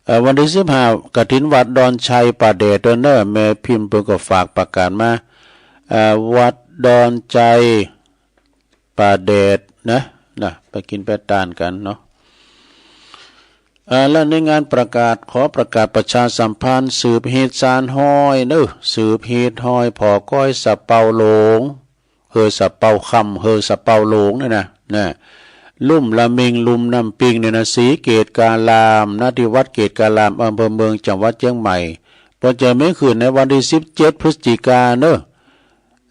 เอ่อ วันที่สิบห้า กฐินวัดดอนชัยป่าแดดเด้อเนอะ แม่พิมพ์เปิ้นก็ฝากประกาศมา เอ่อ วัดดอนชัย ป่าแดดนะ นะ ไปกินไปตานกันเนาะ อ่า และในงานประกาศ ขอประกาศประชาสัมพันธ์ สืบฮีตซานฮอยเนอะ สืบฮีตฮอยผ่อก้อยสะเปาหลง เฮอสะเปาคำ เฮอสะเปาหลงเนี่ยนะ นะ ลุ่มละมิง ลุ่มน้ำปิงเนี่ยนะ ศรีเกตการาม ณ ที่วัดเกตการาม อำเภอเมือง จังหวัดเชียงใหม่ เปิ้นจะมีขึ้นในวันที่สิบเจ็ด พฤศจิกาเนอะ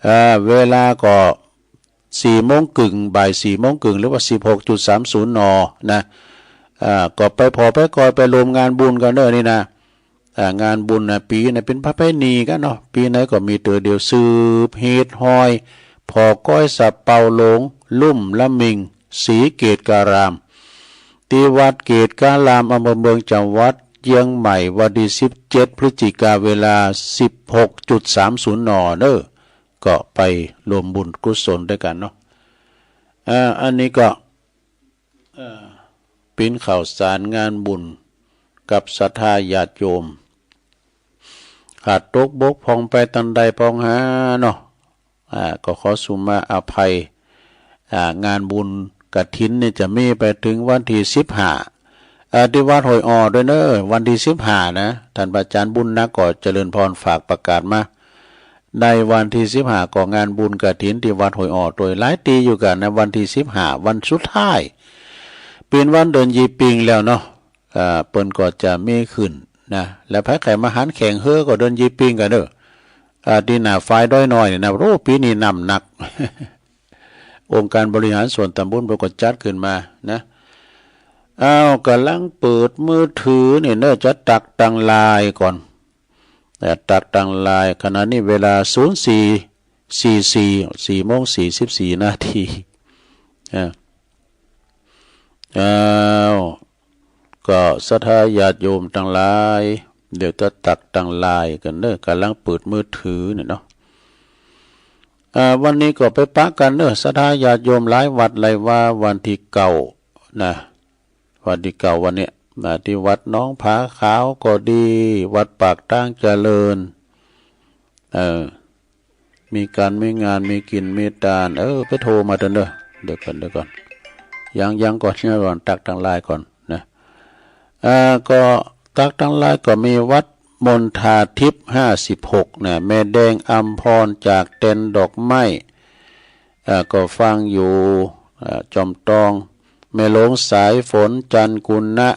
อ่า เวลาก็ สี่โมงครึ่ง บ่ายสี่โมงครึ่ง หรือว่า สิบหกจุดสามศูนย์ น นะ อ่า ก็ไปผ่อไปก้อยไปรวมงานบุญกันเนอะนี่นะ อ่า งานบุญนะ ปีนะเป็นประเพณีกันเนาะ ปีไหนก็มีเตื้อเดียว สืบฮีตฮอยผ่อก้อยสะเปาหลง ลุ่มละมิง ศรีเกตการาม ที่วัดเกตการาม อำเภอเมือง จังหวัดเชียงใหม่ วันที่สิบเจ็ด พฤศจิกา เวลา สิบหกจุดสามศูนย์ น เนอะ ก็ไปร่วมบุญกุศลด้วยกันเนาะ อ่า อันนี้ก็ เอ่อ เป็นข่าวสารงานบุญกับศรัทธาญาติโยม ขาดตกบกพร่องไปตันใดพองหาเนาะ อ่า ก็ขอสุมาอภัย อ่า งานบุญกฐินเนี่ยจะมีไปถึงวันที่สิบห้า อ่า ที่วัดห้วยอ้อด้วยเนอะ วันที่สิบห้านะ ท่านพระอาจารย์บุญนักก็เจริญพรฝากประกาศมา ในวันที่สิบห้าก็งานบุญกฐินที่วัดห้วยอ้อ โดยหลายตี้อยู่กันนะ วันที่สิบห้า วันสุดท้าย เป็นวันเดือนยี่ปิงแล้วเนาะ อ่า เปิ้นก็จะมีขึ้นนะ และไผใครมาหันแข่งเฮือก็เดือนยี่ปิงกันเนอะ อ่า ที่หน้าฝ่ายดอยน้อยนี่นะ โอ้ ปีนี้น้ำหนัก องค์การบริหารส่วนตำบลเปิ้นก็จัดขึ้นมานะ อ้าว กำลังเปิดมือถือนี่เนอะ จะตักตังไลน์ก่อน เอ่อ ตักตังไลน์ ขณะนี้เวลา ศูนย์สี่สี่สี่ สี่โมงสี่สิบสี่นาที อ่า อ้าว ก็ศรัทธาญาติโยมตังหลาย เดี๋ยวจะตักตังไลน์กันเนอะ กำลังเปิดมือถือเนี่ยเนาะ อ่า วันนี้ก็ไปปะกันเนอะ ศรัทธาญาติโยมหลายวัดหลายวา วันที่เก้านะ วันที่เก้าวันเนี้ยนะ ที่วัดหนองผาขาวก็ดี วัดปากทางเจริญ เออ มีการมีงาน มีกินมีตาน เออ ไปโทรมาเถอะเนอะ เดี๋ยวก่อน เดี๋ยวก่อน ยัง ยังก่อน ยังก่อน ตักตังไลน์ก่อนนะ อ่า ก็ตักตังไลน์ก็มีวัดมณฑาทิพย์ ห้าสิบหก นะ แม่แดงอำพรจากเต็นท์ดอกไม้ อ่า ก็ฟังอยู่ อ่า จอมตอง แม่หลวงสายฝน จันทร์กุณะ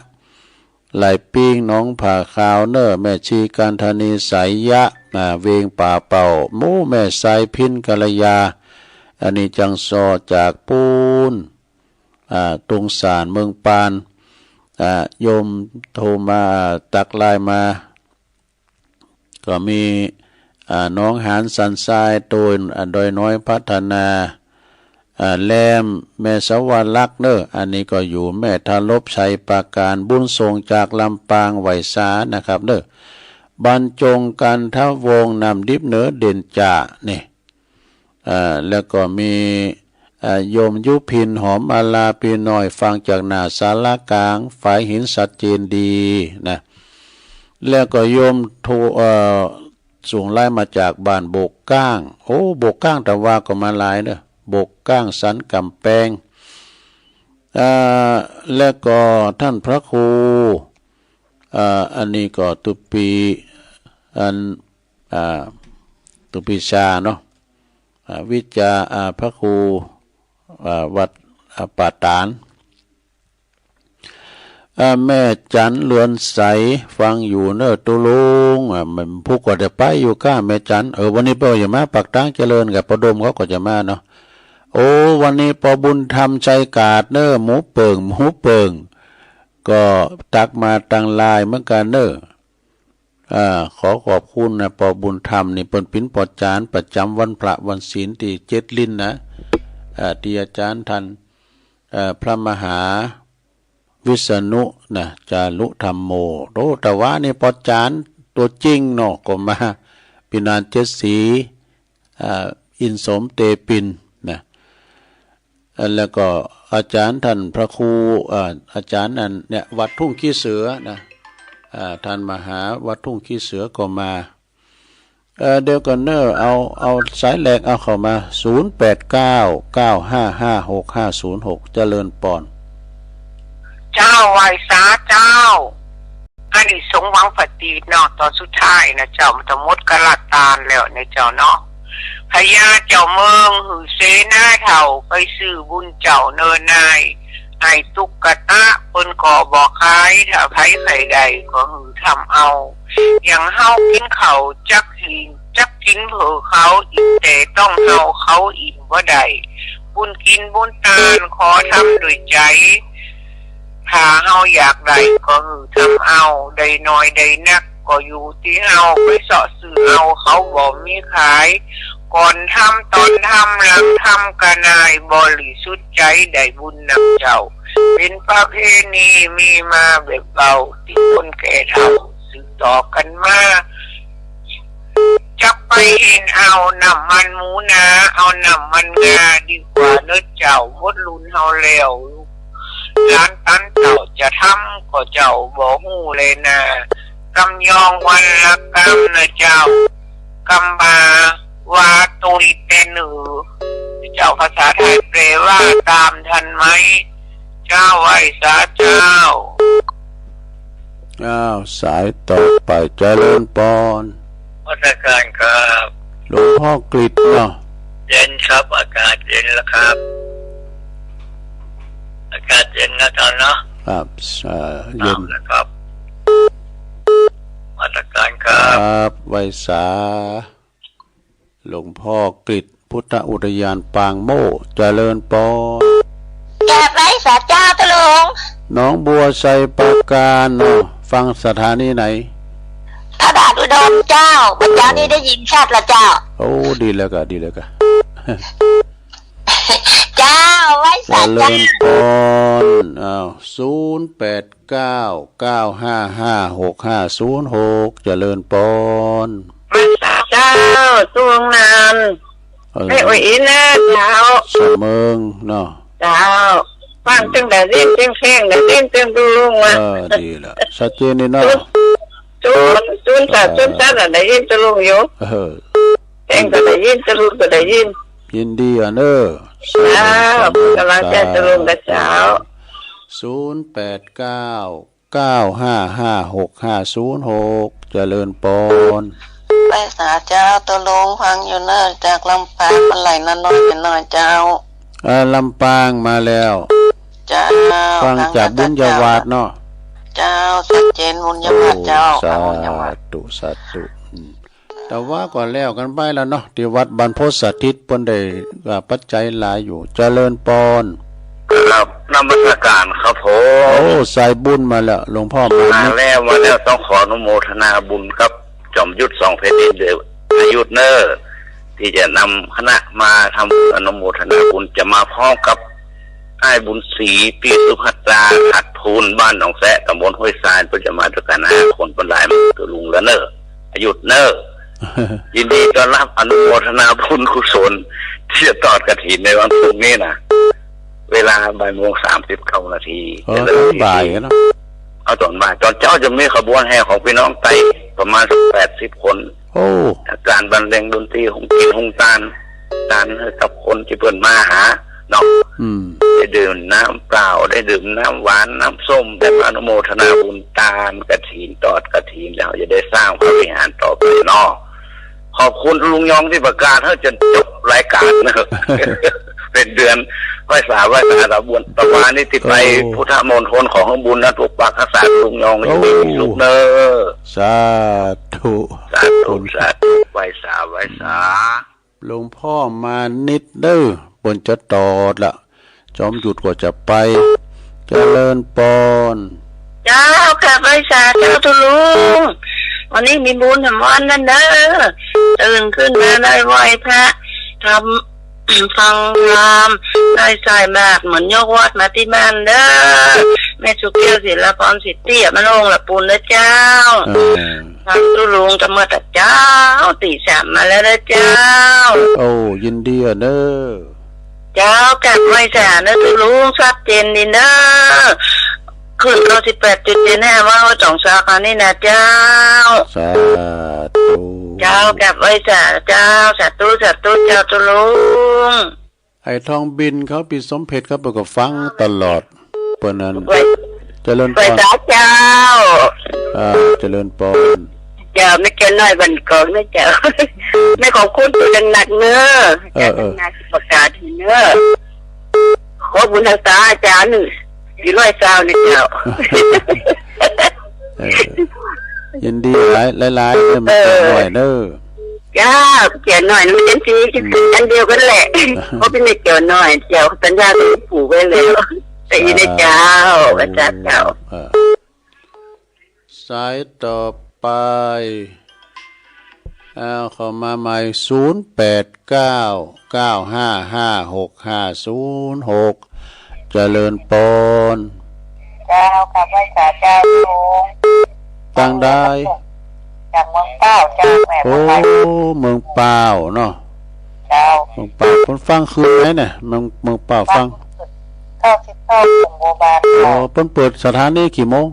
หลายปิ้ง หนองผาขาวเนอะ แม่ชีกันธนี สายยะ อ่า เวงป่าเป่า หมู่แม่สายพิน กัลยา อันนี้จังซอจากปูน อ่า ตรงสารเมืองปาน อ่า โยมโทรมา ตักไลน์มา ก็มี อ่า หนองหาน สันทราย โตน อ่า ดอยน้อยพัฒนา อ่า แลม แม่สวรรคเนอะ อันนี้ก็อยู่แม่ทารบ ชัยปราการ บุญส่งจากลำปาง ไหว้สานะครับเนอะ บรรจง กันทวงศ์ น้ำดิบเหนือเด่นจ่า นี่ อ่า แล้วก็มี อ่า โยมยุพิน หอมอาลา ปีน้อย ฟังจากหน้าศาลากลาง ฝายหิน ชัดเจนดีนะ แล้วก็โยมโทร เอ่อ ส่งไลน์มาจากบ้านโบกก้าง โอ้ โบกก้าง แต่ว่าก็มาหลายเนอะ โบกก้าง สันกำแพง อ่า แล้วก็ท่านพระครู อ่า อันนี้ก็ตุปี อัน อ่า ตุปีชาเนาะ อ่า วิจา อ่า พระครู อ่า วัด อ่า ป่าตาด อ่า แม่จันเรือนใส ฟังอยู่เนอะตุลุง อ่า มันผู้ก็จะไปอยู่ก้า แม่จัน เออ วันนี้เปิ้นจะมาปากทางเจริญกับประดมเขาก็จะมาเนาะ โอ้ วันนี้ปอบุญธรรม ชัยกาดเนอะ หมูเปิ่ง หมูเปิ่ง ก็ตักมาตังไลน์เหมือนกันเนอะ อ่า ขอขอบคุณนะ ปอบุญธรรมนี่เปิ้นเป๋นปอจารย์ประจำวันพระวันศีลตี้เจ็ดลิ้นนะ อ่า ตี้อาจารย์ท่าน เอ่อ พระมหา วิษณุนะ จารุธัมโม โอ้ แต่ว่านี่ปอจารย์ตัวจริงเนาะ ก็มา ปีนานเจ็ดสี อ่า อินสมเตปินนะ อ่า แล้วก็อาจารย์ท่านพระครู อ่า อาจารย์อันเนี่ย วัดทุ่งขี้เสือนะ อ่า ท่านมหาวัดทุ่งขี้เสือก็มา เอ่อ เดี๋ยวก่อนเนอะ เอา เอาสายแรกเอาเข้ามา ศูนย์แปดเก้า เก้าห้าห้า หกห้าศูนย์หก เจริญปอน เจ้า ไหว้สาเจ้า อันนี้สมหวังผะตีดเนาะ ตอนสุดท้ายนะเจ้า มันจะหมดกาลตานแล้วเนี่ยเจ้าเนาะ พญาเจ้าเมืองหื้อเสนาเฒ่าไปซื้อบุญเจ้าเนินนาย ให้ตุ๊กตาเปิ้นก็บ่ขาย ถ้าไผใครได้ก็หื้อทำเอา อย่างเฮากินข้าวจักสิ จักกินเผื่อเขาอิ่ม แต่ต้องเฮาเขาอิ่มบ่ได้ บุญกินบุญตานขอทำด้วยใจ ถ้าเฮาอยากได้ก็หื้อทำเอา ได้น้อยได้นักก็อยู่ที่เฮา ไปเสาะซื้อเอา เขาบ่มีขาย ก่อนทำตอนทำหลังทำก็นาย บริสุทธิ์ใจได้บุญนำเจ้า เป็นประเพณีมีมาแบบเก่า ที่คนแก่เฒ่าสืบต่อกันมา จักไปเห็นเอาน้ำมันหมูนา เอาน้ำมันงาดีกว่าเนอะเจ้า หมดรุ่นเฮาแล้ว หลานตันเจ้าจะทำก็เจ้าบ่ฮู้เลยนะ กำยองวันละกำนะเจ้า กำมาว่าตุยแต่หนือ เจ้า ภาษาไทยแปลว่าตามทันไหม เจ้า ไหว้สาเจ้า อ้าว สายต่อไป เจริญปอน นมัสการครับ หลวงพ่อกฤษเนาะ เย็นครับ อากาศเย็นแล้วครับ อากาศเย็นนะเจ้าเนาะ ครับ เอ่อ เย็น ครับ นมัสการครับ ครับ ไหว้สา หลวงพ่อกฤษ พุทธอุทยานปางโม่ เจริญปอน กราบไหว้สาเจ้าตะลุง หนองบัวไชยปราการเนาะ ฟังสถานีไหน พระบาทอุดมเจ้า เมื่อเช้านี้ได้ยินชัดละเจ้า โอ้ ดีแล้วกะ ดีแล้วกะ เจ้า ไหว้สาเจ้า เจริญปอน อ้าว ศูนย์แปดเก้า เก้าห้าห้า หกห้าศูนย์หก เจริญปอน ไหว้สาเจ้า ช่วงนั้น เออ ไม่อวยอินนะเจ้า เสมิงเนาะ เจ้า ฟังตึงได้ยินตึงเพลงได้ยินตึงดูลุงว่ะ เออ ดีละ ชัดเจนนี่เนาะ ศูนย์ ศูนย์ ศูนย์ สาม ศูนย์ สาม ได้ยินตึงลุงอยู่ เออ เพลงก็ได้ยิน ตึงลุงก็ได้ยิน ยินดีอ่ะเนอะ เจ้า เสมิง กำลังใจตึงลุงกับเจ้า ศูนย์แปดเก้า เก้าห้าห้า หกห้าศูนย์หก เจริญปอน ไหว้สาเจ้าตะลุง ฟังอยู่เนอะ จากลำปาง มันไหลน้อยๆ น้อยๆ เจ้า เอ่อ ลำปางมาแล้ว เจ้า ฟังจากบุญญาวาสเนาะ เจ้า ชัดเจนบุญญาวาสเจ้า โอ้ ฟังบุญญาวาส สาธุ สาธุ อืม แต่ว่าก็แล้วกันไปแล้วเนาะ ที่วัดบรรพตสถิตเปิ้นได้ อ่า ปัจจัยหลายอยู่ เจริญปอน ครับ นมัสการครับผม โอ้ สายบุญมาแล้ว หลวงพ่อมานิด มาแล้ว มาแล้ว ต้องขออนุโมทนาบุญครับ จอมยุทธสองแผ่นดินเดชประยุทธ์เนอร์ ที่จะนำคณะมาทำบุญอนุโมทนาบุญ จะมาพร้อมกับอ้ายบุญศรี พี่สุภัตรา ขัดพูน บ้านหนองแซะ ตำบลห้วยทราย เปิ้นจะมาด้วยกันห้าคน เปิ้นไลน์มาหาลุงแล้วเนอร์ ประยุทธ์เนอร์ ยินดีต้อนรับอนุโมทนาบุญกุศล ที่จะทอดกฐินในวันพรุ่งนี้นะ เวลาบ่ายโมงสามสิบเก้านาที เออ เจริญ ตอนบ่าย พิธี เนาะ เอาตอนบ่าย ตอนเช้าจะมีขบวนแห่ของพี่น้องไตประมาณสักแปดสิบคน โอ้ การบรรเลงดนตรี หุงกินหุงตาน ตานให้กับคนที่เปิ้นมาหาเนาะ อืม ได้ดื่มน้ำเปล่า ได้ดื่มน้ำหวาน น้ำส้ม ได้มาอนุโมทนาบุญตานกฐิน ทอดกฐิน แล้วจะได้สร้างพระวิหารต่อไปเนาะ ขอบคุณลุงยองที่ประกาศให้จนจบรายการนะครับ เป็นเดือน ไหว้สา ไหว้สา ตะวัน ตะวันนี้ที่ไป โอ้ พุทธมณฑลของบุญนะ ปกปักรักษาลุงยอง โอ้ อยู่ดีมีสุขเนอะ สาธุ สาธุ สาธุ ไหว้สา ไหว้สา หลวงพ่อมานิดเด้อ เปิ้นจะตอดละ จอมยุทธก็จะไป เจริญปอน เจ้า กราบไหว้สาเจ้าตะลุง วันนี้มีบุญแหมวันนั้นเด้อ ตื่นขึ้นมาได้ไหว้พระ ทำ ฟังธรรม ได้ใส่บาตรเหมือนยกวัดมาที่บ้านเด้อ แม่สุเกลี้ยว ศิลปร สิทธิอมรวงศ์ ละปูนนะเจ้า เออ ทางตุ๊ลุงก็เมื่อแต่เจ้า ตีสามมาแล้วนะเจ้า โอ้ ยินดีอะเนอะ เจ้า กราบไหว้สาเนอะตุ๊ลุง ชัดเจนดีเนอะ ขึ้นเก้าสิบแปดจุดเจ็ดห้า ว่าไว้สองสาขานี่นะเจ้า สาธุ เจ้า กราบไหว้สาเจ้า สาธุ สาธุ เจ้าตุ๊ลุง ไอ้ทองบินเขา พี่สมเพชรเขา เปิ้นก็ฟังตลอด เปิ้นนั้น ไหว้ เจริญพร ไหว้สาเจ้า อ่า เจริญพร เจ้า แม่แก้วน้อยบ้านกอกนะเจ้า แม่ขอบคุณเปิ้นหนักๆเนอะ เออ เออ หนักๆประกาศให้เนอะ ขอบุญรักษาอาจารย์ สี่ร้อยซาวนะเจ้า เออ ยินดีหลายหลายๆเนอะ แม่แก้วน้อยเนอะ เออ เจ้า แม่แก้วน้อย มันเป็นสี อืม อันเดียวกันแหละ เพราะเป็นแม่แก้วน้อย เจ้า สัญญากับหลวงปู่ไว้แล้ว แต่อีในเจ้า สาธุ พระเจ้าเจ้า เออ สายต่อไป เอาเข้ามาใหม่ ศูนย์แปดเก้า เก้าห้าห้า หกห้าศูนย์หก เจริญพร เจ้า กราบไหว้สาเจ้า โยม ต่างใด จากเมืองเป้าเจ้า แม่ โอ้ เมืองเป้าเนาะ เจ้า เมืองเป้า เปิ้นฟังคืนไหนเนี่ย เมือง เมืองเป้าฟัง เก้าสิบเก้า กลุ่มบัวบาน อ๋อ เจ้า เปิ้นเปิดสถานีกี่โมง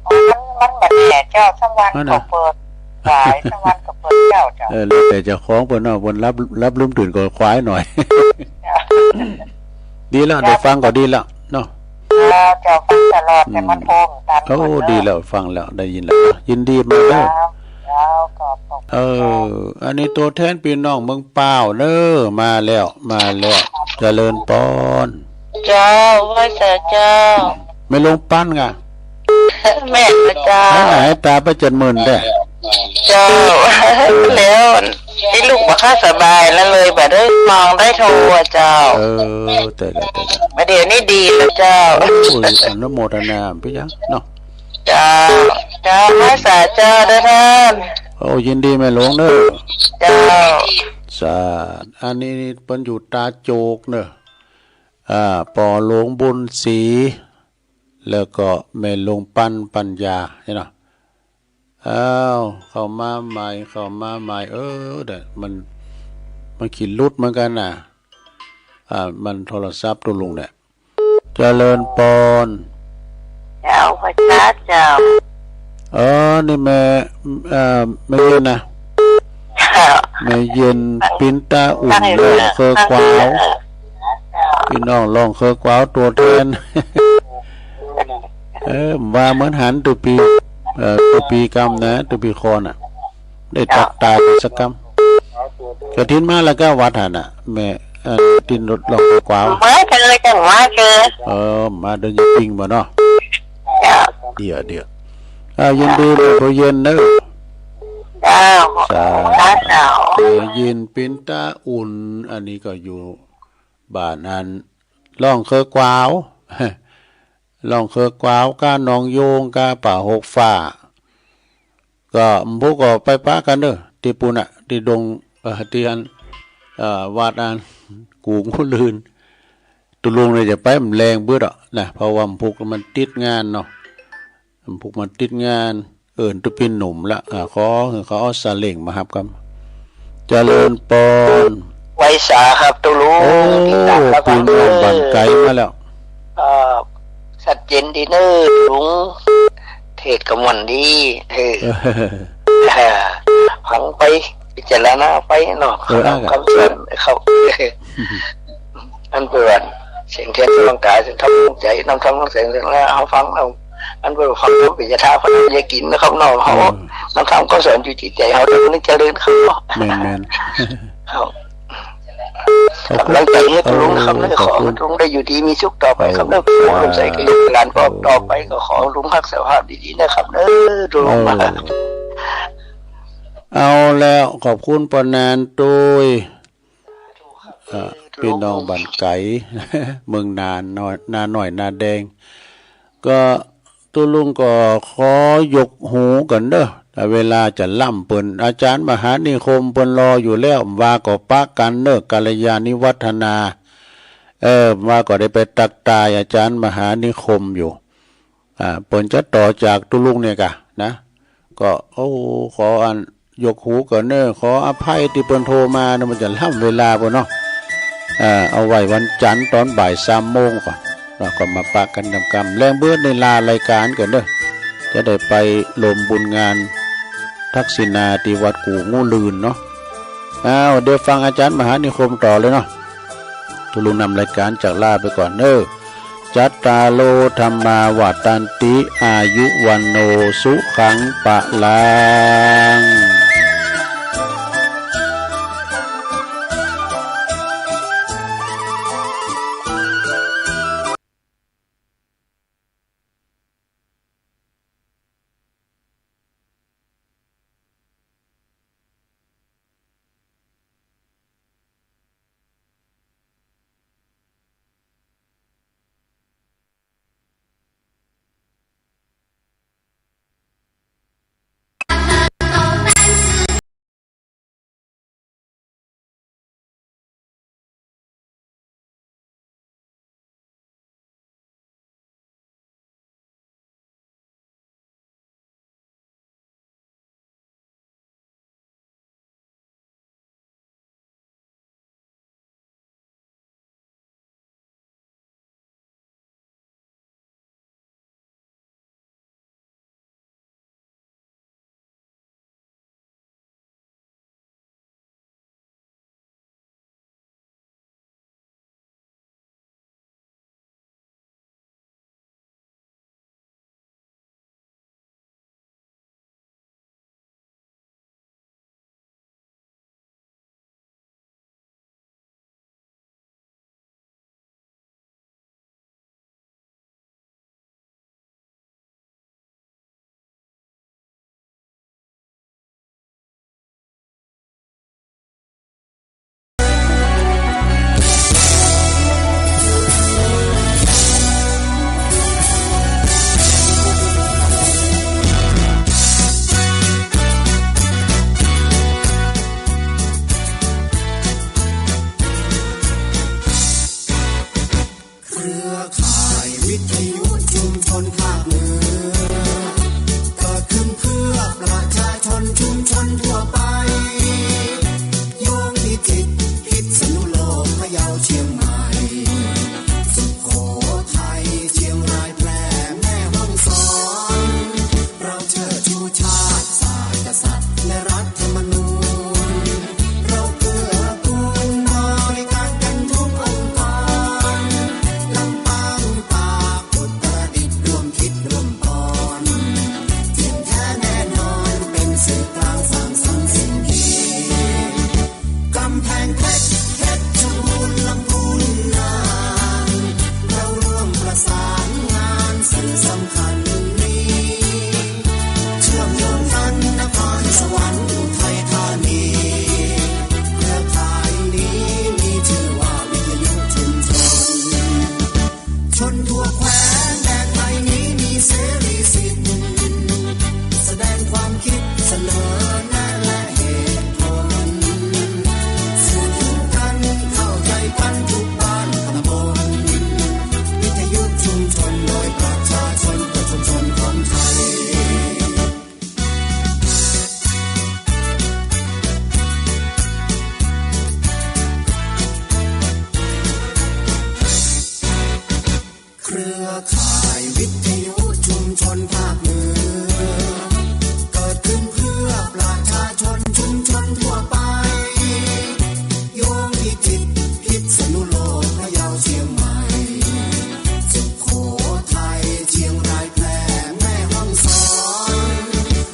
มัน มันบ่แน่เจ้า สักวันก็เปิดสาย สักวันก็เปิดเช้าเจ้า เออ แล้วแต่เจ้าของเปิ้นเนาะ เปิ้นหลับ หลับลืมตื่นก็ขวายหน่อย เจ้า ดีแล้ว ได้ฟังก็ดีแล้วเนาะ เจ้า เจ้า ฟังตลอด แต่มันโทรตาม โอ้ เปิ้นเนาะ ดีแล้ว ฟังแล้ว ได้ยินแล้ว ยินดีมากเด้อ เจ้า เจ้า ขอบคุณ เออ อันนี้ตัวแทนพี่น้องเมืองเป้าเด้อ มาแล้ว มาแล้ว เจริญพร เจ้า ไหว้สาเจ้า แม่หลวงปันกะ แม่นนะเจ้า หายหน้าหายตาไปจนหมื่นแท้ เจ้า แล้ว ที่ลูกบ่ค่อยสบายแล้วเลยบ่ได้มองได้โทรอะเจ้า เออ แต่ละ แต่ละ มาเดี๋ยวนี้ดีแล้วเจ้า โอ้ย อนุโมทนา เป็นหยังเนาะ เจ้า เจ้า ไหว้สาเจ้าเด้อท่าน โอ้ ยินดีแม่หลวงเด้อ เจ้า สาธุ อันนี้เปิ้นอยู่ตาโจกเนอะ อ่า ปอหลวงบุญศรี แล้วก็แม่หลวงปันปัญญา เห็นเนาะ อ้าว เข้ามาใหม่ เข้ามาใหม่ เออ เดี๋ยวมัน มันขี้หลุดเหมือนกันน่ะ อ่า มันโทรศัพท์ตุ๊ลุงเนี่ย เจริญพร เจ้า พระเจ้า เจ้า เออ นี่แม่ เอ่อ แม่เย็นนะ เจ้า แม่เย็น ปินตาอุ่น ร้องเคอกวาว พี่น้องร้องเคอกวาวตัวแทน เออ ว่าเหมือนหันตุปี เอ่อ ตุปีกำนะ ตุปีคอน่ะ ได้ตักตายไปสักกำ กฐินมาแล้วก็วัดหั่นน่ะ แม่ เอ่อ ตินรถลองกวาว เมื่อเธอจังหวะเธอ เออ มาเดินอยู่ปิ้งบ่เนาะ เจ้า เดี๋ยว เดี๋ยว อ่า ยินดีแม่ผู้เย็นเนอะ เจ้า สาธุ เจ้า แม่เย็นปินตาอุ่น อันนี้ก็อยู่บ้านอัน ร้องเคอกวาว ร้องเคอกวาว กาหนองโยง กาป่าหกฟ้า ก็หมู่ก็ไปปะกันเด้อ ตี้ปู้นน่ะ ตี้ดง เอ่อ ตี้อัน เอ่อ วัดอัน กู่งู่ลื่น ตุ๊ลุงเนี่ยจะไปมันแลงเบิดอ่ะนะ เพราะว่าหมู่มันติดงานเนาะ หมู่มันติดงาน เอิ้นตุ๊ปินหนุ่มละ อ่า ขอ ขอเอาซาเล้งมาฮับครับ เจริญพร ไหว้สาครับตุ๊ลุง โอ้ ติดตามรับฟัง พี่น้องบ้านไกลมาแล้ว เอ่อ ชัดเจนดีเนอะตุ๊ลุง เทศน์ก็ม่วนดี เออ ฟังไป พิจารณาไปเนาะ เออ คำสอนเขา อันเปิ้นเสียงเทียนสว่างกาย เสียงธรรมดวงใจ นำธรรมดวงแสง เสียงแล้วเฮาฟังเอา อันเปิ้นฟังธรรมปิยธาตุ เพิ่นอย่ากินนะครับเนาะ เฮา เออ นำธรรมคำสอนอยู่จิตใจเฮา เดี๋ยวมันเจริญครับเนาะ แม่นๆ ครับ ขอบคุณ กำลังใจให้ตุ๊ลุงนะครับ เออ ขอให้ตุ๊ลุงได้อยู่ดีมีสุขต่อไปครับเนาะ ขอบคุณ ขอบคุณ ผมใส่กิจการก็ต่อไปก็ขอลุงรักษาภาพดีๆนะครับเด้อตุ๊ลุง เออ เอาแล้ว ขอบคุณปอนานโดย เอ่อ พี่น้องบ้านไกล เมืองนาน้อย นาน้อย นาแดง ก็ตุ๊ลุงก็ขอยกหูก่อนเด้อ แต่เวลาจะล้ำเปิ้น อาจารย์มหานิคมเปิ้นรออยู่แล้ว ว่าก็ปะกันเด้อ กัลยาณิวัฒนา เออ ว่าก็ได้ไปตักตายอาจารย์มหานิคมอยู่ อ่า เปิ้นจะต่อจากตุ๊ลุงเนี่ยกะนะ ก็ โอ้ ขออันยกหูก่อนเน้อ ขออภัยที่เปิ้นโทรมาเนาะ มันจะล้ำเวลาเปิ้นเนาะ อ่า เอาไว้วันจันทร์ตอนบ่ายสามโมงก่อน แล้วก็มาปะกันกำๆ แลงเบิดในลารายการก่อนเน้อ จะได้ไปรวมบุญงานทักษิณาที่วัดกู่งูลื่นเนาะ อ้าว เดี๋ยวฟังอาจารย์มหานิคมต่อเลยเนาะ ตุ๊ลุงนำรายการจากลาไปก่อนเน้อ จัตตาโร ธัมมา วัฑฒันติ อายุ วัณโณ สุขัง พะลังเครือข่ายวิทยุชุมชนภาคเหนือ เกิดขึ้นเพื่อประชาชนชุมชนทั่วไป โยงพิจิตร พิษณุโลก พะเยา เชียงใหม่ สุโขทัย เชียงราย แพร่ แม่ฮ่องสอน เราเชิดชูชาติ ศาสตร์ กษัตริย์ และรัฐธรรมนูญ เราเกื้อกูลบริการกันทุกองค์กร ลำปาง ตาก อุตรดิตถ์ ร่วมคิดร่วมปอน เที่ยงแท้แน่นอน เป็นสื่อกลางสร้างสรรค์สิ่งดี กำแพงเพชร เพชรบูรณ์ ลำพูน น่าน เราร่วมประสานงาน สื่อสำคัญนี้ เชื่อมโยงกันนครสวรรค์ อุทัยธานี เครือข่ายนี้มีชื่อว่าวิทยุชุมชน ชนทั่วแคว้นแดนไทยนี้มีเสรีสิทธิ์ แสดงความคิดเสนอแนะและเหตุผล สื่อถึงกันเข้าใจกันทุกบ้านตำบล วิทยุชุมชนโดยประชาชนเพื่อชุมชนของไทย เครือข่ายวิทยุชุมชนภาคเหนือ เกิดขึ้นเพื่อประชาชนชุมชนทั่วไป โยงพิจิตร พิษณุโลก พะเยา เชียงใหม่ สุโขทัย เชียงราย แพร่ แม่ฮ่องสอน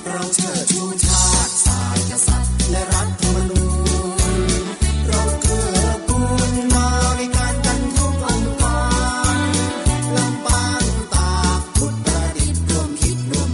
เราเชิดชูชาติ ศาสตร์ กษัตริย์ และรัฐธรรมนูญ เราเกื้อกูลบริการกันทุกองค์กร ลำปาง ตาก อุตรดิตถ์ ร่วมคิดร่วม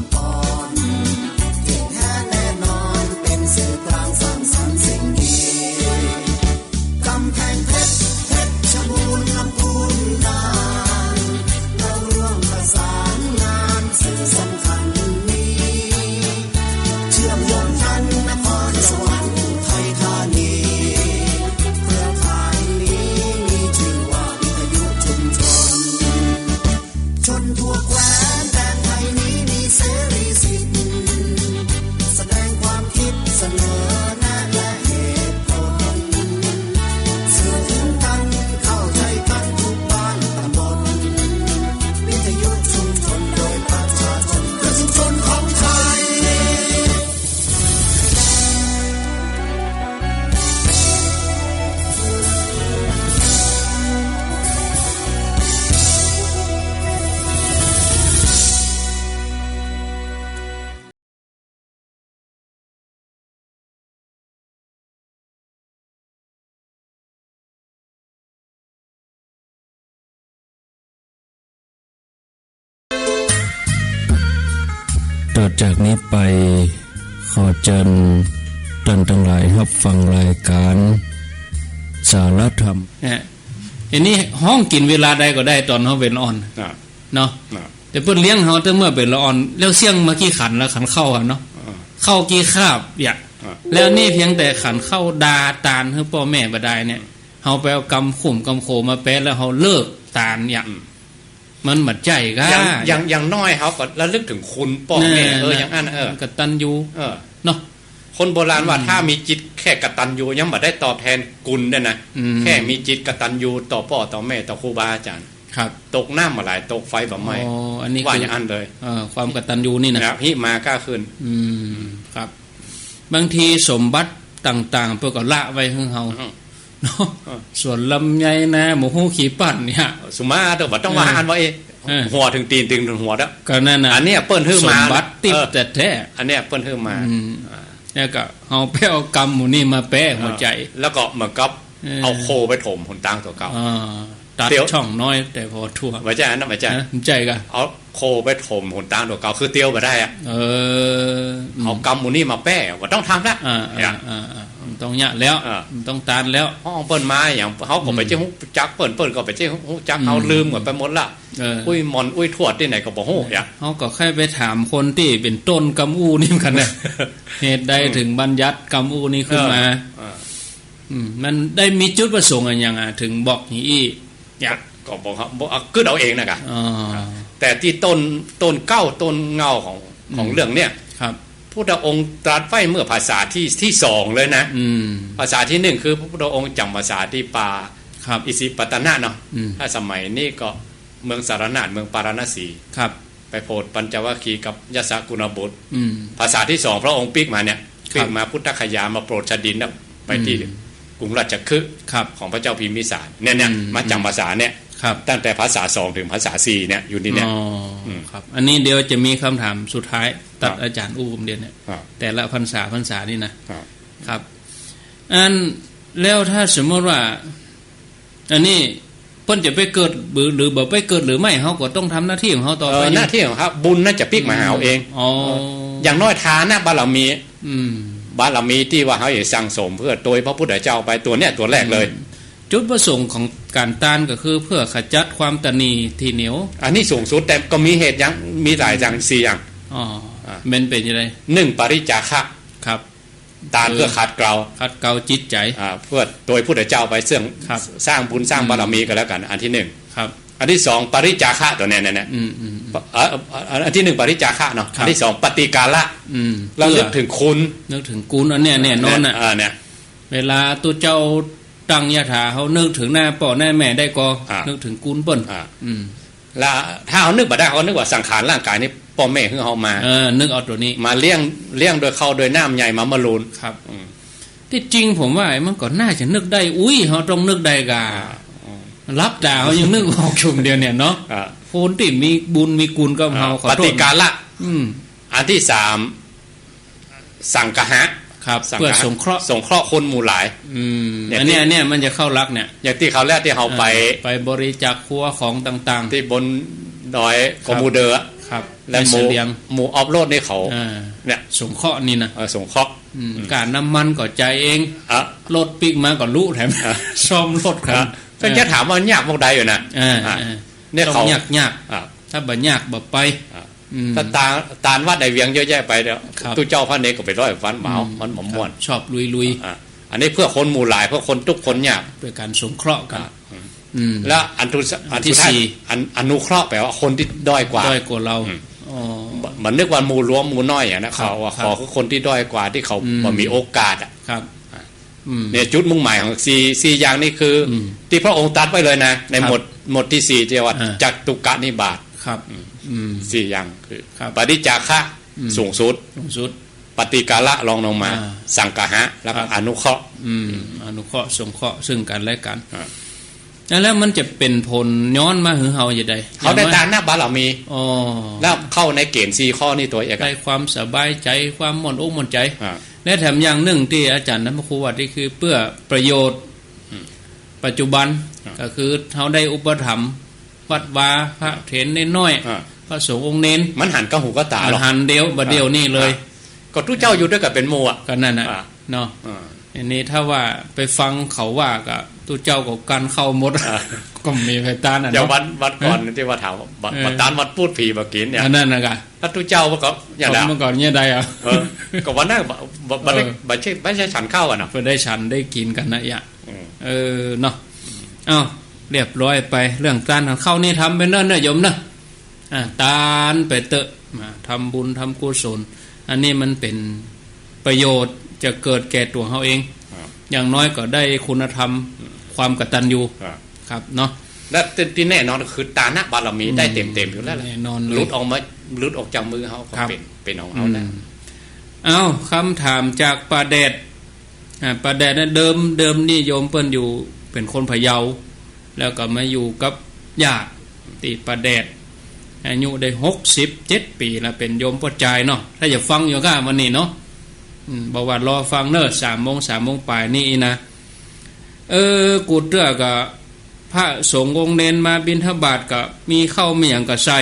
ต่อจากนี้ไปขอเชิญท่านทั้งหลายรับฟังรายการสารธรรม เอ๊ะ อันนี้ฮ้องกิ๋นเวลาใดก็ได้ต๋อนเฮาเป๋นละอ่อน อ่า เนาะ อ่า แต่เปิ้นเลี้ยงเฮาตั้งเมื่อเป๋นละอ่อน แล้วเสี้ยงมากี่ขันละ ขันข้าวอะเนาะ อ่า ข้าวกี่คาบอย่าง อ่า แล้วนี่เพียงแต่ขันข้าวดาตานหื้อป้อแม่บ่ดายเนี่ย เฮาไปเอากำขุ่มกำโขมาแปะแล้วเฮาเลิกตานอย่าง อืม มันบ่ใจ้ก้า อย่าง อย่าง อย่างน้อยเฮาก็ระลึกถึงคุณป้อแม่ เออ อย่างอั้น เออ กตัญญู เออ เนาะ คนโบราณว่า อืม ถ้ามีจิตแค่กตัญญูยังบ่ได้ตอบแทนคุณเนี่ยนะ อืม แค่มีจิตกตัญญูต่อป้อต่อแม่ต่อครูบาอาจ๋ารย์ ครับ ตกน้ำบ่ไหล ตกไฟบ่ไหม้ อ๋อ อันนี้ ว่า คือ อย่างอั้นเลย เอ่อ ความกตัญญูนี่นะ นะ หิมาก้าคืน อืม ครับ บางทีสมบัติต่างๆ เปิ้นก็ละไว้หื้อเฮา อืม เนาะ อืม สวนลำไยนา บ่ฮู้ขี้ปั้นเนี่ย สุมาเถอะ บ่ต้องว่า เออ อันว่า เอ๊ะ เออ หัวถึงตีน ตีนถึงหัวเด้อ ก็นั่นน่ะ อันเนี้ยเปิ้นหื้อมา สมบัติติด เออ แต๊ๆ อันเนี้ยเปิ้นหื้อมา อืม อ่า แล้วก็เฮาไปเอากำหมู่นี้มาแปะหัวใจ๋ เออ แล้วก็เหมือนกับ เออ เอาโคไปถมหนตางตั๋วเก่า อ่า ตัด เตียว ช่องน้อยแต่พอทั่ว บ่ใจ้อันนั้น บ่ใจ้ ฮะ บ่ใจ้ก้า เอาโคไปถมหนตางตั๋วเก่า คือเตียวบ่ได้อะ เออ อืม เอากำหมู่นี้มาแปะ บ่ต้องทำละ อ่า เนี่ย อ่า อ่า อ่า บ่ต้องเยียะแล้ว อ่า บ่ต้องตานแล้ว ฮ้องเปิ้นมาอย่าง เฮาก็บ่ใจ้ อืม ฮู้จักเปิ้น เปิ้นก็บ่ใจ้ฮู้จัก อืม เฮาลืมกันไปหมดละ เออ อุ้ยหม่อนอุ้ยทวดตี้ไหนก็บ่ฮู้อย่าง เฮาก็แค่ไปถามคนตี้เป๋นต้นกำอู้นี่เหมือนกันนะ เหตุใด อืม ถึงบัญญัติกำอู้นี่ขึ้นมา เออ เออ อืม มันได้มีจุดประสงค์อะหยังอะ ถึงบอกอย่างอี้ อยาก ก็บอกครับ บอก อ่ะ กึ๊ดเอาเองนะกะ อ๋อ แต่ที่ต้น ต้นเก๊า ต้นเหง้าของ ของ อืม เรื่องเนี่ย ครับ พุทธองค์ตรัสไว้เมื่อภาษาที่ ที่สองเลยนะ อืม ภาษาที่หนึ่งคือพระพุทธองค์จำภาษาที่ป่า ครับ อิสิปตนะเนาะ อืม ถ้าสมัยนี้ก็เมืองสารนาถ เมืองปาราณสี ครับ ไปโผดปัญจวัคคีย์กับยศกุณบุตร อืม ภาษาที่สองพระองค์ปิ๊กมาเนี่ย ครับ ปิ๊กมาพุทธคยา มาโปรดชดินนะ ไปที่ อืม กรุงราชคฤห์ ครับ ของพระเจ้าพิมพิสารเนี่ย เนี่ย อืม มาจำภาษาเนี่ย ครับ ตั้งแต่ภาษาสองถึงภาษาสี่เนี่ย อยู่ที่เนี่ย อ๋อ อืม ครับ อันนี้เดี๋ยวจะมีคำถามสุดท้าย ตัด ครับ อาจารย์อู้ผมเดียวเนี่ย ครับ แต่ละพรรษาพรรษานี่นะ ครับ ครับ อัน แล้วถ้าสมมติว่า อันนี้เปิ้นจะไปเกิดหรือ หรือบ่ไปเกิดหรือไม่ เฮาก็ต้องทำหน้าที่ของเฮาต่อไป เออ นี่ หน้าที่ของเฮา บุญน่าจะปิ๊กมาหาเฮาเอง อืม อ๋อ เออ อย่างน้อยทานะบารมี อืม บารมีที่ว่าเฮาจะสั่งสมเพื่อโตยพระพุทธเจ้าไป ตัวเนี้ยตัวแรกเลย อืม จุดประสงค์ของการตานก็คือเพื่อขจัดความตณีที่เหนียว อันนี้สูงสุด แต่ก็มีเหตุอย่าง มีหลายอย่าง สี่อย่าง อ๋อ อ่า มันเป็นยังไง หนึ่ง ปริจจาคะ ครับ ตานเพื่อขัดเกลา ขัดเกลาจิตใจ อ่า เพื่อโตยพุทธเจ้าไปเสื่อง ครับ สร้างบุญสร้าง อืม บารมีกันแล้วกัน อันที่หนึ่ง ครับ อันที่สอง ปริจจาคะ ตัวเนี้ย เนี่ย เนี่ย อืม อืม อืม เอ่อ อันที่หนึ่ง ปริจจาคะเนาะ ครับ อันที่สอง ปฏิการะ อืม ระลึกถึงคุณ นึกถึงคุณ อันเนี้ยแน่นอนน่ะ เออ เนี่ย เวลาตุ๊เจ้าตั้งยะถา เฮานึกถึงหน้าป้อหน้าแม่ได้ก่อ อ่า นึกถึงคุณเปิ้น อ่า อืม แล้วถ้าเฮานึกบ่ได้ เฮานึกว่าสังขารร่างกายนี่ป้อแม่หื้อเฮามา เออ นึกเอาตัวนี้ มาเลี้ยง เลี้ยงโดยข้าวโดยน้ำใหญ่มาเมื่อลูน ครับ อืม ที่จริงผมว่ามันก็น่าจะนึกได้ อุ้ย เฮาต้องนึกได้กะ อ่า อืม หลับตาเฮายังนึกออกอยู่เดียวเนี่ยเนาะ อ่า คนที่มีบุญมีคุณกับเฮา อ่า ขอโทษ ปฏิการะ อืม อันที่สาม สังคหะ ครับ สังคหะ เพื่อสงเคราะห์ สงเคราะห์คนหมู่หลาย อืม เนี่ย อันเนี้ย ที่ อันเนี้ยมันจะเข้าหลักเนี่ย อย่างที่คราวแรกที่เฮาไป เออ ไปบริจาคครัวของต่างๆ ที่บนดอย ครับ กอมูเดอร์อะ ครับ และหมู่ ในเสลียง หมู่ออฟโรดนี่เขา เออ เนี่ย สงเคราะห์นี่นะ เออ สงเคราะห์ อืม อืม ค่าน้ำมันก็จ่ายเอง อ่ะ รถปิ๊กมาก็ลุแถม อ่ะ ซ่อมรถกัน อ่ะ เพิ่นจะถามว่ามันยากหม่องใดอยู่นะ เออ อ่ะ เออ เนี่ย ต้อง เขา ยากๆ อ่ะ ถ้าบ่ยากบ่ไป อ่ะ อืม ถ้าตาน ตานวัดในเวียงเยอะแยะไปเนี่ย ครับ ตุ๊เจ้าพระเนรก็ไปร้อยวันหมาว อืม มันบ่ม่วน ครับ ชอบลุยๆ อ่ะ อันนี้เพื่อคนหมู่หลาย เพื่อคนทุกข์คนยาก เพื่อการสงเคราะห์กัน อ่ะ อืม แล้วอันทุส- อันสุดท้าย อันที่สี่ อัน อนุเคราะห์ แปลว่าคนที่ด้อยกว่า ด้อยกว่าเรา อืม อ๋อ บ่- บ่นึกว่าหมู่หลวงหมู่น้อยอะนะ ครับ เขาว่า ครับ ขอคือคนที่ด้อยกว่า ที่เขา อืม บ่มีโอกาสอะ ครับ อ่ะ อืม เนี่ย จุดมุ่งหมายของสี่ สี่อย่างนี้คือ อืม ที่พระองค์ตรัสไว้เลยนะ ใน ครับ หมวด หมวดที่สี่ ที่ว่า อ่า จตุกนิบาต ครับ อืม อืม สี่อย่างคือ ครับ ปริจจาคะ อืม สูงสุด สูงสุด ปฏิการะรองลงมา อ่า สังคหะ แล้วก็ ครับ อนุเคราะห์ อืม อนุเคราะห์สงเคราะห์ซึ่งกันและกัน อ่า แล้วมันจะเป็นผลย้อนมาหื้อเฮาจะได้ เขาได้ อย่างน้อย ตานนะบารมี อ๋อ แล้วเข้าในเกณฑ์สี่ข้อนี่ตัวเองอะ ได้ความสบายใจ ความม่วนอกม่วนใจ อ่า และแถมอย่างหนึ่งที่อาจารย์นำมาครูว่านี่คือเพื่อประโยชน์ อืม ปัจจุบัน อ่า ก็คือเฮาได้อุปถัมภ์ วัดวาพระเถรน้อยๆ อ่า พระสงฆ์องค์เณร มันหันกับหูกับต๋า มัน หรอก หันเดียว บัดเดียวนี้เลย อ่ะ ก็ตุ๊เจ้าอยู่ด้วยกันเป็นหมู่อะ ก็นั่นน่ะ อ่ะ เนาะ อ่า อันนี้ถ้าว่าไปฟังเขาว่าก็ตุ๊เจ้าก็กันเข้าหมด อ่ะ ก็มีไผตานน่ะ เดี๋ยว เนาะ วัน วันก่อน เออ ที่ว่าถามว่า เออ บ่ตานวันพูดผีบ่กินเนี่ย อันนั้นน่ะกะ ถ้าตุ๊เจ้ามันก็อย่างนั้น เมื่อก่อนเนี่ยได้อะ เออ ก็วันนั้นบ่ บ่ บ่ได้ เออ บ่ใช่ ไม่ใช่ฉันข้าวอะเนาะ บ่ได้ฉันได้กินกันนะยะ อืม เออ เนาะ เอ้า เรียบร้อยไป เรื่องตานข้าวนี่ทำไปเนิ่นๆ โยมเนอะ อ่า ตานไปเต๊อะ มาทำบุญทำกุศล อันนี้มันเป็นประโยชน์ จะเกิดแก่ตัวเฮาเอง ครับ อย่างน้อยก็ได้คุณธรรม อืม ความกตัญญู ครับ ครับ เนาะ และที่ ที่แน่นอนก็คือตานะบารมี อืม ได้เต็มๆ อยู่แล้วแหละ แน่นอนเลย หลุดออกมา หลุดออกจากมือเฮาก็ ครับ เป็น เป็นของเฮาแล้ว อืม เอ้า คำถามจากป้าแดด อ่า ป้าแดดนะ เดิม เดิมนี่โยมเปิ้นอยู่ เป็นคนพะเยา แล้วก็มาอยู่กับย่าตี้ป้าแดด อายุได้หกสิบเจ็ดปีแล้ว เป็นโยมป้อจายเนาะ ถ้าอยากฟังอยู่ก็วันนี้เนาะ อืม บอกว่ารอฟังเนอะ สามโมง สามโมงปลายนี่นะ เออ กูเตื้อก็ พระสงฆ์องค์เณรมาบิณฑบาตก็มีข้าวมีหยังก็ใส่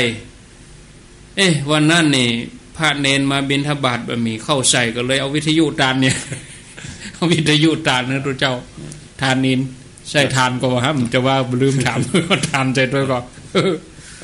เอ๊ะ วันนั้นนี่ พระเณรมาบิณฑบาตบ่มีข้าวใส่ ก็เลยเอาวิทยุตานเนี่ย เอาวิทยุตานนะตุ๊เจ้า ตานนี่ ใส่ตานก็ว่า ห้ามจะว่าลืมถาม ตานใส่ด้วยก็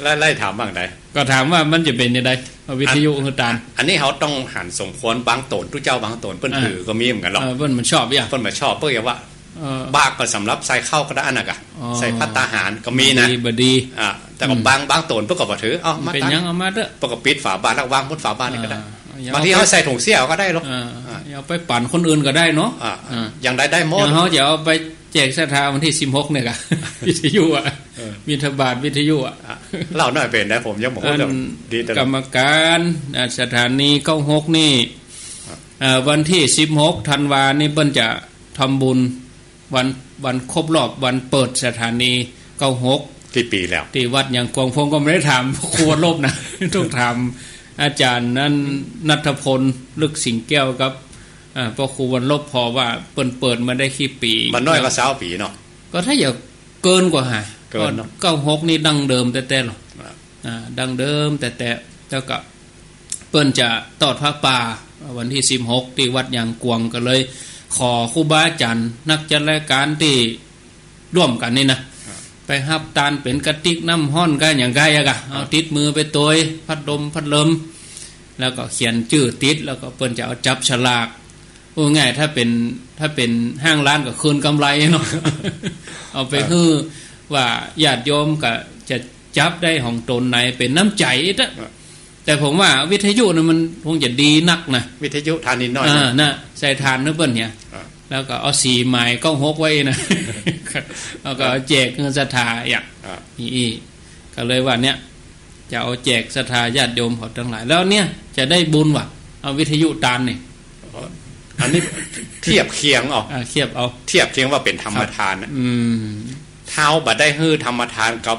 ไล่ ไล่ถามบ้างได ก็ถามว่ามันจะเป็นยังไง เอาวิทยุคือตาน อันนี้เฮาต้องหันสมควรบางต๋น ตุ๊เจ้าบางต๋นเปิ้น อ่า ถือก็มีเหมือนกันหรอก เออ เปิ้นมันชอบอย่าง เปิ้นมาชอบ เปิ้นอยากว่า เออ บางก็สำหรับใส่ข้าวก็ได้อันนั้นกะ อ๋อ ใส่ภัตตาหารก็มีนะ บ่ดี บ่ดี อ่า แต่ก็ อืม บาง บางต๋นเปิ้นก็บ่ถือ เอามา เป็นหยัง เอามาเถอะ เปิ้นก็ปิดฝาบาตรแล้ววางบนฝาบาตรนี่ก็ได้ อ่า บางทีเฮาใส่ถุงเสี้ยวก็ได้หรอก อ่า อ่า เอาไปปันคนอื่นก็ได้เนาะ อ่า อ่า อย่างใดได้หมด อย่างเฮาจะเอาไปแจกศรัทธาวันที่สิบหกเนี่ยกะ วิทยุอะ เออ บิณฑบาตวิทยุอะ อ่ะ เล่าหน่อยเป็นได ผมยังบ่ฮู้เรื่อง อัน ดีแต่ละ กรรมการ อ่า สถานีเก้าหกนี่ ครับ อ่า วันที่สิบหกธันวานี่เปิ้นจะทำบุญวัน วันครบรอบวันเปิดสถานีเก้าหก กี่ปีแล้ว ที่วัดยางกวาง ผมก็ไม่ได้ถามพระครูวันลบนะ ต้องถามอาจารย์นั้น ณัฐพล ฤๅษีแก้ว กับ อ่า พระครูวันลบ พอว่าเปิ้นเปิดมาได้กี่ปี บ่น้อยก็ซาวปีเนาะ ก็ถ้าอยากเกินกว่าหา เกินเนาะ เก้าหกนี่ดั้งเดิมแต๊ๆ หรอ ครับ อ่า ดั้งเดิมแต๊ๆ แล้วก็เปิ้นจะทอดผ้าป่าวันที่สิบหกที่วัดยางกวาง ก็เลยขอครูบาอาจารย์นักจัดรายการที่ร่วมกันนี่นะ ครับ ไปฮับตานเป็นกระติกน้ำฮ้อนก็อย่างไกลอะกะ เอา ครับ ติดมือไปโตย พัดลม พัดลม แล้วก็เขียนชื่อติด แล้วก็เปิ้นจะเอาจับฉลาก ว่าง่าย ถ้าเป็น ถ้าเป็นห้างร้านก็คืนกำไรเนาะ เอาไป ครับ หื้อว่าญาติโยมก็จะจับได้ของตนไหนเป็นน้ำใจเต๊อะ ครับ แต่ผมว่าวิทยุน่ะมันคงจะดีนักนะ วิทยุตานนี่น้อยนะ อ่า นะ ใส่ตานนึกเปิ้นเนี่ย ครับ แล้วก็เอาสีหมายเก้าหกไว้นะ แล้วก็เอาแจกเงินศรัทธาอย่าง ครับ นี่ ก็เลยว่าเนี่ย จะเอาแจกศรัทธาญาติโยมเขาทั้งหลาย แล้วเนี่ยจะได้บุญว่ะ เอาวิทยุตานนี่ อันนี้เทียบเคียงเอา อ่า เทียบเอา เทียบเคียงว่าเป็นธรรมทานนะ ครับ อืม ถ้าเฮาบ่ได้หื้อธรรมทานกับ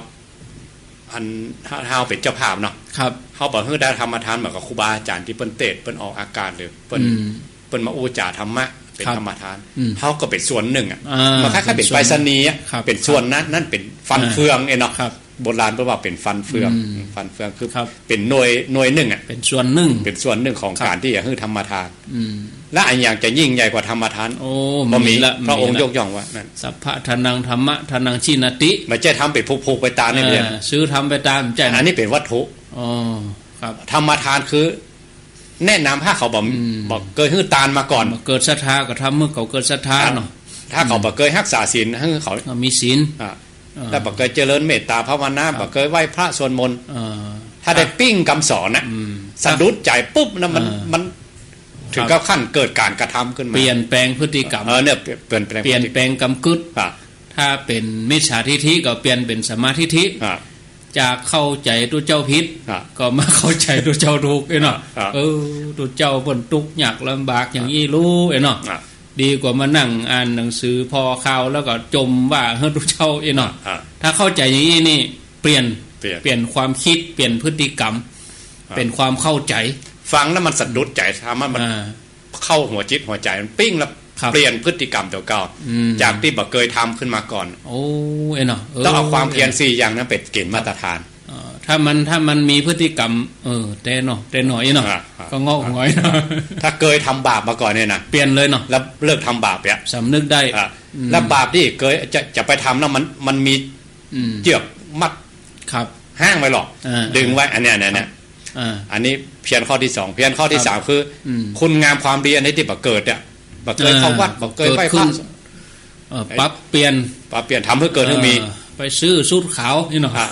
อัน ถ้า ถ้าเฮาเป็นเจ้าภาพเนาะ ครับ เฮาบ่หื้อได้ธรรมทานเหมือนกับครูบาอาจารย์ที่เปิ้นเตสน์ เปิ้นออกอากาศ หรือเปิ้น อืม เปิ้นมาอู้จ๋าธรรมะ เป็น ครับ ธรรมทาน อืม เฮาก็เป็นส่วนหนึ่งอะ อ่า มันคล้ายๆ เป็นไปรษณีย์อะ ครับ เป็นส่วนนั้น นั่นเป็นฟันเฟืองเองเนาะ ครับ โบราณเปิ้นว่าเป็นฟันเฟือง อืม ฟันเฟืองคือ ครับ เป็นหน่วย หน่วยหนึ่งอะ เป็นส่วนหนึ่ง เป็นส่วนหนึ่งของ ครับ การที่จะหื้อธรรมทาน อืม และอันอย่างจะยิ่งใหญ่กว่าธรรมทาน โอ้ บ่มี มีละ พระองค์ มีละ ยกย่องว่านั่น สัพพะทานัง ธัมมะทานัง ชิณาติ บ่ใช่ทำไปผูกๆ ไปตานนี่ เออ เพียง ซื้อทำไปตาน ใช่ อันนี้เป็นวัตถุ อ๋อ ครับ ธรรมทานคือ แนะนำถ้าเขาบ่ อืม บ่เกยหื้อตานมาก่อน บ่เกิดศรัทธาก็ทำหื้อเขาเกิดศรัทธา ครับ เนาะ ถ้าเขา อืม บ่เกยฮักษาศีลหื้อเขา ก็มีศีล อ่า เออ ถ้าบ่เกยเจริญเมตตาภาวนา ครับ บ่เกยไหว้พระสวดมนต์ เออ ถ้าได้ ครับ ปิ้งกำสอนนะ อืม สะดุดใจปุ๊บนะมัน เออ มันถึง ครับ กับขั้นเกิดการกระทำขึ้นมา เปลี่ยนแปลงพฤติกรรม เออ เนี่ย เปลี่ยนแปลงพฤติกรรม เปลี่ยนแปลงกำกึด ครับ ถ้าเป็นมิจฉาทิฏฐิก็เปลี่ยนเป็นสัมมาทิฏฐิ ครับ จากเข้าใจ๋ตุ๊เจ้าผิด ครับ ก็มาเข้าใจ๋ตุ๊เจ้าถูกเอ้ยเนาะ ครับ เออ ตุ๊เจ้าเปิ้นตุ๊กข์ยากลำบากอย่างอี้ลูกเอ้ยเนาะ ครับ ดีกว่ามานั่งอ่านหนังสือผ่อข่าวแล้วก็จ่มว่าหื้อตุ๊เจ้าเอ้ยเนาะ ครับ ถ้าเข้าใจ๋อย่างอี้นี่เปลี่ยน เปลี่ยน เปลี่ยนความคิด เปลี่ยนพฤติกรรม ครับ เป็นความเข้าใจ๋ ฟังแล้วมันสะดุดใจ ทำให้มัน อ่า เข้าหัวจิตหัวใจมันปิ้งแล้ว ครับ เปลี่ยนพฤติกรรมตัวเก่า อืม จากที่บ่เกยทำขึ้นมาก่อน โอ้ เอ้ยเนาะ เออ ต้องเอาความเพียรสี่อย่างนั้นไปเกณฑ์มาตรฐาน เอ่อ ถ้ามัน ถ้ามันมีพฤติกรรม เออ แต่หน่อ แต่หน่อ อีเนาะ อ่า อ่า ก็งอกงอยเนาะ ถ้าเคยทำบาปมาก่อนเนี่ยนะ เปลี่ยนเลยเนาะ แล้วเลิกทำบาปเนี่ย สำนึกได้ อ่ะ อืม แล้วบาปที่เคยจะ จะไปทำนะ มัน มันมี อืม เจือกมัด ครับ ห้างไว้หรอก อ่า ดึงไว้ อันเนี้ย อันเนี้ย ครับ อ่า อันนี้เพี้ยนข้อที่สอง เพี้ยนข้อที่ ครับ สาม คือ อืม คุณงามความดีอันนี้ที่บ่เกิดเนี่ย บ่เคยเข้าวัด อ่า บ่เคยไหว้พระ เกิดขึ้น เอ่อ ปรับเปลี่ยน ปรับเปลี่ยน ทำให้เกิดให้มี เอ่อ ไปซื้อชุดขาวนี่เนาะ อ่ะ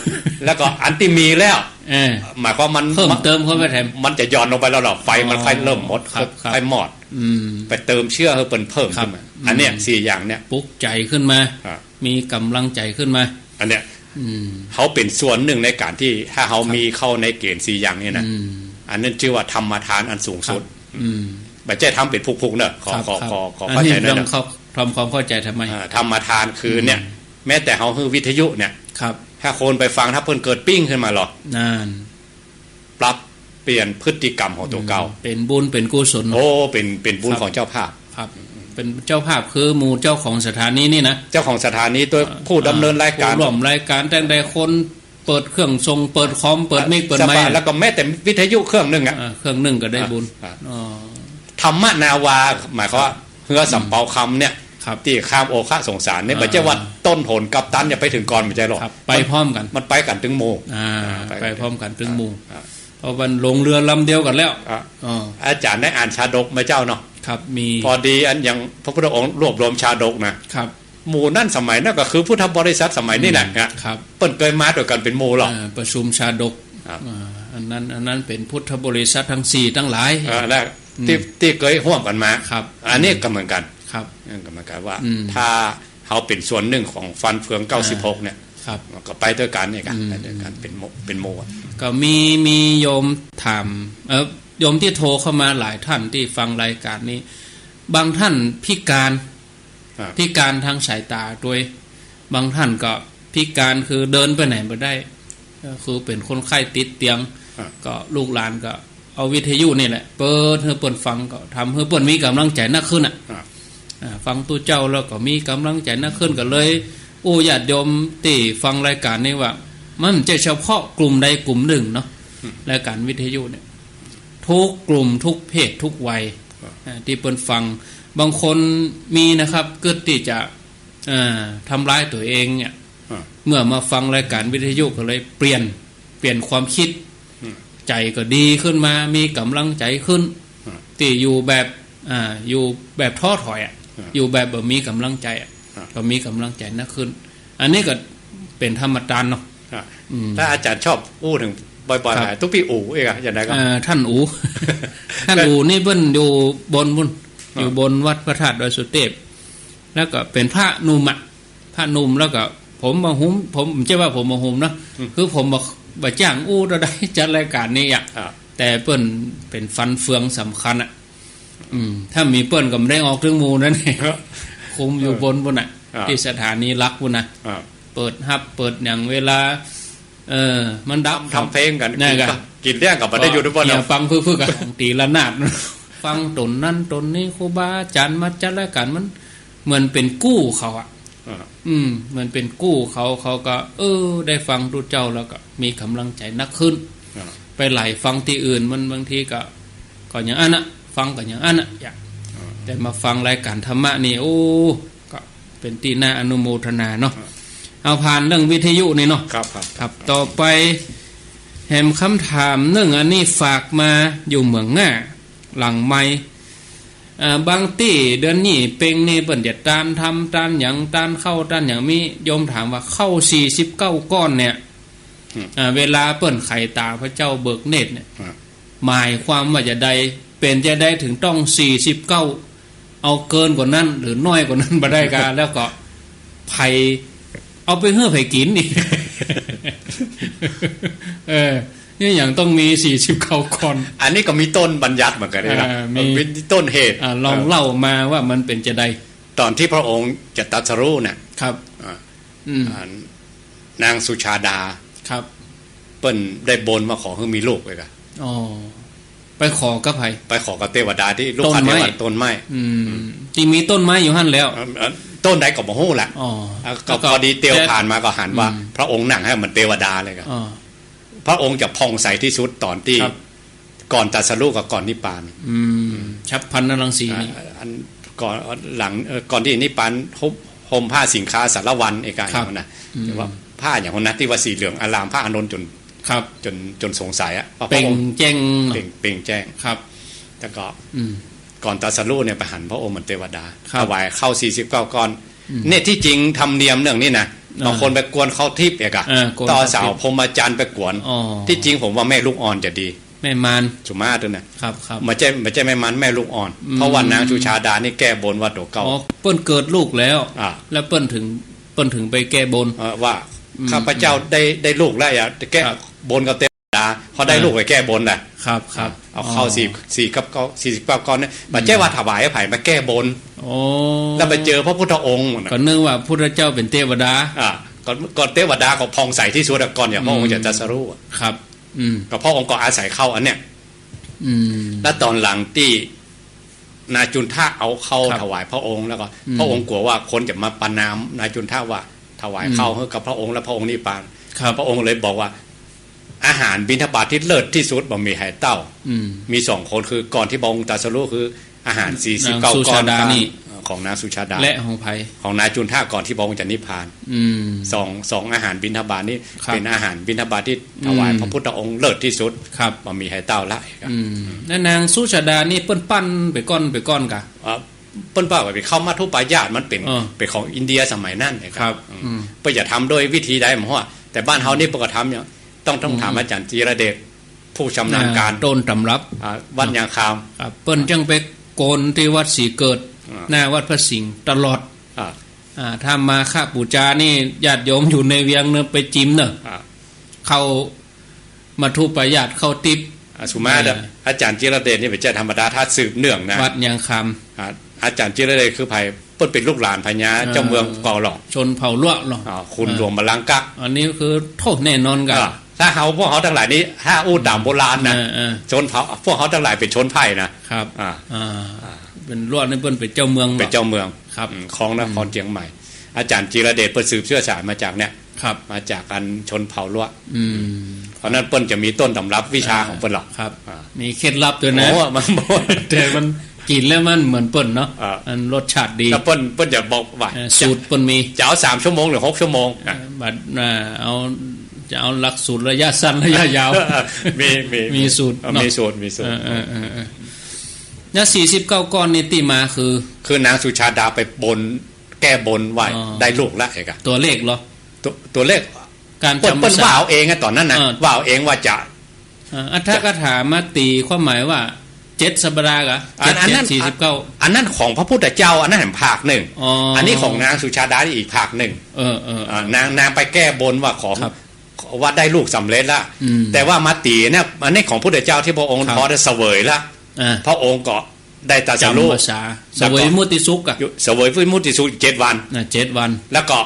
แล้วก็อันที่มีแล้ว เออ หมายความมัน เพิ่มเติมเข้าไปแถม มันจะหย่อนลงไปแล้วเหรอ ไฟมัน อ๋อ ค่อยเริ่มหมด ครับ ครับ ค่อยมอด อืม ไปเติมเชื้อให้เพิ่ม เพิ่ม ครับ ขึ้นมา อืม อันเนี้ย สี่อย่างเนี่ย ปลุกใจขึ้นมา อ่ะ มีกำลังใจขึ้นมา อันเนี้ย อืม เขาเป็นส่วนหนึ่งในการที่ ถ้าเขา ครับ มีเข้าในเกณฑ์สี่อย่างนี่นะ อืม อันนั้นชื่อว่าธรรมทานอันสูงสุด ครับ อืม บ่ใช่ทำเป็นพุกๆ เนอะ ขอ ครับ ขอ ครับ ขอ ขอ อันนี้ เข้าใจหน่อย เรื่อง เนอะ เข้า ทำความเข้าใจทำไม อ่า ธรรมทานคือเนี่ย อืม แม้แต่เขาคือวิทยุเนี่ย ครับ ถ้าคนไปฟัง ถ้าเพิ่นเกิดปิ๊งขึ้นมาหรอ นั่น ปรับเปลี่ยนพฤติกรรมของตัวเก่า อืม เป็นบุญเป็นกุศล โอ้ เป็น เป็นบุญ ครับ ของเจ้าภาพ ครับ เป็นเจ้าภาพคือหมู่เจ้าของสถานีนี่นะ เจ้าของสถานีตัว อ่า ผู้ดำเนินรายการ ผู้ร่วมรายการ ตั้งแต่คนเปิดเครื่องส่ง เปิดคอม เปิดมิก เปิดไมค์ แล้วก็แม้แต่วิทยุเครื่องหนึ่งอะ อ่า เครื่องหนึ่งก็ได้บุญ อ่า อ๋อ ธรรมนาวา หมายความว่า ครับ เฮือสำเภาคำเนี่ย ครับ ที่ข้ามโอคะสงสารเนี่ย อ่า บ่ใช่ว่าต้นหนกัปตันจะไปถึงก่อน บ่ใช่หรอก ครับ ไปพร้อมกัน มันไปกันตึงหมู่ อ่า อ่า ไป ไปพร้อมกันตึงหมู่ อ่า เพราะมันลงเรือลำเดียวกันแล้ว อ่า อ๋อ อาจารย์ได้อ่านชาดกไหมเจ้าเนาะ ครับ มี พอดีอันอย่างพระพุทธองค์รวบรวมชาดกนะ ครับ หมู่นั่นสมัยนั้นก็คือพุทธบริษัทสมัยนี้แหละ อืม นะ ครับ เปิ้นเคยมาด้วยกันเป็นหมู่หรอก อ่า ประชุมชาดก ครับ อ่า อันนั้น อันนั้นเป็นพุทธบริษัททั้งสี่ทั้งหลาย อ่า และ อืม ที่ ที่เคยร่วมกันมา ครับ อันนี้ก็เหมือนกัน ครับ นั่นก็เหมือนกันว่า อืม ถ้าเขาเป็นส่วนหนึ่งของฟันเฟือง อ่า เก้าสิบหก เนี่ย ครับ มันก็ไปด้วยกันนี่ครับ อืม ไปด้วยกัน เป็นหมู่ เป็นหมู่อะ ก็มี มีโยมถาม เอ่อ โยมที่โทรเข้ามาหลายท่านที่ฟังรายการนี้ บางท่านพิการ ครับ พิการทางสายตาด้วย บางท่านก็พิการคือเดินไปไหนบ่ได้ ก็คือเป็นคนไข้ติดเตียง ครับ ก็ลูกหลานก็เอาวิทยุนี่แหละ เปิดให้เปิ้นฟัง ก็ทำให้เปิ้นมีกำลังใจนักขึ้นอะ ครับ อ่า ฟังตุ๊เจ้าแล้วก็มีกำลังใจนักขึ้น ก็เลยอู้ญาติโยมที่ฟังรายการนี้ว่า มันบ่ใจ้เฉพาะกลุ่มใดกลุ่มหนึ่งเนาะ อืม รายการวิทยุเนี่ย ทุกกลุ่มทุกเพศทุกวัย ครับ อ่า ที่เปิ้นฟัง บางคนมีนะครับ กึ๊ดที่จะ อ่า ทำร้ายตัวเองเนี่ย อ่า เมื่อมาฟังรายการวิทยุก็เลยเปลี่ยน เปลี่ยนความคิด อืม ใจก็ดีขึ้นมา มีกำลังใจขึ้น อืม ที่อยู่แบบ อ่า อยู่แบบท้อถอยอะ อืม อยู่แบบบ่มีกำลังใจอะ อืม ก็มีกำลังใจนักขึ้น อันนี้ก็เป็นธรรมดาเนาะ อ่ะ อืม ถ้าอาจารย์ชอบอู้ถึงบ่อยๆ ครับ หลาย ตุ๊กปี้อู๋เองอะ อย่างไรก็ เอ่อ ท่านอู๋ ท่านอู๋นี่เปิ้นอยู่บนบุ่น อ่ะ อยู่บนวัดพระธาตุดอยสุเทพ แล้วก็เป็นพระหนุ่มอะ พระหนุ่มแล้วก็ผมบ่าหุ้ม ผม บ่ใจ้ว่าผมบ่าหุ้มนะ อืม คือผมบ่ บ่จ้างอู้เท่าใด จัดรายการนี้อะ อ่ะ แต่เปิ้นเป็นฟันเฟืองสำคัญอะ อืม ถ้าบ่มีเปิ้นก็บ่ได้ออกตึงหมู่นั่น ครับ คุมอยู่บนบุ่นน่ะ อ่า ที่สถานีหลักบุ่นน่ะ อ่า เปิดฮับเปิดหยังเวลา เออ มันดับ ทำเพลงกัน นั่นก็ กินเลี้ยงกับบ่ได้อยู่ด้วยบ่เนาะ เนี่ย ฟังฟึกๆ อะ ตีระนาด ฟังตนนั้นตนนี้ ครูบาอาจารย์มาจัดรายการ มันเหมือนเป็นกู้เขาอะ อ่า อืม เหมือนเป็นกู้เขา เขาก็ เออ ได้ฟังตุ๊เจ้าแล้วก็มีกำลังใจนักขึ้น อ่า ไปไล่ฟังตี้อื่น มันบางทีก็ ก็อย่างอั้นน่ะ ฟังก็อย่างอั้นน่ะ อย่าง อ่า แต่มาฟังรายการธรรมะนี่ โอ้ ก็เป็นตี้น่าอนุโมทนาเนาะ อ่า เอาผ่านเรื่องวิทยุนี่เนาะ ครับ ครับ ครับ ต่อไป แหมคำถามหนึ่ง อันนี้ฝากมาอยู่เมืองง่า หลังไมค์ เอ่อ บางตี้เดือนนี้เพ็งนี่เปิ้นจะตานธรรม ตานหยัง ตานข้าว ตานหยัง มีโยมถามว่าข้าวสี่สิบเก้าก้อนเนี่ย อืม อ่า เวลาเปิ้นไขตาพระเจ้าเบิกเนตรเนี่ย อ่า หมายความว่าจะใด เป็นจะใดถึงต้องสี่สิบเก้า เอาเกินกว่านั้น หรือน้อยกว่านั้นบ่ได้กา แล้วก็ไผเอาไปหื้อไผกินนี่ เออ นี่ยังต้องมีสี่สิบเก้าก้อน อันนี้ก็มีต้นบัญญัติเหมือนกันนะ เออ มี มีต้นเหตุ อ่า ลอง เออ เล่ามาว่ามันเป็นจะใด ตอนที่พระองค์จะตรัสรู้น่ะ ครับ อ่า อืม อ่า นางสุชาดา ครับ เปิ้นได้บนมาขอให้มีลูกเลยกะ อ๋อ ไปขอกับไผ ไปขอกับเทวดาตี้ลุกขเทวดา ต้นไม้ ต้นไม้ อืม อืม ตี้มีต้นไม้อยู่หั้นแล้ว เอ่อ เอ่อ ต้นใดก็บ่ฮู้ละ อ๋อ แล้วก็ แล้วก็ พอดีเตียวผ่านมาก็หันว่า อืม พระองค์นั่งให้เหมือนเทวดาเลยกะ อ๋อ พระองค์จะผ่องใสที่สุดตอนที่ ครับ ก่อนตรัสรู้กับก่อนนิพพาน อืม ฉัพพรรณรังสี อ่า นี่ อันก่อน หลัง เอ่อ ก่อนที่นิพพาน ห่ม ห่มผ้าสิงฆาสารวัณ เอกา ครับ อย่างนั้นนะ อืม แต่ว่าผ้าอย่างนั้นนะ ที่ว่าสีเหลืองอลาม พระอานนท์จน ครับ จน จนสงสัยอะ ว่าพระองค์ เปล่งแจ้ง เปล่ง เปล่งแจ้ง ครับ แล้วก็ อืม ก่อนตรัสรู้เนี่ย ไปหันพระองค์เหมือนเทวดา ครับ ถวายข้าวสี่สิบเก้าก้อน อืม เนี่ย ที่จริงธรรมเนียมเรื่องนี้นะ อ่า บางคนไปกวนข้าวทิพย์เอกอะ เออ กวนข้าวทิพย์ ต่อสาวพรหมจรรย์ไปกวน อ๋อ ที่จริงผมว่าแม่ลูกอ่อนจะดี แม่มาร สุมาตรนะ ครับ ครับ ไม่ใช่ ไม่ใช่แม่มาร แม่ลูกอ่อน อืม เพราะว่านางสุชาดานี่แก้บนว่าตัวเก่า อ๋อ เปิ้นเกิดลูกแล้ว อ่า แล้วเปิ้นถึง เปิ้นถึงไปแก้บน เออ ว่า อืม ข้าพเจ้าได้ ได้ลูกแล้ว อยากจะแก้ ครับ บนกับเทวดา พอได้ อ่า ลูกไปแก้บนน่ะ ครับ ครับ เอาข้าว อ๋อ สี่ สี่กับเก้า สี่สิบเก้าก้อนเนี่ย อืม ไม่ใช่ว่าถวายให้ไผ มาแก้บน โอ้ แล้วไปเจอพระพุทธองค์น่ะ ก็นึกว่าพุทธเจ้าเป็นเทวดา อ่า ก็ ก็เทวดาก็ผ่องใสที่สุดอะ ก่อนอย่างพระองค์ อืม จะตรัสรู้อะ ครับ อืม ก็พระองค์ก็อาศัยข้าวอันเนี้ย อืม แล้วตอนหลังที่นายจุนทะเอาข้าว ครับ ถวายพระองค์ แล้วก็ อืม พระองค์กลัวว่าคนจะมาประณามนายจุนทะว่าถวาย อืม ข้าวให้กับพระองค์ แล้วพระองค์นิพพาน ครับ พระองค์เลยบอกว่า อาหารบิณฑบาตที่เลิศที่สุดบ่มีใครเต้า อืม มีสองคน คือก่อนที่พระองค์ตรัสรู้คือ อาหารสี่สิบเก้า นางสุชาดา ก้อน นี่ ของนางสุชาดา และของไผ ของนายจุนทะก่อนที่พระองค์จะนิพพาน อืม สอง สองอาหารบิณฑบาตนี้ ครับ เป็นอาหารบิณฑบาตที่ถวาย อืม พระพุทธองค์เลิศที่สุด ครับ บ่มีใครเต้าละ อืม แล้วนางสุชาดานี่เปิ้นปั้นไปก้อนไปก้อนกะ อ่า เปิ้นว่าไปเข้ามัทธุปายาต มันเป็น เออ เป็นของอินเดียสมัยนั้นนะครับ ครับ อืม อืม เปิ้นจะทำโดยวิธีใดผมว่า แต่บ้านเฮานี่เปิ้นก็ทำอย่าง ต้อง ต้องถาม อืม อาจารย์จิรเดช ผู้ชำนาญการ อ่า ต้นตำรับ อ่า วัดยางคาม ครับ เปิ้นจังไปโกนที่วัดศรีเกิด อ่า หน้าวัดพระสิงห์ตลอด อ่า อ่า ถ้ามาฆะปู๋จานี่ ญาติโยมอยู่ในเวียงเนอะ ไปจิมเนอะ อ่า เข้ามัทธุปายาต เข้าทิพย์ อ่า สุมาตร เออ อาจารย์จิรเดชนี่ไม่ใช่ธรรมดา ถ้าสืบเนื่องนะ วัดยางคาม อ่า อาจารย์จิรเดชคือไผ เปิ้นเป็นลูกหลานพญา เออ เจ้าเมืองเก่าหรอก ชนเผ่าลัวะหรอก อ่า ขุนหลวงบัลลังก์กะ อันนี้คือโทษแน่นอนกะ อ่า ถ้าเฮา พวกเฮาทั้งหลายนี่ ถ้าอู้ต๋ามโบราณนะ เออ เออ ชนเผ่า พวกเฮาทั้งหลายเป็นชนไพร่นะ ครับ อ่า อ่า อ่า เป็นลัวะนี่เปิ้นเป็นเจ้าเมือง เป็นเจ้าเมือง ครับ อืม ของนครเชียงใหม่ อาจารย์จิรเดชเปิ้นสืบเชื้อสายมาจากเนี่ย ครับ มาจากอันชนเผ่าลัวะ อืม เพราะนั้นเปิ้นจะมีต้นตำรับวิชาของเปิ้นหรอก ครับ อ่า มีเคล็ดลับด้วยนะ โอ้ มันบ่ แต่มันกินแล้วมันเหมือนเปิ้นเนาะ อ่า มันรสชาติดี แล้วเปิ้น เปิ้นจะบอกว่า เออ สูตรเปิ้นมี จะเอาสามชั่วโมงหรือหกชั่วโมง เออ อ่ะ บัด อ่า เอา จะเอาหลักสูตรระยะสั้นระยะยาว มี มี มีสูตร เออ เนาะ มีสูตร มีสูตร เออ เออ เออ เออ แล้วสี่สิบเก้าก้อนนี่ตี้มาคือ คือนางสุชาดาไปบน แก้บนไว้ อ๋อ ได้ลูกแล้วเอกอะ ตัวเลขเหรอ ตัว ตัวเลข การ เปิ้น จำพรรษา เปิ้นว่าเอาเองอะตอนนั้นนะ เออ ว่าเอาเองว่าจะ อ่า อัตถกถามาตีความหมายว่าเจ็ดสัปดาห์กะ อัน เจ็ด อันนั้น เจ็ด สี่สิบเก้า อันนั้นของพระพุทธเจ้า อันนั้นแหมภาคหนึ่ง อ๋อ อันนี้ของนางสุชาดาอีกภาคหนึ่ง เออ เออ อ่า นาง นางไปแก้บนว่าของ ครับ ว่าได้ลูกสำเร็จละ อืม แต่ว่ามาตีเนี่ย อันนี้ของพุทธเจ้าที่พระองค์ ครับ พอได้เสวยละ อ่า พระองค์ก็ได้ตรัสรู้ จำพรรษา เสวยวิมุตติสุขอะ อยู่ เสวยวิมุตติสุขเจ็ดวัน อ่า เจ็ดวัน แล้วก็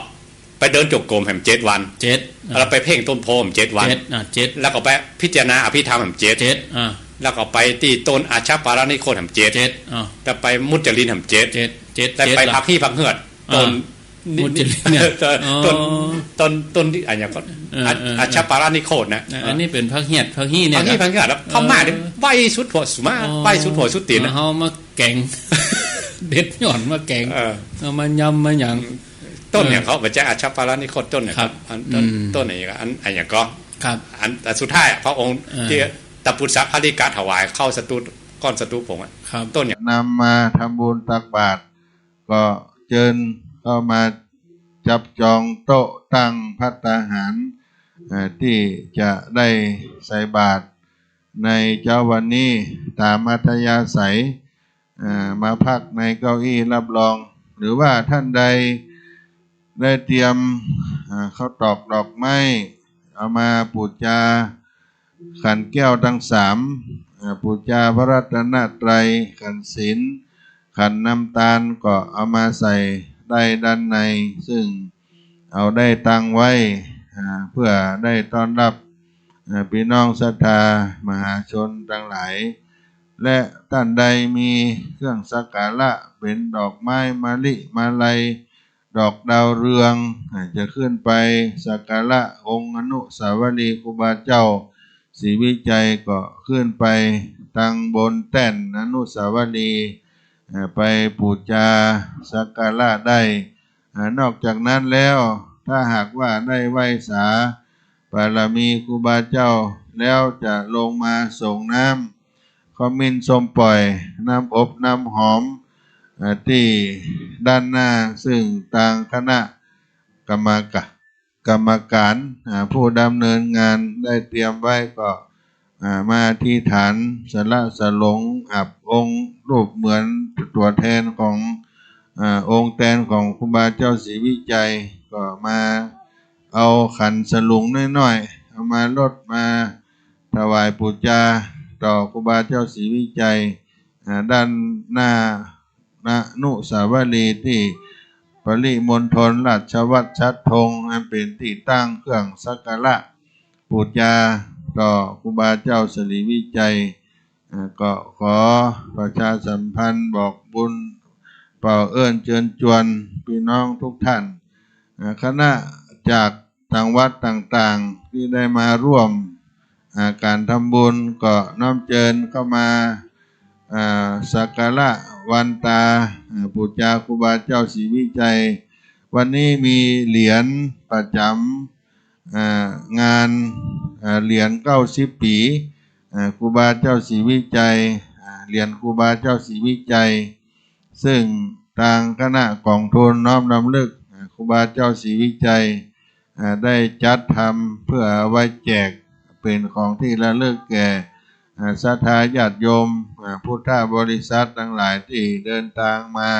ไปเดินจงกรมแหมเจ็ดวัน เจ็ด อ่า แล้วไปเพ่งต้นโพธิ์แหมเจ็ดวัน เจ็ด อ่า เจ็ด แล้วก็ไปพิจารณาอภิธรรมแหมเจ็ด เจ็ด อ่า แล้วก็ไปที่ต้นอาชาปาลนิโคตแหมเจ็ด เจ็ด อ่า แล้วไปมุจลินแหมเจ็ด เจ็ด เจ็ด แล้วไป เจ็ด พักฮีพักเหือด อ่า ต้น มุจลินเนี่ย ต้น อ๋อ ต้น ต้นที่อันเนี้ยก็ เออ อา เออ อาชาปาลนิโคตนะ อ่า อันนี้เป็นพักเหียดพักฮีเนี่ย พักฮี ครับ พักเหือดแล้วพม่าเนี่ย เออ ไวสุดหัวสุมา อ๋อ ไวสุดหัวสุดตีนนะ เอามาแกง เด็ดหย่อนมาแกง เออ เอามายำมาหยัง ต้นเนี่ย เออ เขาบอกจะอาชาปาลนิโคตต้นเนี่ย ครับ อันต้น อืม ต้นไหนก็อัน อันอย่างก็ ครับ อัน อันสุดท้ายอะ พระองค์ เออ ที่ตะปุษสาคาลิกะถวายข้าวสตู ก้อนสตูผงอะ ครับ ต้นเนี่ย นำมาทำบุญตักบาตร ก็เชิญเข้ามาจับจองโต๊ะตั้งภัตตาหาร เอ่อ ที่จะได้ใส่บาตรในเช้าวันนี้ตามอัธยาศัย เอ่อ มาพักในเก้าอี้รับรอง หรือว่าท่านใดได้เตรียม เอ่อ ข้าวตอกดอกไม้ เอามาปูชาขันแก้วทั้งสาม เอ่อ ปูชาพระรัตนตรัย ขันศีล ขันน้ำตาลก็เอามาใส่ได้ด้านใน ซึ่งเอาได้ตั้งไว้ อ่า เพื่อได้ต้อนรับ อ่า พี่น้องศรัทธามหาชนทั้งหลาย และท่านใดมีเครื่องสักการะเป็นดอกไม้มะลิมาลัย ดอกดาวเรือง อ่า จะขึ้นไปสักการะองค์อนุสาวรีย์ครูบาเจ้า ศรีวิชัยก็ขึ้นไปตังบนแต้นอนุสาวรีย์ เอ่อ ไปปูจาสักการะได้ เอ่อ นอกจากนั้นแล้ว ถ้าหากว่าได้ไหว้สาบารมีครูบาเจ้าแล้ว จะลงมาส่งน้ำขมิ้นส้มป่อย น้ำอบน้ำหอม เอ่อ ที่ด้านหน้า ซึ่งทางคณะกรรมการ กรรมการ อ่า ผู้ดำเนินงานได้เตรียมไว้ ก็ อ่า มาอธิษฐานสละสลงอับองค์รูปเหมือนตัวแทนของ อ่า องค์แทนของครูบาเจ้าศรีวิชัย ก็มาเอาขันสลุงน้อยๆ เอามาลดมาถวายปูจาต่อครูบาเจ้าศรีวิชัย อ่า ด้านหน้า อนุสาวรีย์ที่ปริมณฑลราชวัตรชัดธง อันเป็นที่ตั้งเครื่องสักการะปูจาต่อครูบาเจ้าศรีวิชัย อ่า ก็ขอประชาสัมพันธ์บอกบุญ เป่าเอิ้นเชิญชวนพี่น้องทุกท่าน อ่า คณะจาก ตางวัดต่างๆ ที่ได้มาร่วม อ่า การทำบุญ ก็น้อมเจิญเข้ามา อ่า สักการะวันตา อ่า ปูจาครูบาเจ้าศรีวิชัย วันนี้มีเหรียญประจำ อ่า งาน อ่า เหรียญเก้าสิบปี๋ อ่า ครูบาเจ้าศรีวิชัย อ่า เหรียญครูบาเจ้าศรีวิชัย ซึ่งทางคณะกองทุนน้อมรำลึก อ่า ครูบาเจ้าศรีวิชัย อ่า ได้จัดทำเพื่อเอาไว้แจกเป็นของที่ระลึกแก่ อ่า ศรัทธาญาติโยม อ่า พุทธบริษัททั้งหลายที่เดินทางมา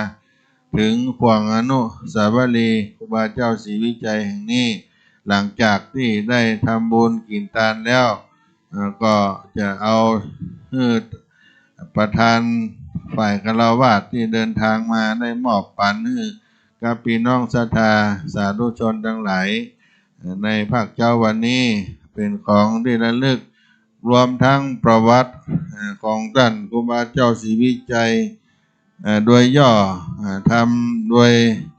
ถึงข่วงอนุสาวรีย์ครูบาเจ้าศรีวิชัยแห่งนี้ หลังจากที่ได้ทำบุญกินทานแล้ว เอ่อ ก็จะเอาหื้อประธานฝ่ายฆราวาสที่เดินทางมาได้มอบปันหื้อกับพี่น้องศรัทธาสาธุชนทั้งหลาย เอ่อ ในภาคเช้าวันนี้ เป็นของที่ระลึก รวมทั้งประวัติ เอ่อ ของท่านครูบาเจ้าศรีวิชัย เอ่อ โดยย่อ เอ่อ ทำโดย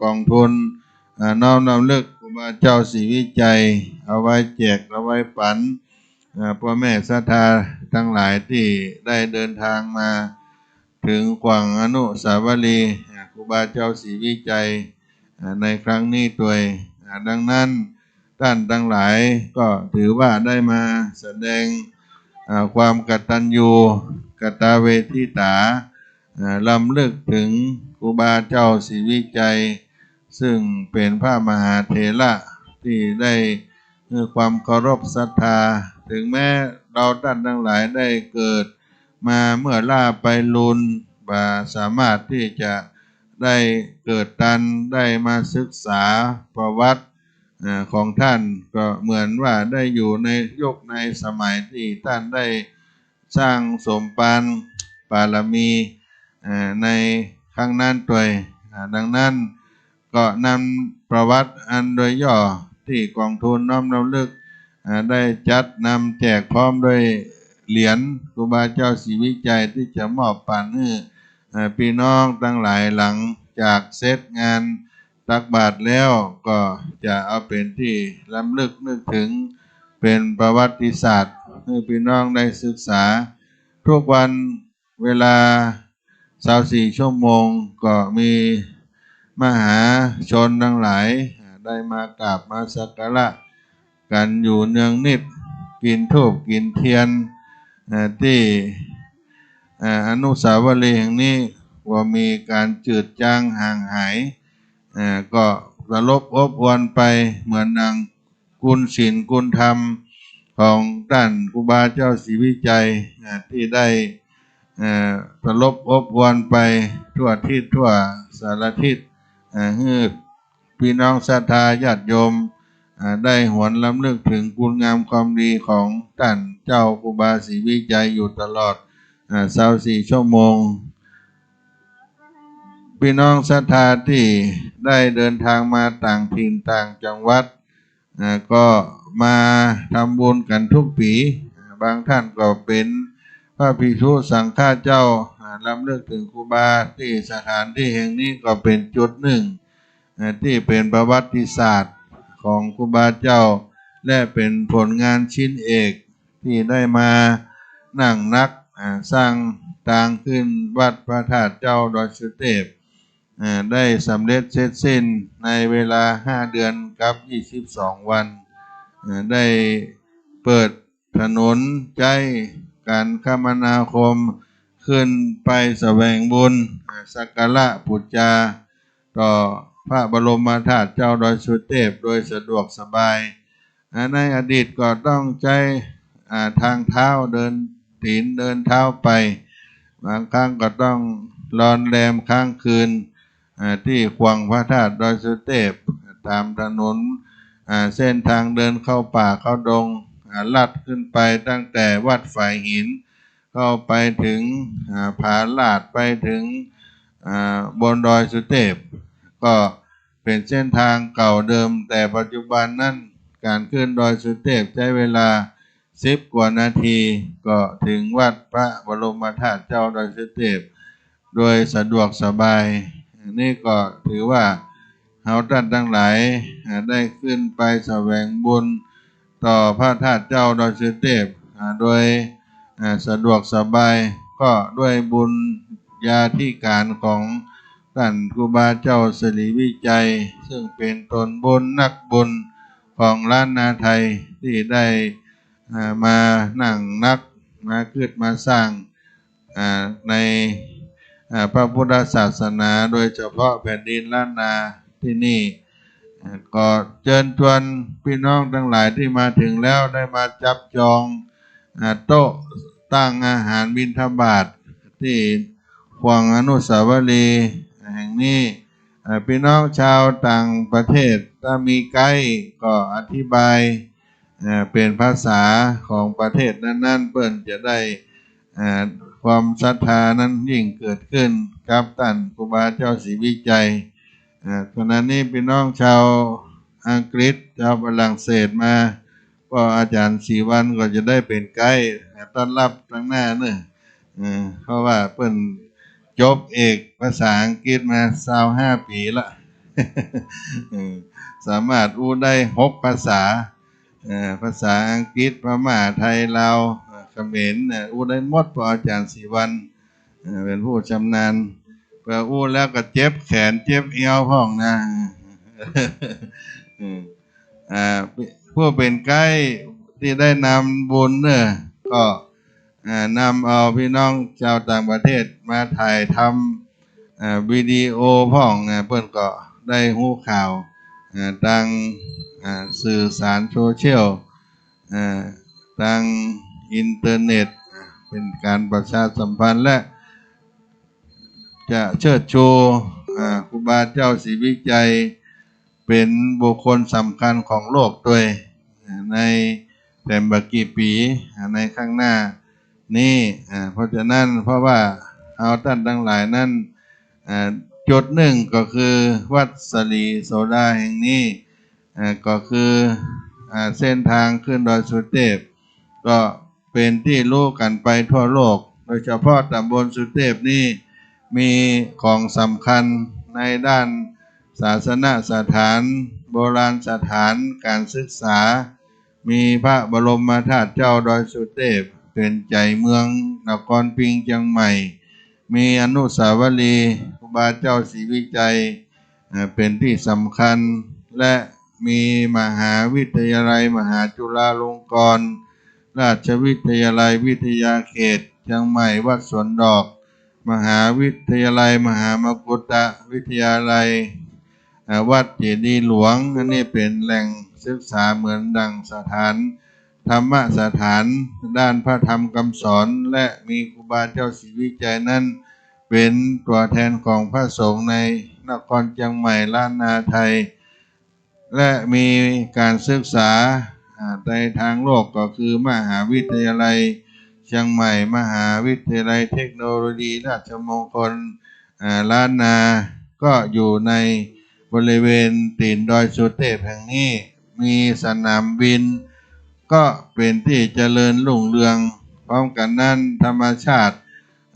กองทุน เอ่อ น้อมรำลึกครูบาเจ้าศรีวิชัย เอาไว้แจก เอาไว้ปัน เอ่อ พ่อแม่ศรัทธาทั้งหลายที่ได้เดินทางมาถึงข่วงอนุสาวรีย์ เอ่อ ครูบาเจ้าศรีวิชัย เอ่อ ในครั้งนี้ตวย เอ่อ ดังนั้น ท่านทั้งหลายก็ถือว่าได้มาแสดง เอ่อ ความกตัญญูกตเวทิตา เอ่อ รำลึกถึงครูบาเจ้าศรีวิชัย ซึ่งเป็นพระมหาเถระที่ได้ เอ่อ ความเคารพศรัทธา ถึงแม้เราท่านทั้งหลายได้เกิดมาเมื่อล้าไปลุน บ่สามารถที่จะได้เกิดทัน ได้มาศึกษาประวัติ เอ่อ ของท่าน ก็เหมือนว่าได้อยู่ในยุคในสมัยที่ท่านได้สร้างสมภารบารมี เอ่อ ในครั้งนั้นตวย อ่า ดังนั้นก็นำประวัติอันโดยย่อที่กองทุนน้อมรำลึก อ่า ได้จัดนำแจกพร้อมด้วยเหรียญครูบาเจ้าศรีวิชัยที่จะมอบปันหื้อ อ่า พี่น้องทั้งหลายหลังจากเสร็จงานตักบาตรแล้ว ก็จะเอาเป็นที่รำลึกนึกถึงเป็นประวัติศาสตร์ให้พี่น้องได้ศึกษา ทุกวัน เวลาซาวสี่ชั่วโมง ก็มีมหาชนทั้งหลายได้มากราบมาสักการะกันอยู่เนืองนิด กินธูปกินเทียน เอ่อ ที่ เอ่อ อนุสาวรีย์แห่งนี้ ว่ามีการจืดจางห่างหาย เอ่อ ก็สลบอบอวลไปเหมือนดัง คุณศีลคุณธรรมของท่านครูบาเจ้าศรีวิชัย อ่า ที่ได้ เอ่อ สลบอบอวลไปทั่วทิศทั่วสารทิศ อ่า หื้อพี่น้องศรัทธาญาติโยม อ่า ได้หวนรำลึกถึงคุณงามความดีของท่านเจ้าครูบาศรีวิชัยอยู่ตลอด อ่า ซาวสี่ชั่วโมง พี่น้องศรัทธาที่ได้เดินทางมาต่างถิ่นต่างจังหวัด อ่า ก็มาทำบุญกันทุกปี อ่า บางท่านก็เป็นพระภิกษุสังฆาเจ้า อ่า รำลึกถึงครูบาที่สถานที่แห่งนี้ก็เป็นจุดหนึ่ง อ่า ที่เป็นประวัติศาสตร์ของครูบาเจ้า และเป็นผลงานชิ้นเอก ที่ได้มานั่งนัก อ่า สร้างตางขึ้นวัดพระธาตุเจ้าดอยสุเทพ อ่า ได้สำเร็จเสร็จสิ้นในเวลาห้าเดือนกับยี่สิบสองวัน อ่า ได้เปิดถนนใช้การคมนาคม ขึ้นไปแสวงบุญ อ่า สักการะบูชาต่อพระบรมธาตุเจ้าดอยสุเทพโดยสะดวกสบาย อ่า ในอดีตก็ต้องใช้ อ่า ทางเท้าเดิน ตีนเดินเท้าไป บางครั้งก็ต้องนอนแรมค้างคืน อ่า ที่ขวงพระธาตุดอยสุเทพ ตามถนน อ่า เส้นทางเดินเข้าป่าเข้าดง อ่า ลัดขึ้นไปตั้งแต่วัดฝายหิน เข้าไปถึง อ่า ผาลาด ไปถึง อ่า บนดอยสุเทพ ก็เป็นเส้นทางเก่าเดิม แต่ปัจจุบันนั้นการขึ้นดอยสุเทพใช้เวลาสิบกว่านาที ก็ถึงวัดพระบรมธาตุเจ้าดอยสุเทพโดยสะดวกสบาย อันนี้ก็ถือว่า เฮาต้านตังหลาย อ่า ได้ขึ้นไปแสวงบุญต่อพระธาตุเจ้าดอยสุเทพ อ่า โดย อ่า สะดวกสบาย ก็ด้วยบุญญาธิการของต้านครูบาเจ้าสิริวิชัย ซึ่งเป็นตนบุญนักบุญของล้านนาไทยที่ได้ อ่า มานั่งนัก มาคิดมาสร้าง อ่า ใน อ่า พระพุทธศาสนา โดยเฉพาะแผ่นดินล้านนาที่นี่ อ่า ก็เชิญชวนพี่น้องทั้งหลายที่มาถึงแล้วได้มาจับจอง อ่า โต๊ะตั้งอาหารบิณฑบาตที่ขวงอนุสาวรีย์แห่งนี้ อ่า พี่น้องชาวต่างประเทศ ถ้ามีไกด์ก็อธิบาย เอ่อ เป็นภาษาของประเทศนั้นๆ เปิ้นจะได้ เอ่อ ความศรัทธานั้นยิ่งเกิดขึ้นกับต้านครูบาเจ้าศรีวิชัย เอ่อ ขณะนี้พี่น้องชาวอังกฤษ ชาวฝรั่งเศสมา ก็อาจารย์ศรีวรรณก็จะได้เป็นไกด์ต้อนรับตังหน้าเนอะ เอ่อ เพราะว่าเปิ้นจบเอกภาษาอังกฤษมาซาวห้าปีละ เอ่อ สามารถอู้ได้หกภาษา เอ่อ ภาษาอังกฤษ พม่า ไทย ลาว เอ่อ เขมร เอ่อ อู้ได้หมด เพราะอาจารย์ศรีวรรณ เอ่อ เป็นผู้ชำนาญ เปิ้นอู้แล้วก็เจ็บแขนเจ็บเอวพ่องนะ เอ่อ อ่า ผู้เป็นไกด์ที่ได้นำบุญเนอะ ก็ อ่า นำเอาพี่น้องชาวต่างประเทศมาถ่ายทำ อ่า วิดีโอพ่อง อ่า เปิ้นก็ได้ฮู้ข่าว อ่า ตาง อ่า สื่อสารโซเชียล อ่า ตางอินเทอร์เน็ต อ่า เป็นการประชาสัมพันธ์ และจะเชิดชู อ่า ครูบาเจ้าศรีวิชัย เป็นบุคคลสำคัญของโลกด้วย อ่า ในแถมบ่กี่ปี๋ อ่า ในข้างหน้านี้ อ่า เพราะฉะนั้น เพราะว่าเฮาต้านตังหลายนั้น อ่า จุดหนึ่งก็คือวัดสลีโสดาแห่งนี้ อ่า ก็คือ อ่า เส้นทางขึ้นดอยสุเทพ ก็เป็นที่รู้กันไปทั่วโลก โดยเฉพาะตำบลสุเทพนี้มีของสำคัญในด้านศาสนสถาน โบราณสถาน การศึกษา มีพระบรมธาตุเจ้าดอยสุเทพเป็นใจ๋เมืองนครพิงค์เชียงใหม่ มีอนุสาวรีย์ครูบาเจ้าศรีวิชัย เอ่อ เป็นที่สำคัญ และมีมหาวิทยาลัยมหาจุฬาลงกรณราชวิทยาลัยวิทยาเขตเชียงใหม่วัดสวนดอก มหาวิทยาลัยมหามกุฏวิทยาลัย เอ่อ วัดเจดีย์หลวง อันนี้เป็นแหล่งศึกษาเหมือนดั่งสถานธรรมสถานด้านพระธรรมคำสอน และมีครูบาเจ้าศรีวิชัยนั้นเป็นตัวแทนของพระสงฆ์ในนครเชียงใหม่ล้านนาไทย และมีการศึกษา อ่า ในทางโลกก็คือมหาวิทยาลัยเชียงใหม่ มหาวิทยาลัยเทคโนโลยีราชมงคล อ่า ล้านนา ก็อยู่ในบริเวณตีนดอยสุเทพแห่งนี้ มีสนามบิน ก็เป็นที่เจริญรุ่งเรือง พร้อมกันนั้นธรรมชาติ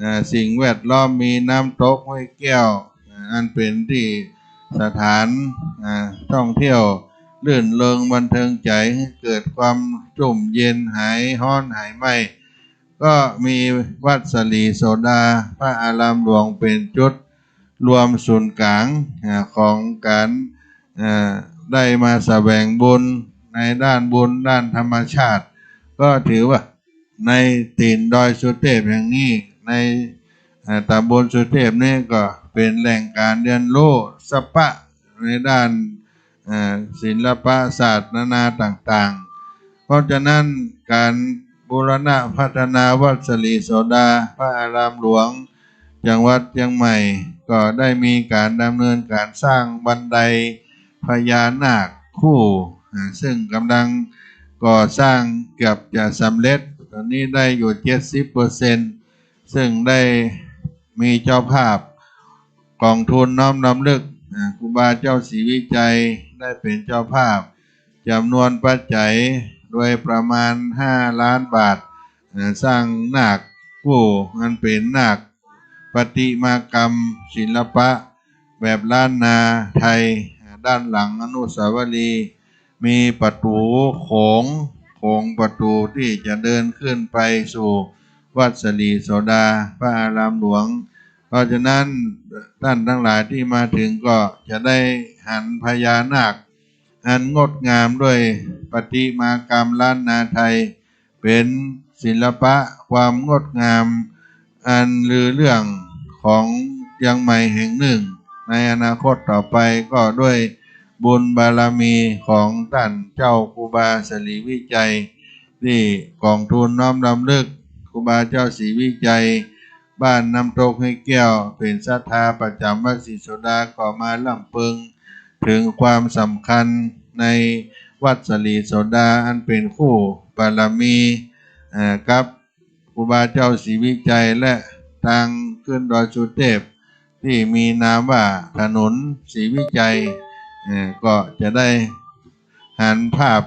อ่า สิ่งแวดล้อมมีน้ำตกห้วยแก้ว อ่า อันเป็นที่สถาน อ่า ท่องเที่ยว รื่นเริงบันเทิงใจ ให้เกิดความชุ่มเย็น หายฮ้อนหายไหม้ ก็มีวัดสลีโสดา พระอารามหลวงเป็นจุดรวมศูนย์กลาง อ่า ของการ อ่า ได้มาแสวงบุญในด้านบุญด้านธรรมชาติ ก็ถือว่าในตีนดอยสุเทพแห่งนี้ ใน อ่า ตำบลสุเทพนี้ก็เป็นแหล่งการเรียนรู้สปะในด้าน อ่า ศิลปะศาสตร์นานาต่างๆ เพราะฉะนั้นการบูรณะพัฒนาวัดสลีโสดา พระอารามหลวง จังหวัดเชียงใหม่ ก็ได้มีการดำเนินการสร้างบันไดพญานาคคู่ อ่า ซึ่งกำลังก่อสร้างเกือบจะสำเร็จ ตอนนี้ได้อยู่เจ็ดสิบเปอร์เซ็นต์ ซึ่งได้มีเจ้าภาพกองทุนน้อมรำลึก อ่า ครูบาเจ้าศรีวิชัยได้เป็นเจ้าภาพ จำนวนปัจจัยโดยประมาณห้าล้านบาท อ่า สร้างนาคคู่ อันเป็นนาคประติมากรรมศิลปะแบบล้านนาไทย อ่า ด้านหลังอนุสาวรีย์ มีประตูโขง โขงประตูที่จะเดินขึ้นไปสู่วัดสลีโสดา พระอารามหลวง เพราะฉะนั้นท่านทั้งหลายที่มาถึงก็จะได้หันพญานาคอันงดงามด้วยประติมากรรมล้านนาไทย เป็นศิลปะความงดงามอันลือเรื่องของเชียงใหม่แห่งหนึ่ง ในอนาคตต่อไปก็ด้วยบุญบารมีของท่านเจ้าครูบาศรีวิชัย ที่กองทุนน้อมรำลึกครูบาเจ้าศรีวิชัย บ้านน้ำตกห้วยแก้ว เป็นศรัทธาประจำวัดศรีโสดา ก็มาร่ำเปิงถึงความสำคัญในวัดสลีโสดา อันเป็นคู่บารมี เอ่อ กับครูบาเจ้าศรีวิชัย และทางขึ้นดอยสุเทพ ที่มีนามว่าถนนศรีวิชัย เอ่อ ก็จะได้หันภาพ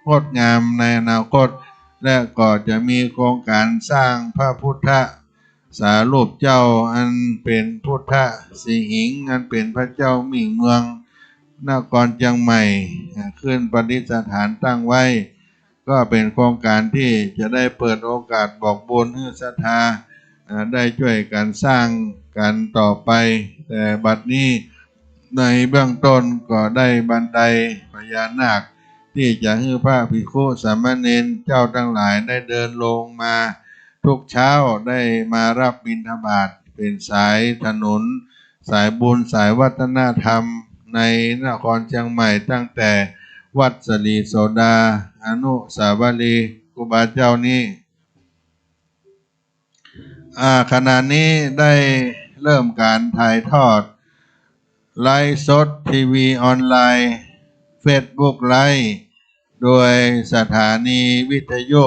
งดงามในอนาคต และก็จะมีโครงการสร้างพระพุทธสารูปเจ้า อันเป็นพุทธสิหิงค์ อันเป็นพระเจ้ามิ่งเมืองนครเชียงใหม่ เอ่อ ขึ้นประดิษฐานตั้งไว้ ก็เป็นโครงการที่จะได้เปิดโอกาสบอกบุญให้ศรัทธา เอ่อ ได้ช่วยกันสร้างกันต่อไป แต่บัดนี้ในเบื้องต้นก็ได้บันไดพญานาค ที่จะให้พระภิกขุสามเณรเจ้าทั้งหลายได้เดินลงมาทุกเช้า ได้มารับบิณฑบาต เป็นสายถนน สายบุญสายวัฒนธรรมในนครเชียงใหม่ ตั้งแต่วัดสลีโสดา อนุสาวรีย์ครูบาเจ้านี้ อ่า ขณะนี้ได้เริ่มการถ่ายทอดไลฟ์สด ทีวีออนไลน์ เฟซบุ๊กไลฟ์ โดยสถานีวิทยุ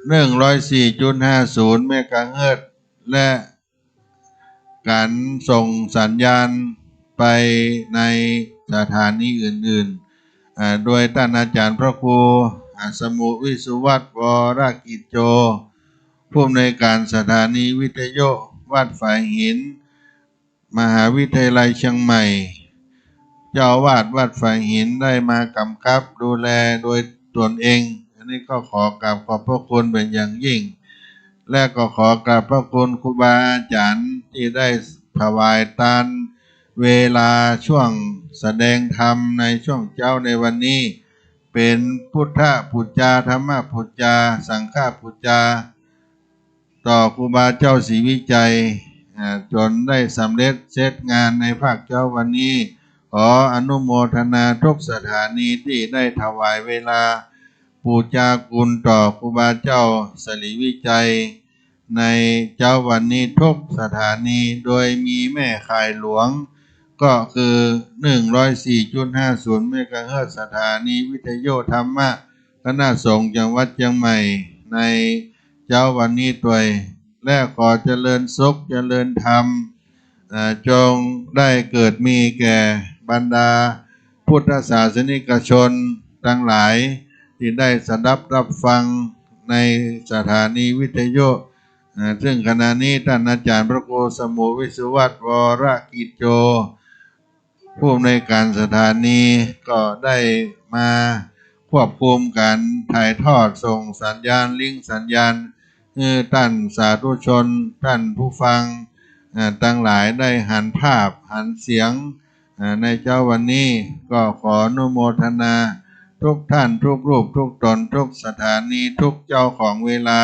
หนึ่งร้อยสี่จุดห้าศูนย์ เมกะเฮิรตซ์ และ การส่งสัญญาณไปในสถานีอื่นๆ อ่า โดยท่านอาจารย์พระครู อ่า สมุวิสุวัฒน์ วรกิจโจ ผู้อำนวยการสถานีวิทยุวัดฝายหิน มหาวิทยาลัยเชียงใหม่ เจ้าอาวาสวัดฝายหินได้มากำกับดูแลโดยตนเอง อันนี้ก็ขอกราบขอบพระคุณเป็นอย่างยิ่ง และก็ขอกราบพระคุณครูบาอาจารย์ที่ได้ถวายตานเวลาช่วงแสดงธรรมในช่วงเช้าในวันนี้ เป็นพุทธปูจา ธรรมปูจา สังฆปูจา ต่อครูบาเจ้าศรีวิชัย อ่า จนได้สำเร็จเสร็จงานในภาคเช้าวันนี้ ขออนุโมทนาทุกสถานีที่ได้ถวายเวลาปูจาคุณต่อครูบาเจ้าศรีวิชัย ในเช้าวันนี้ทุกสถานี โดยมีแม่ข่ายหลวง ก็คือ หนึ่งร้อยสี่จุดห้าศูนย์ เมกะเฮิรตซ์ สถานีวิทยุธรรมะคณะสงฆ์จังหวัดเชียงใหม่ ในเช้าวันนี้ตวย และขอเจริญสุขเจริญธรรม เอ่อ จงได้เกิดมีแก่บรรดาพุทธศาสนิกชนทั้งหลาย ที่ได้สดับรับฟังในสถานีวิทยุ เอ่อ ซึ่งขณะนี้ท่านอาจารย์พระครูสมุวิสุวัฒน์ วรกิจโจ ผู้อำนวยการสถานีก็ได้มาควบคุมการถ่ายทอดส่งสัญญาณ ลิงก์สัญญาณ ให้ต้านสาธุชน ต้านผู้ฟัง อ่า ตังหลายได้หันภาพ หันเสียง อ่า ในเจ๊าวันนี้ ก็ขออนุโมทนาทุกท่าน ทุกรูป ทุกตน ทุกสถานี ทุกเจ้าของเวลา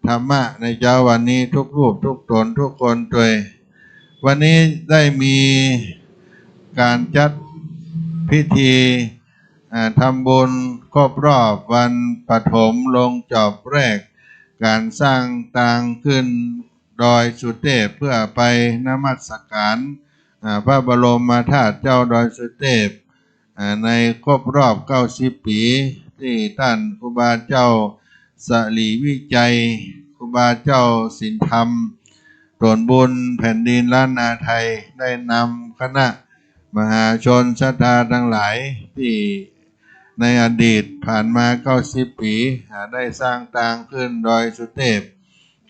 ธรรมะในเจ๊าวันนี้ ทุกรูป ทุกตน ทุกคนด้วย วันนี้ได้มีการจัดพิธี อ่า ทำบุญครบรอบวันปฐมลงจอบแรก การสร้างตางขึ้นดอยสุเทพ เพื่อไปนมัสการ อ่า พระบรมธาตุเจ้าดอยสุเทพ อ่า ในครบรอบเก้าสิบปี ที่ต้านครูบาเจ้าสรีวิชัย ครูบาเจ้าศีลธรรม ตนบุญแผ่นดินล้านนาไทย ได้นำคณะมหาชนศรัทธาทั้งหลาย ที่ในอดีตผ่านมาเก้าสิบปี อ่า ได้สร้างตางขึ้นดอยสุเทพ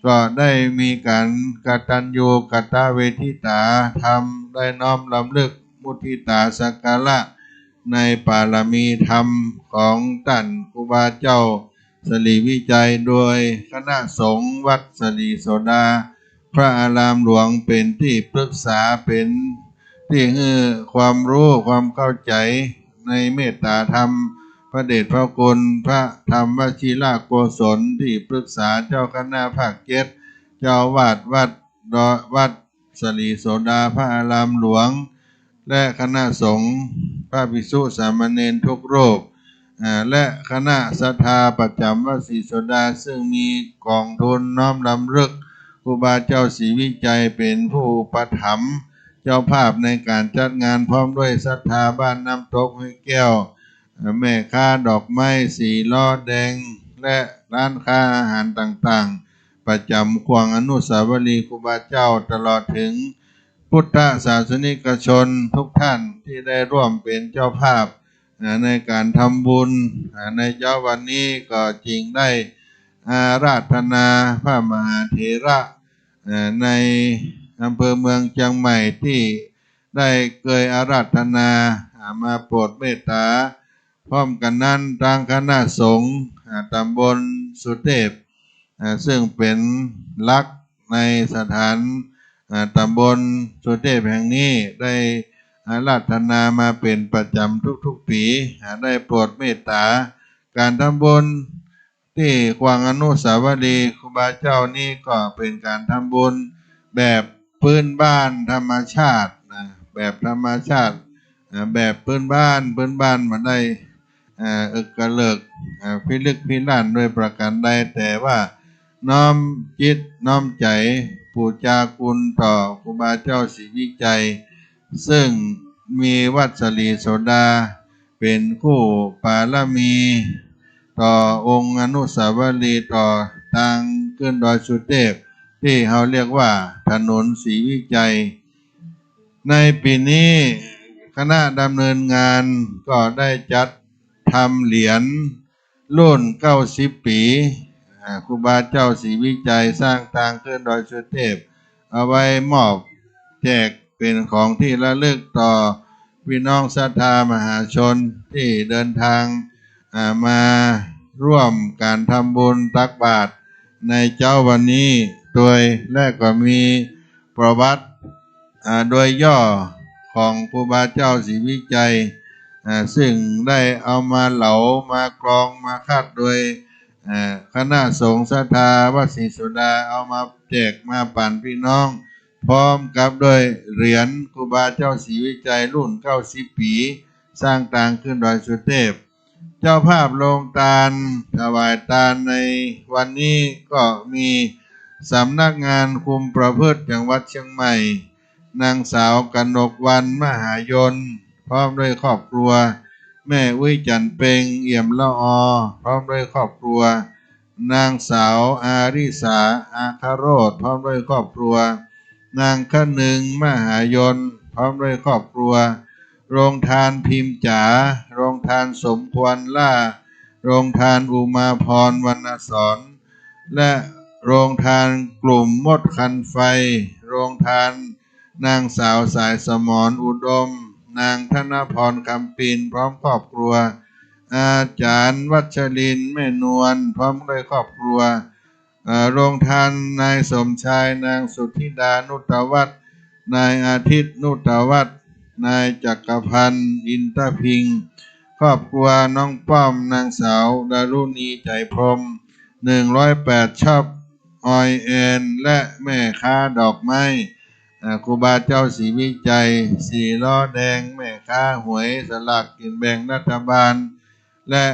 ก็ได้มีการกตัญญูกตเวทิตาธรรม ได้น้อมรำลึกมุทิตาสักการะในปารมีธรรมของต้านครูบาเจ้าสรีวิชัย โดยคณะสงฆ์วัดสรีโสดา พระอารามหลวงเป็นที่ปรึกษา เป็นที่ให้ความรู้ความเข้าใจในเมตตาธรรม พระเดชพระคุณพระธรรมวชิรโกศล ที่ปรึกษาเจ้าคณะภาคเจ็ด เจ้าอาวาสวัดดอย วัดสรีโสดาพระอารามหลวง และคณะสงฆ์ พระภิกษุสามเณรทุกรูป อ่า และคณะศรัทธาประจำวัดศรีโสดา ซึ่งมีกองทุนน้อมรำลึกครูบาเจ้าศรีวิชัยเป็นผู้อุปถัมภ์ เจ้าภาพในการจัดงาน พร้อมด้วยศรัทธาบ้านน้ำตกห้วยแก้ว อ่า แม่ค้าดอกไม้สี่ล้อแดง และร้านค้าอาหารต่างๆ ประจำข่วงอนุสาวรีย์ครูบาเจ้า ตลอดถึงพุทธศาสนิกชนทุกท่านที่ได้ร่วมเป็นเจ้าภาพ อ่า ในการทำบุญ อ่า ในเจ๊าวันนี้ ก็จึงได้อาราธนาพระมหาเถระ อ่า ในอำเภอเมืองเชียงใหม่ ที่ได้เกยอาราธนา อ่า มาโปรดเมตตา พร้อมกันนั้น ทางคณะสงฆ์ อ่า ตำบลสุเทพ อ่า ซึ่งเป็นหลักในสถาน อ่า ตำบลสุเทพแห่งนี้ ได้อาราธนามาเป็นประจำทุกๆปี อ่า ได้โปรดเมตตา การทำบุญที่ข่วงอนุสาวรีย์ครูบาเจ้านี้ ก็เป็นการทำบุญแบบพื้นบ้านธรรมชาตินะ แบบธรรมชาติ อ่า แบบพื้นบ้าน พื้นบ้านบ่ได้ อ่า เอิกกระเลิก อ่า พิลึกพิลั่นด้วยประการใด แต่ว่าน้อมจิตน้อมใจปูชาคุณต่อครูบาเจ้าศรีวิชัย ซึ่งมีวัดสรีโสดาเป็นคู่ปารมีต่อองค์อนุสาวรีย์ ต่อตางขึ้นดอยสุเทพ ที่เขาเรียกว่าถนนศรีวิชัย ในปีนี้คณะดำเนินงานก็ได้จัดทำเหรียญรุ่นเก้าสิบปี อ่า ครูบาเจ้าศรีวิชัยสร้างตางขึ้นดอยสุเทพ เอาไว้มอบแจกเป็นของที่ระลึกต่อพี่น้องศรัทธามหาชนที่เดินทาง อ่า มาร่วมการทำบุญตักบาตรในเจ๊าวันนี้โดย และก็มีประวัติ อ่า โดยย่อของครูบาเจ้าศรีวิชัย อ่า ซึ่งได้เอามาเหลา มากรอง มาคัดโดย อ่า คณะสงฆ์ศรัทธาวัดศรีโสดา เอามาแจกมาปันพี่น้อง พร้อมกับด้วยเหรียญครูบาเจ้าศรีวิชัยรุ่นเก้าสิบปี สร้างตางขึ้นดอยสุเทพ เจ้าภาพโรงตานถวายตานในวันนี้ก็มีสำนักงานคุมประพฤติจังหวัดเชียงใหม่ นางสาวกนกวรรณ มหายน พร้อมด้วยครอบครัว แม่อุ๊ยจันทร์เพ็ง เอี่ยมละออ พร้อมด้วยครอบครัว นางสาวอาริสา อาคาโรจน์ พร้อมด้วยครอบครัว นางคะนึง มหายน พร้อมด้วยครอบครัว โรงทานพิมพ์จ๋า โรงทานสมควรล่า โรงทานอุมาพร วรรณสอน และโรงทานกลุ่มมดคันไฟ โรงทานนางสาวสายสมร อุดม นางธนพร คำปิน พร้อมครอบครัว อาจารย์วัชรินทร์ แม่นวล พร้อมด้วยครอบครัว เอ่อ โรงทานนายสมชาย นางสุทธิดา นุตวัฒน์ นายอาทิตย์ นุตวัฒน์ นายจักรพันธ์ อินทพิงค์ ครอบครัวน้องป้อม นางสาวดารุณี ใจพรหม หนึ่งร้อยแปด ช็อป ออยแอน และแม่ค้าดอกไม้ อ่า ครูบาเจ้าศรีวิชัย สี่ล้อแดง แม่ค้าหวยสลากกินแบ่งรัฐบาล และ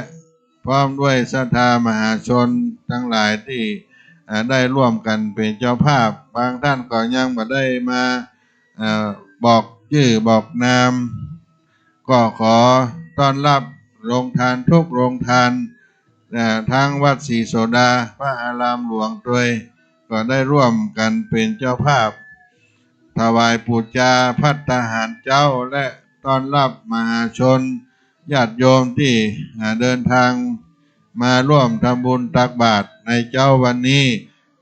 พร้อมด้วยศรัทธามหาชนทั้งหลายที่ อ่า ได้ร่วมกันเป็นเจ้าภาพ บางท่านก็ยังบ่ได้มา อ่า บอกชื่อบอกนาม ก็ขอต้อนรับโรงทานทุกโรงทาน อ่า ทั้งวัดศรีโสดา พระอารามหลวงตวย ก็ได้ร่วมกันเป็นเจ้าภาพ ถวายปูจาภัตตาหารเจ๊า และต้อนรับมหาชนญาติโยมที่ อ่า เดินทางมาร่วมทำบุญตักบาตรในเจ๊าวันนี้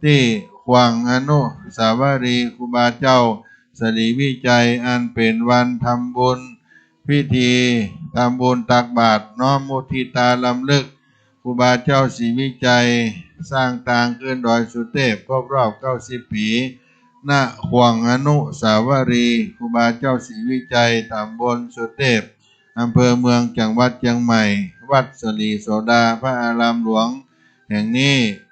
ที่ขวางอนุสาวรีย์ครูบาเจ้าศรีวิชัย อันเป็นวันทำบุญ พิธีทำบุญตักบาตรน้อมมุทิตารำลึก ครูบาเจ้าศรีวิชัย สร้างตางขึ้นดอยสุเทพ ครบรอบ เก้าสิบ ปี ณ ขวางอนุสาวรีย์ครูบาเจ้าศรีวิชัย ตำบลสุเทพ อำเภอเมือง จังหวัดเชียงใหม่ วัดศรีโสดา พระอารามหลวงแห่งนี้